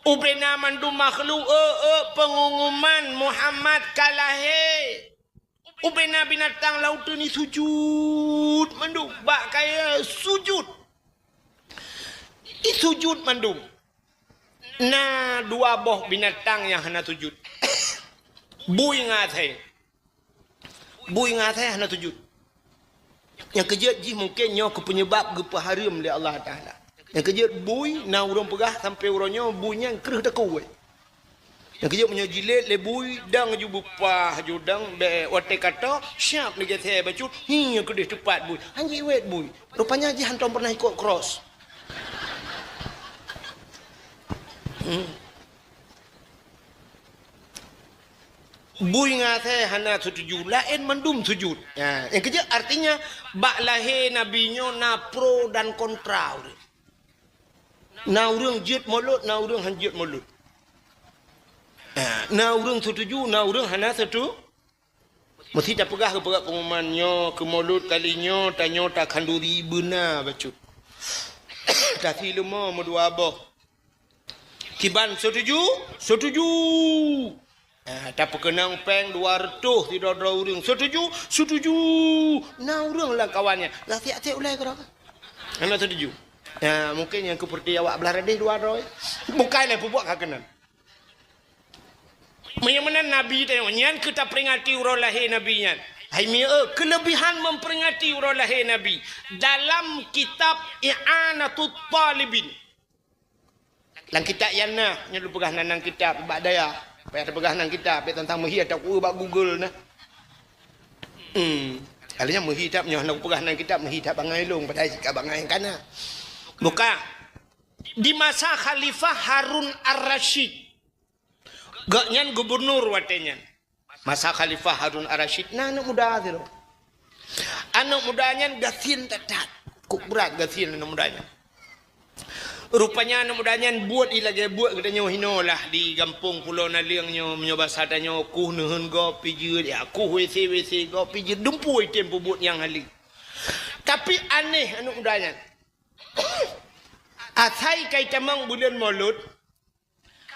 Ubena mandum makhluk, eu, eu, peungumuman Muhammad ka lahé. Ubena binatang lam uteuen nyan sujut mandum, bak kayèe sujut. Sujut mandum. Na dua boh binatang nyang hana sujut. Bui ngon asèe. Bui ngon asèe hana sujut. Nyang keujeuet jih mungken nyoe keu peunyeubab geupeuhareuem lé Allah Taala. Nyang keujeuet bui, na ureueng peugah sampoe uroe nyoe bui nyan kreueh takue. Nyang keujeuet meunyoe jilét lé bui, dang ju beupah ju dang bèk watèe ka tô, siap lagèe asèe bacut, hi keudéh teupat bui. Han jiwét bui. Rupanya jih hantom pernah ikot cross. Hmm. Bui ngon asèe hana seutuju, laén mandum sujut. Ha, nyang keujeuet artinya bak lahé Nabi nyoe na pro dan kontra ureueng. Na ureueng jeuet mulod, na ureueng han jeuet mulod. Ha, na ureueng seutuju, na ureueng hana seutu-, Meusti tapeugah keu peugah pengumuman nyoe keu mulod kali nyoe, tanyoe takhanduri beuna bacut. Tasi leumo meudua boh. Kiban seutuju? Seutuju! Ah, tapeukeunong pèng dua reutôh sidroe-droe ureueng. Seutuju? Seutuju! Na ureueng lam kawan nyan. Dah siap-siap ulèe keudroe. Hana seutuju. Ah, mungken nyang keupeurti awak blah radeh dua droe. Bukai lé peubuet ka keunan. Meunyoe meunan Nabi tanyoe, nyan keuh taperingati uroe lahé Nabi nyan. Hai mieu, keuleubihan memperingati uroe lahé Nabi dalam kitab I'anatut Talibin. Lam kitab nyan na, nyoe lôn peugah nan, nan kitab bak dayah. Payah tapeugah nan kitab, bèk teuntang meuhi atawa bak Google na. Hmm. Kali nyan meuhi that, nyoe hana kupeugah nan kitab, meuhi that bangai lôn, padahai ka bangai kana. Buka. Di masa Khalifah Harun Ar-Rasyid, gobnyan gubunur watèe nyan. Masa Khalifah Harun Ar-Rasyid na aneuk muda sidroe. Aneuk muda nyan gasien that-that. Kok brat gasien aneuk muda nyan. Rupanya aneuk muda nyan buet i lagèe buet geutanyoe hinoe lah di gampông Pulo Naleueng nyoe, meunyoe basa tanyoe kuh neuheun gob pijeuet, ya kuh WC-WC gob pijeuet, dumpeue item peubuet nyang haleue. Tapi aneh aneuk muda nyan. Asai ka itamong buleuen Molot,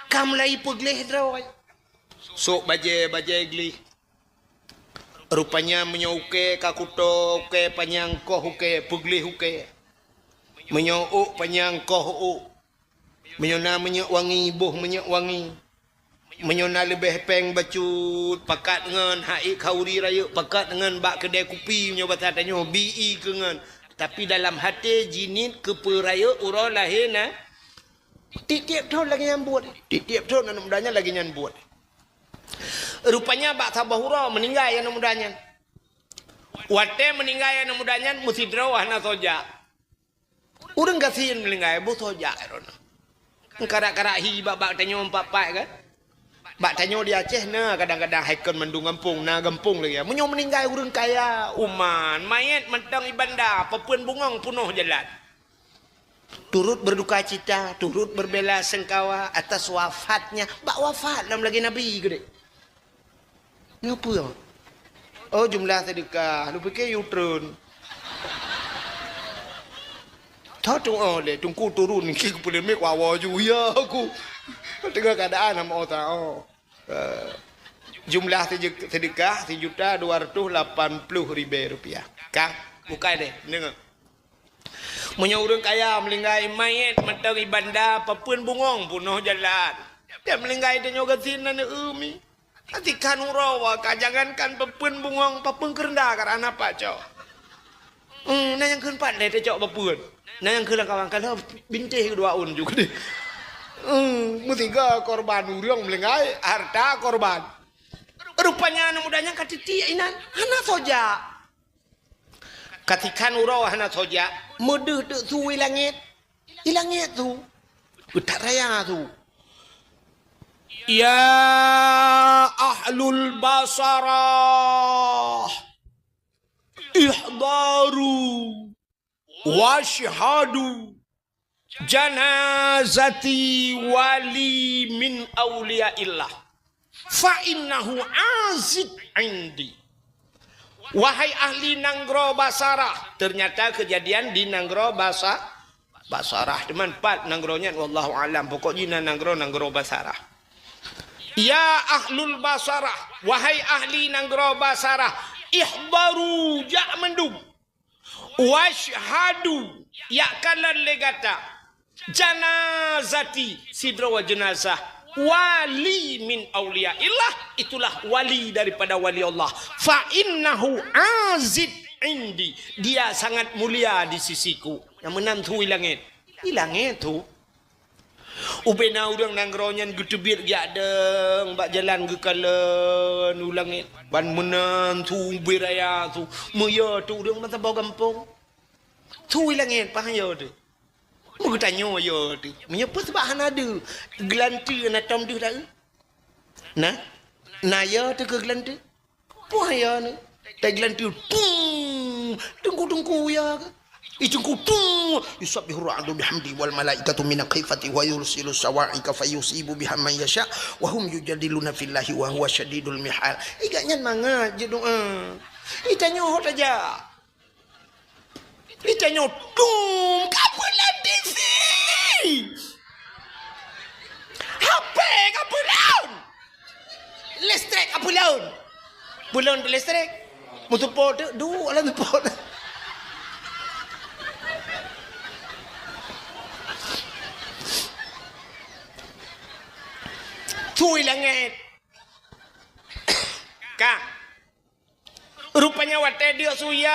ka mulai peugleh droe. Sôk bajèe, bajèe gleh. Rupanya meunyoe ukèe ka kuto, ukèe panyang koh ukèe, peugleh ukèe. Meunyoe ôk panyang koh ôk. Meunyoe na minyeuk wangi, boh minyeuk wangi. Meunyoe na leubeh pèng bacut, pakat ngon, hak ék khauri rayeuk, pakat ngon bak keudè kupi, meunyoe basa tanyoe, bi i keu ngon. Tapi dalam até jiniet keupeue rayeuk uroe lahé na. Tiep-tiep thon lagèe nyan buet. Tiep-tiep thon aneuk muda nyan lagèe nyan buet. Rupanya bak saboh uroe meuninggai aneuk muda nyan. Watèe meuninggai aneuk muda nyan, meusidroe hana soe jak. Ureueng gasien meuninggai, boh soe jak droeneuh. Karak-karak hi bak, bak tanyoe empat-empat kan? Bak tanyoe di Aceh na kadang-kadang hai kon mandum gampông, na gampông lagèe nyan. Meunyoe meuninggai ureueng kaya, uman, manyèt mantong i banda, papeuen bungöng peunoh jalan. Turut berduka cita, turut berbela sengkawa atas wafatnya. Bak wafat lom lagèe Nabi keudéh. Nyoe peue? Oh, jumlah seudeukah. Lôn pike yue treun. Tho tu'oh lé, teungku turun, ki keupeuleumek wawa ju, ya aku. Teungoh keuadaan hana meu'oh taoh. Eh, jumlah seje-, seudeukah sijuta dua ratus lapan puluh ribèe rupiah. Ka, bukai deh, deungö. Meunyoe ureuëng kaya meulinggai manyét mantong i banda, papeuen bungöng peunoh jalan. Dan meulinggai tanyoe gasien nan eu mi. Atikhan uroe ka jangankan papeuen bungöng, papeuen keureunda ka rana pacok. Hmm, na nyang kheun pat lé tacok papeuen. Na nyang kheun lam kawan, kalau bintéh keudua un juk deh. Hmm, meusiga korban ureuëng meulinggai, harta korban. Rupanya aneuk muda nyan ka titiek inan, hana soja. Katikhan uroe hana soja, meudeuh teuk su i langét. I langét su. Geutak raya su. Ya ahlul basarah, ihdaru wasyhadu janazati wali min auliyaillah. Fa innahu azid indi. Wahai ahli nanggroe Basarah, ternyata kejadian di nanggroe Basa-, Basarah. Teuma pat nanggroe nyan, wallahu alam. Pokok jih na nanggroe, nanggroe Basarah. Ya ahlul Basarah, wahai ahli nanggroe Basarah, ihdaru, jak mandum. Wasyhadu, yak kalon lé gata. Janazati, sidroe jenazah. Wali min auliyaillah, itulah wali daripada wali Allah. Fa innahu azid indi, dia sangat mulia di sisiku. Nyang meunan su i langét. I langét su. Ubena ureuëng nanggroe nyan geuteubiet geujak dong bak jalan geukalon u langét. Ban meunan su ubé raya su. Meuyö teuk ureuëng meusaboh gampông. Su i langét, paih yö teuk. Meugeutanyoe yö teuk. Meunyoe peue sabab hana deuh, geulanteue na tom deuh taeu? Na? Na yö teuk keu geulanteue? Peue yö nyoe? Tageulanteue, tung! Teungku-teungku yö keuh? Ih, teungku, tung! Yusabbihu ra'du bihamdi wal malaikatu min khifati wa yursilu sawa'iqa fayusibu biha man yasha wa hum yujadiluna fillahi wa huwa syadidul mihal. Ih, gobnyan mangat jeuet doa. Ih, tanyoe ho tajak. Ih, tanyoe, tung! Ka peulon T V! H P ka peulon! Listrik ka peulon. Peulon listrik. Meutupo teuk, duek lam tupo. Su i langét. Ka. Rupanya watée deuk su, ya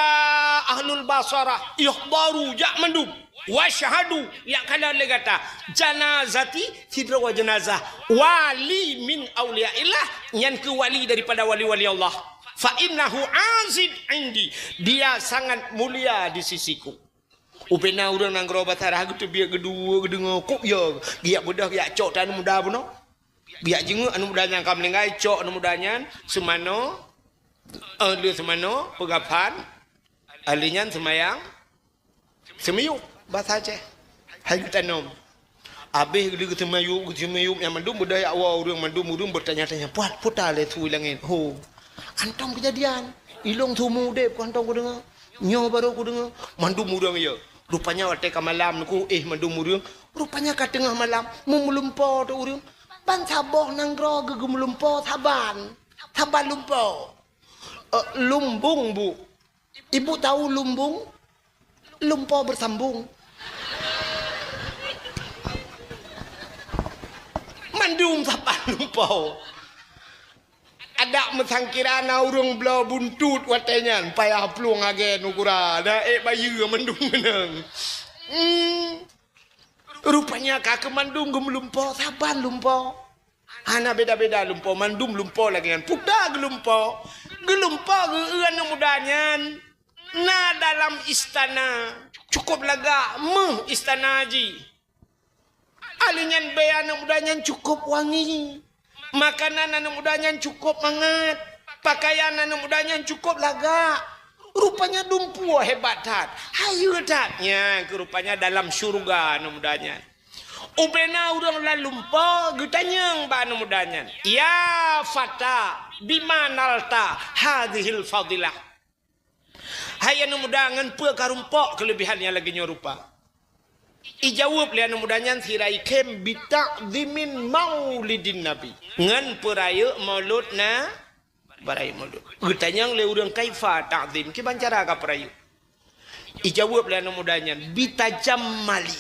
ahlul Basarah, ihdaru, jak mandum. Wasyhadu, yak kalon lé gata. Janazati, sidroe jenazah. Wali min auliyaillah, nyan keuh wali daripada wali-wali Allah. Fa innahu azid indi, dia sangat mulia di sisiku. Ubena ureuëng nanggroe Basarah geuteubiet geuduek geudeungoe, kok yö, geujak beudôh geujak cok aneuk muda bunoe. Geujak jeungeuk aneuk muda nyan ka meuninggai, cok aneuk muda nyan seumanoe, eh, lheueh seumanoe peugafan, ahli nyan seumayang seumiyueb, basa Aceh. Hai geutanom. Abéh lheueh geuseumayueb, geuseumayueb nyan mandum beudaya woe ureuëng, mandum ureuëng beutanya-tanya, "Puat, puta lé su i langét." Ho. Antom keujadian. Ilong su meu udeb, kon antom kudeungoe. Nyoe barô kudeungoe. Mandum ureuëng yö. Rupanya watée ka malam nyoe, éh, mandum ureuëng. Rupanya ka teungoh malam, meu meulumpo teuk ureuëng. Ban saboh nanggroe geumeulumpo saban. Saban lumpo. Eh, lumbung, Bu. Ibu tahu lumbung? Lumpo beusambong. Mandum saban lumpo. Adak meusangkira na ureuëng bloe buntut watée nyan, payah plueng lagée nugura, na ék bayeue mandum keunong. Hmm. Rupanya ka keu mandum geumeulumpo, saban lumpo. Hana beda-beda lumpo, mandum lumpo lagée nyan. Puta geulumpo. Geulumpo geu-eu aneuk muda nyan na dalam istana. Cukup lagak, meuh istana jih. Ahli nyan bée aneuk muda nyan cukup wangi. Makanan aneuk muda nyan cukup mangat. Pakaian aneuk muda nyan cukup lagak. Rupanya dumpeue hebat that. Hayeue that. Nyan keuh rupanya dalam syeuruga aneuk muda nyan. Ubena ureuëng lam lumpo geutanyong bak aneuk muda nyan, "Ya fata, bima nalta hadzihil fadilah?" Hai aneuk muda, ngon peue ka rumpok keuleubihan nyang lagée nyoe rupa? Ijaweueb lé aneuk muda nyan sira ikhém, "Bita'zimin maulidin nabi." Ngon peurayeuk maulud na-, peurayeuk maulud. Geutanyong lé ureuëng, "Kaifa ta'zim?" Kiban cara ka peurayeuk? Ijaweueb lé aneuk muda nyan, "Bitajammali."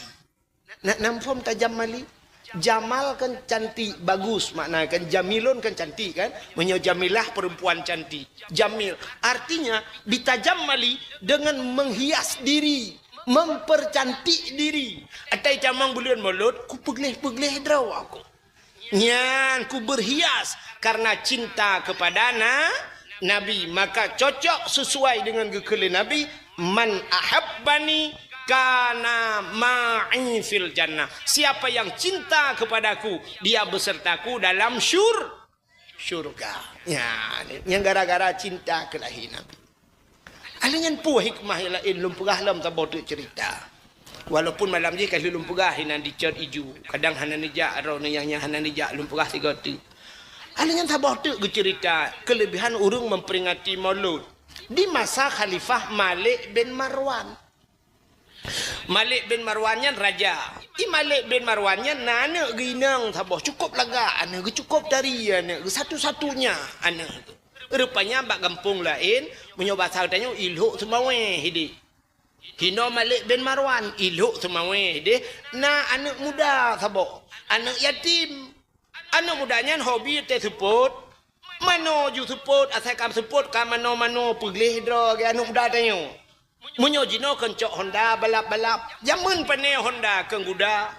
Na, na muphom tajammali? Jamal kan cantik, bagus, makna kan jamilun kan cantik kan? Meunyoe jamilah perempuan cantik. Jamil. Artinya, bitajammali dengan menghias diri, mempercantik diri. Atai tamong buleuen Maulud, kupeugleh-peugleh droe aku. Nyan kuberhias karena cinta kepada na-, Nabi. Maka cocok sesuai dengan geukheun lé Nabi, "Man ahabbani kana ma'i fil jannah." Siapa yang cinta kepadaku, dia besertaku dalam syur-, syurga. Nyan, nyan gara-gara cinta keu lahé Nabi. Alèh nyan peue hikmah nyang laén lôn peugah lom saboh teuk cerita. Walaupun malam jih ka lheueh lôn peugah inan dicot iju, kadang hana neujak, droeneuh nyang, nyang hana neujak lôn peugah sigoe teuk. Alèh nyan saboh teuk geucerita keulebihan ureueng memperingati Maulud di masa Khalifah Malik bin Marwan. Malik bin Marwan nyan raja. I Malik bin Marwan nyan na aneuk geuh inong saboh, cukup lagak aneuk geuh, cukup tari aneuk geuh, satu-satunya aneuk geuh. Rupanya bak gampông laén, meunyoe basa geutanyoe, i Lhok Seumawé hidéh. Hinoe Malik bin Marwan, i Lhok Seumawé hidéh, na aneuk muda saboh, aneuk yatim. Aneuk muda nyan hobi teuh seupôt. Manoe ju seupôt, asai ka seupôt ka manoe-manoe, peugleh droe geuh aneuk muda tanyoe. Meunyoe jinoe keuncok honda balap-balap, jameun pané honda keu guda.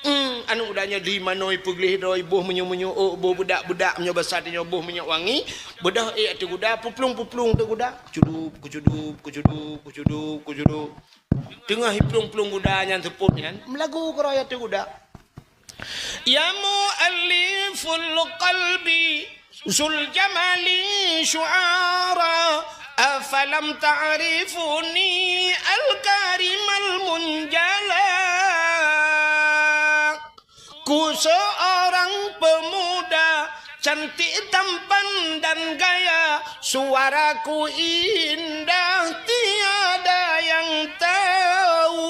Hmm, aneuk muda nyoe di manoe peugleh droe, boh meunyoe-meunyoe ôk, boh beudak-beudak, meunyoe basa tanyoe boh minyeuk wangi, beudôh ék ateueh guda, puplueng-puplueng ateueh guda. Kucudup, kucudup, kucudup, kucudup, kucudup. Teungoh iplueng-plueng guda nyan seupôt nyan, meulagu keudroe ateueh guda. Ya mu'allifal qalbi, zul jamali syu'ara, afalam ta'rifuni al-karimal munjala. Ku seorang pemuda cantik, tampan dan gaya, suaraku indah tiada yang tahu.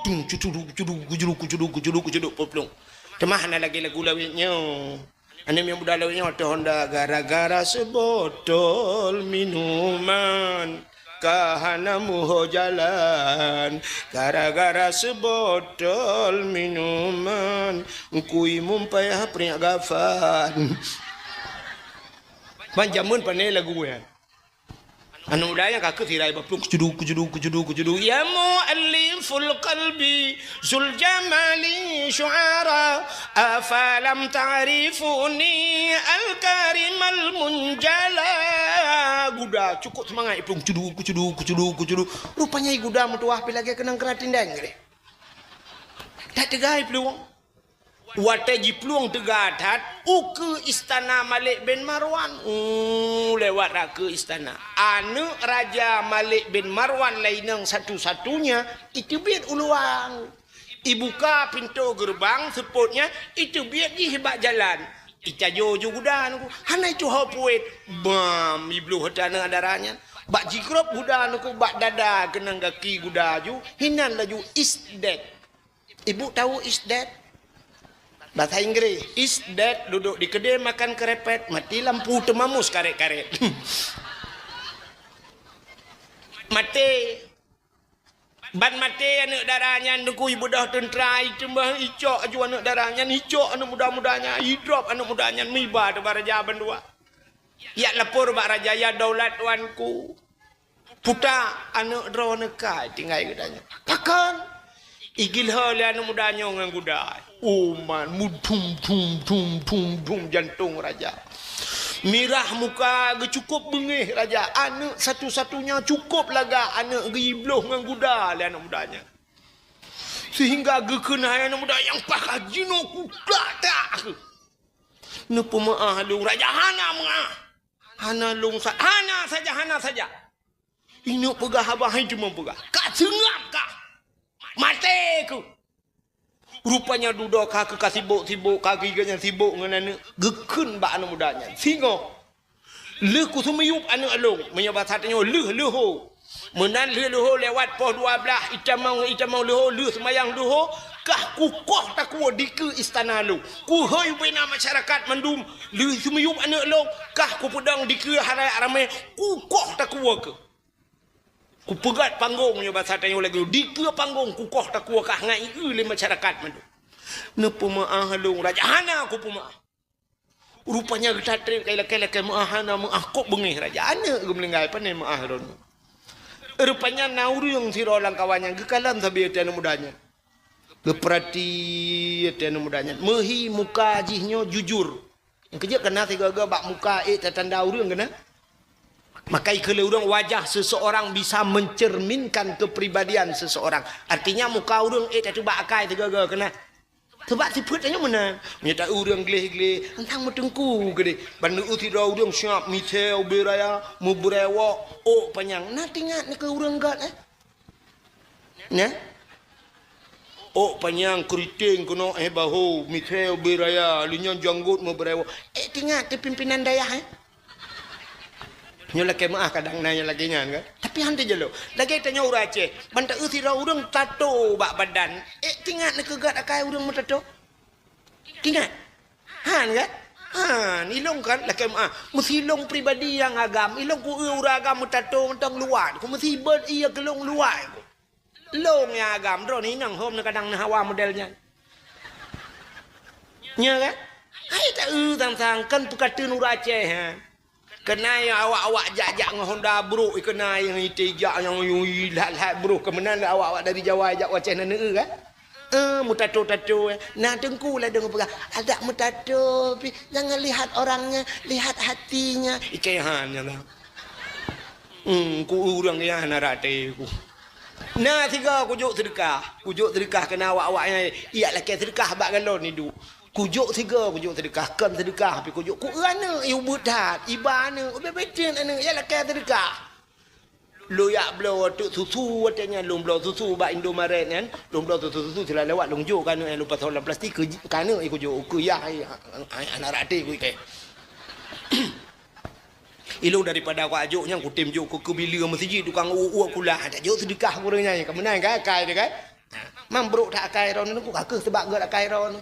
Dung, cucudu, cucudu, kucudu, kucudu, kucudu, kucudu, puplueng. Teuma hana lagèe lagu lawét nyoe. Aneuk muda lawét nyoe teuh honda gara-gara seubotol minuman. Ka hana muho jalan, gara-gara seubotol minuman, kui mum payah priek gafan. Ban jameun pané lagu nyan. Aneuk muda nyang ka keuh sirai baplueng, kucudu, kucudu, kucudu, kucudu. Ya mu'allifal qalbi, zul jamali syu'ara, afalam ta'rifuni al-karimal munjala. Guda cukup seumangat iplueng, kucudu, kucudu, kucudu, kucudu. Rupanya guda meutuwah pi lagèe keunong keuratindeng geuh. That teuga iplueng. Watèe jiplueng teuga that, ukeue istana Malik bin Marwan. Uh, lewat rakeue istana. Aneuk raja Malik bin Marwan lainong satu-satunya, iteubiet u luwa. Ibuka pintoe geureubang seupôt nyan, iteubiet jih bak jalan. Icajo ju guda nyan ku, hana ituho puet. Bam, ibloh teuh aneuk dara nyan. Bak jigrob guda nyan ku, bak dada keunong gaki guda ju, hinan laju is dead. Ibu tahu is dead? Bahasa Inggris, is dead, duduk di kedai makan kerepet, mati lampu teumamus karet-karet. Maté. Ban maté aneuk dara nyan, teungku, ibeudôh teuntra, iteumah icok aju aneuk dara nyan, icok aneuk muda-muda nyan, idrop aneuk muda nyan, meuiba teuh bak raja bandua. Jak lapor bak raja, "Ya daulat tuanku, puta aneuk droeneuh ka tinggai geutanyoe." Pakon? Igiloe lé aneuk muda nyoe ngon guda. Uman, mudum, dum, dum, dum, dum, jantong raja. Mirah muka geuh, cukup beungéh raja. Aneuk satu-satunya cukup lagak aneuk geuh, ibloh ngon guda lé aneuk muda nyan. Sehingga geukheun hai aneuk muda nyang pakat jinoe kuda tak. Neupeumeu'ah lôn raja, hana meu'ah. Hana lôn sa-, hana saja, hana saja. Ineuk peugah haba hai teuma peugah. Ka seungab kah. Maté keuh. Rupanya dudoe ka keuh ka sibok-sibok, ka geuh gobnyan sibok ngon aneuk. Geukheun bak aneuk muda nyan. Singoh. Lheueh kuseumiyueb aneuk lôn, meunyoe basa tanyoe lheueh leuho. Meunan lheueh leuho lewat poh dua blaih, itamong, itamong leuho, lheueh seumayang leuho, kah kukoh takue dikeue istana lôn. Kuhôi ubena masyarakat mandum, lheueh seumiyueb aneuk lôn, kah kupeudong dikeue halayak ramé, kukoh takue keuh. Kupeugét panggong nyoe basa tanyoe lagée nyoe. Dikeue panggong kukoh takue kah ngai eu lé masyarakat mandum. Neupeumeu'ah lôn raja hana kupeumeu'ah. Rupanya geutatrék kai lakée-lakée meu'ah hana meu'ah kok beungéh raja aneuk geumeulinggai pane meu'ah lôn. Rupanya na ureuëng sidroe lam kawan nyan geukalon sabe teuh aneuk muda nyan. Geupeurati teuh aneuk muda nyan. Meuhi muka jih nyoe jujur. Nyang keujeuet kana sigoe-goe bak muka ék tatanda ureuëng keunan. Maka ikheun lé ureuëng wajah seseorang bisa mencerminkan kepribadian seseorang. Artinya muka ureuëng ék tateuba akai sigoe-goe keunan. Sebab sifeuet tanyoe meunan. Meunyoe ta ureuëng gleh-gleh, teuntang meuteungku keudeh. Ban neueu sidroe ureuëng siab misée ubé raya, meubrewok, ôk panyang. Na teuingat neu keu ureuëng gét, eh? Nyan? Ôk panyang keuriteng keunoe eh bahu, misée ubé raya, lheueh nyan janggot meubrewok. Eh, teuingat teu pimpinan dayah, eh? Nyoe lakée meu'ah kadang na nyang lagée nyan kan. Tapi han teujalo. Lagée tanyoe ureuëng Aceh, ban ta eu sidroe ureuëng tato bak badan. Eh, teuingat neu keu gét akai ureuëng meutato? Teuingat? Han kan? Han, ilong kan lakée meu'ah. Meusilong pribadi nyang agam, ilong ku eu ureuëng agam meutato mantong luwat. Ku meusibet iya keulong luwat. Lôn nyang agam droeneuh inong hom neukadang neuhawa model nyan. Nya kan? Hai ta eu sang-sang kan peukateun ureuëng Aceh ha. Keunai awak-awak jak-jak ngon honda brok keunai nyang ite jak nyang yui lhat-lhat brok keumenan awak-awak dari Jawa jak u Aceh na neueu kan? Eh, meutato-tato eh. Nah teungku ladong peugah, adak meutato pi jangan lihat orangnya, lihat hatinya. Ike han nyang. Hmm, ku urang ya na rate ku. Na siga kujok sedekah. Kujok sedekah kena awak-awak nyan. Iya lakée sedekah bak galon idup. Kujok siga kujok sedekah, kon sedekah pi kujok. Ku aneuk ibu that, iba aneuk, ubé beten aneuk ya lakée sedekah. Lu yak bloe teuk susu watée nyan lôn bloe susu bak Indomaret nyan. Lôn bloe susu-susu sila lewat lôn jok kanu eh lôn pasang lam plastik keu kanu eh kujok keu yah ai anak rate ku ikée. Ilong daripada ku ajok nyang kutem jok keu keubileue meuseujid tukang uek-uek kulah. Tak jok seudikah ureuëng nyan. Kamu nyan kan akai dia kan? Ha, mang brok that akai ron ku ka keuh sebab gét akai ron.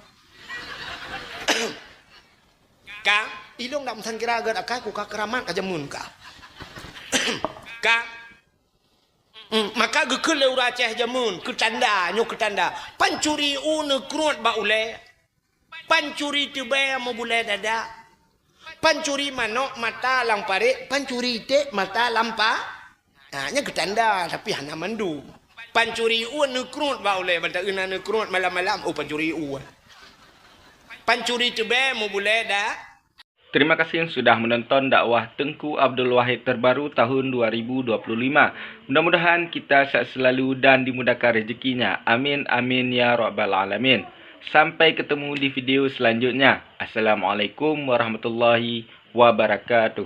Ka ilong dak meusangkira gét akai ku ka keuramat ka jameun ka. Ka Hmm, maka geukheun lé ureuëng Aceh jameun keu tanda, nyoe keu tanda. Pancuri u neukruet bak ulée. Pancuri teubée meubulée dada. Pancuri manok mata lam parék, pancuri iték mata lam pa. Ha, nyan keu tanda tapi hana mandum. Pancuri u neukruet bak ulée, ban ta eu na neukruet malam-malam, oh pancuri u. Pancuri teubée meubulée da. Terima kasih yang sudah menonton dakwah Teuku Abdul Wahid terbaru tahun dua ribu dua puluh lima. Mudah-mudahan kita sehat selalu dan dimudahkan rezekinya. Amin, amin, ya rabbal alamin. Sampai ketemu di video selanjutnya. Assalamualaikum warahmatullahi wabarakatuh.